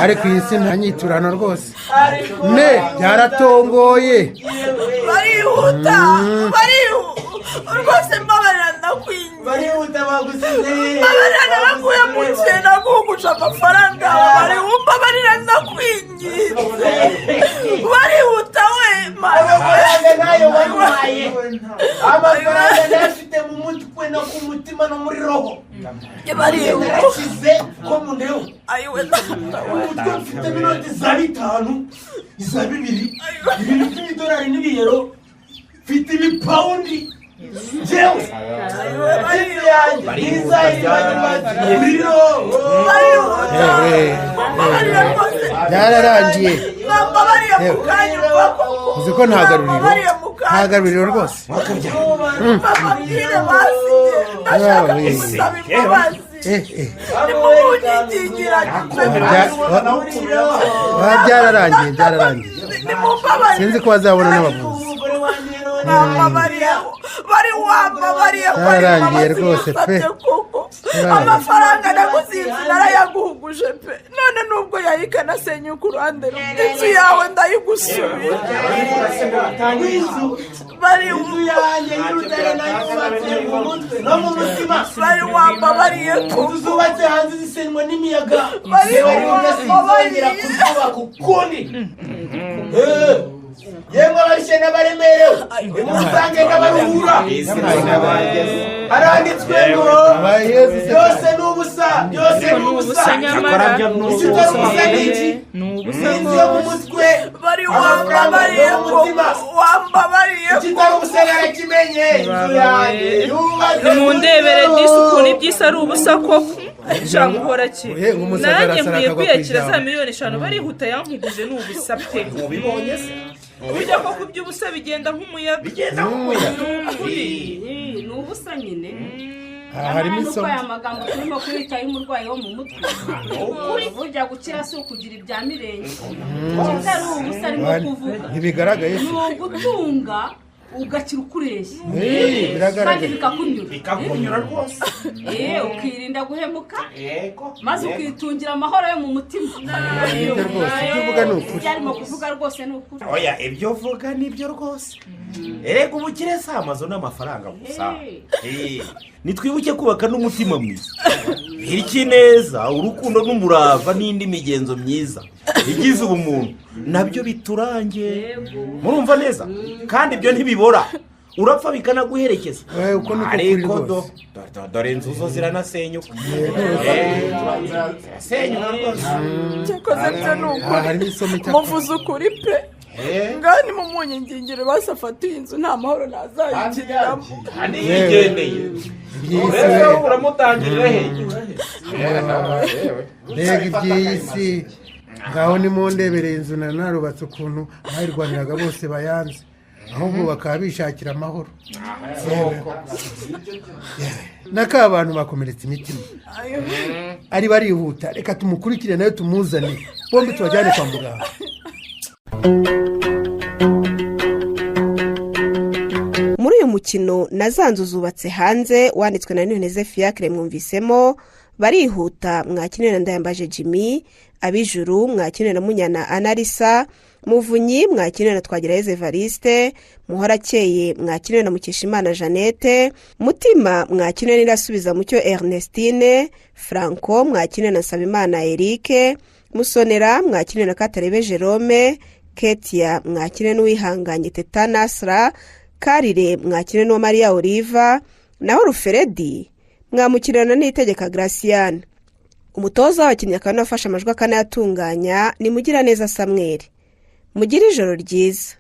ariko iyi si nta nyiturano rwose ne byaratongoye. Barihuta, barihuta rwose, mbabarira ndakwinginze. Barihuta bagusize. Mbabarira narakuye mu kintu naguhuguje amafaranga yawe, mbabarira ndakwinginze. Barihuta we mana we. Amafaranga nayo wampaye, amafaranga nayafite mu mutwe no ku mutima no muri roho. Barihuta. Narakize ko mu ndeho. Ayiwe data we. Umutwe mfitemo inoti za 5, iza 2, ibintu by'imidolari n'ibiyero. Mfite ibipawundi njyewe inzu yanjye izayibagirwa. Byararangiye, uzi ko nta garuriro, nta garuriro rwose. Byararangiye, byararangiye, sinzi ko bazabona n'abavuzi. Byararangiye rwose pe. Amafaranga naguze iyi nzu narayaguhuguje pe, none nubwo yayikanasenyuka uruhande rumwe, inzu yawe ndayigusubiye. Inzu yanjye y'urutare nayubatse mu mutwe no mu mutima. Bari wambabariye ko inzu zubatse hanze zisenywa n'imiyaga, bari sinzongera kuzubaka ukundi. Yemwe abarushye n'abaremerewe, nimusange n'abaruhura. Haranditswe ngo byose ni ubusa, byose ni ubusa. Icyo utari ubusa ni iki? Ni inzu yo mu mutwe, amafaranga yo mu mutima. Icyo utari ubusa narakimenye, inzu yanjye yubatse. Nimundebere disi ukuntu iby'isi ari ubusa koko. Muhora ki nanjye nkwiye kwiyakira za miliyoni 5 barihuta yankuguje, ni ubusa pe. Mubibonye se? Burya koko iby'ubusa bigenda nk'umuyaga. Bigenda nk'umuyaga. Ni ubusa nyine. Harimo isomo. Isomo. Aya magambo turimo kuyita y'umurwayi wo mu mutwe. Burya gukira si ukugira ibya mirenge. Kitari ubusa arimo kuvuga Ntibigaragaye ni ugutunga ugakira ukureshya Biragaragara. kandi bikakunyura. Bikakunyura rwose. Ukirinda guhemuka, maze ukitungira amahoro yo mu mutima. Nibyo rwose, ibyo uvuga ni ukuri. Ibyo arimo kuvuga rwose ni ukuri. Oya, ibyo uvuga nibyo rwose. Erega ubukire si amazu n'amafaranga gusa. Nitwibuke kubaka n'umutima mwiza, bityo neza urukundo n'umurava n'indi migenzo myiza igize ubumuntu nabyo biturange. Murumva neza? Kandi ibyo ntibibora, urapfa bikanaguherekeza. Uko niko kuri. Ariko Rwose. dore inzu zo ziranasenyuka, zirasenyuka rwose. Cyakoze byo ni ukuri. Harimo isomo icyakora. Muvuze ukuri pe. Ngaho nimumunyiringire basi afate iyi nzu, nta mahoro ntazayigiriramo. Kandi yigendeye. Iby'isi. Mbese uramutangirira he? Mbega iby'iyi si! Ngaho nimundebere inzu nari narubatse, ukuntu abayirwaniraga bose bayanze, ahubwo bakaba bishakira amahoro. Naka abantu bakomeretse imitima ari barihuta. Reka tumukurikire nawe tumuzane, bombi tubajyane kwa muganga. Muri uyu mukino na za nzu zubatse hanze wanditswe na Niyoneze Fiacre, mwumvisemo Barihuta mwakiniwe na Ndayambaje Jimmy, Abijuru mwakiniwe na Munyana Analisa, Muvunyi mwakiniwe na Twagirayezu Evariste, Muhorakeye mwakiniwe na Mukeshimana Jeannette, Mutima mwakiniwe n'Irasubiza Mucyo Ernestine, Franco mwakiniwe na Nsabimana Eric, Musonera mwakiniwe na Katarebe Jerome, Ketia mwakiniwe n'Uwihanganye Teta Nasra, Karire mwakiniwe n'uwa Mariya Oliva, naho Ruferedi mwamukirana n'Itegeka Graciane. Umutoza w'abakinnyi akaba anafashe amajwi akanayatunganya ni Mugiraneza Samweri. Mugire ijoro ryiza.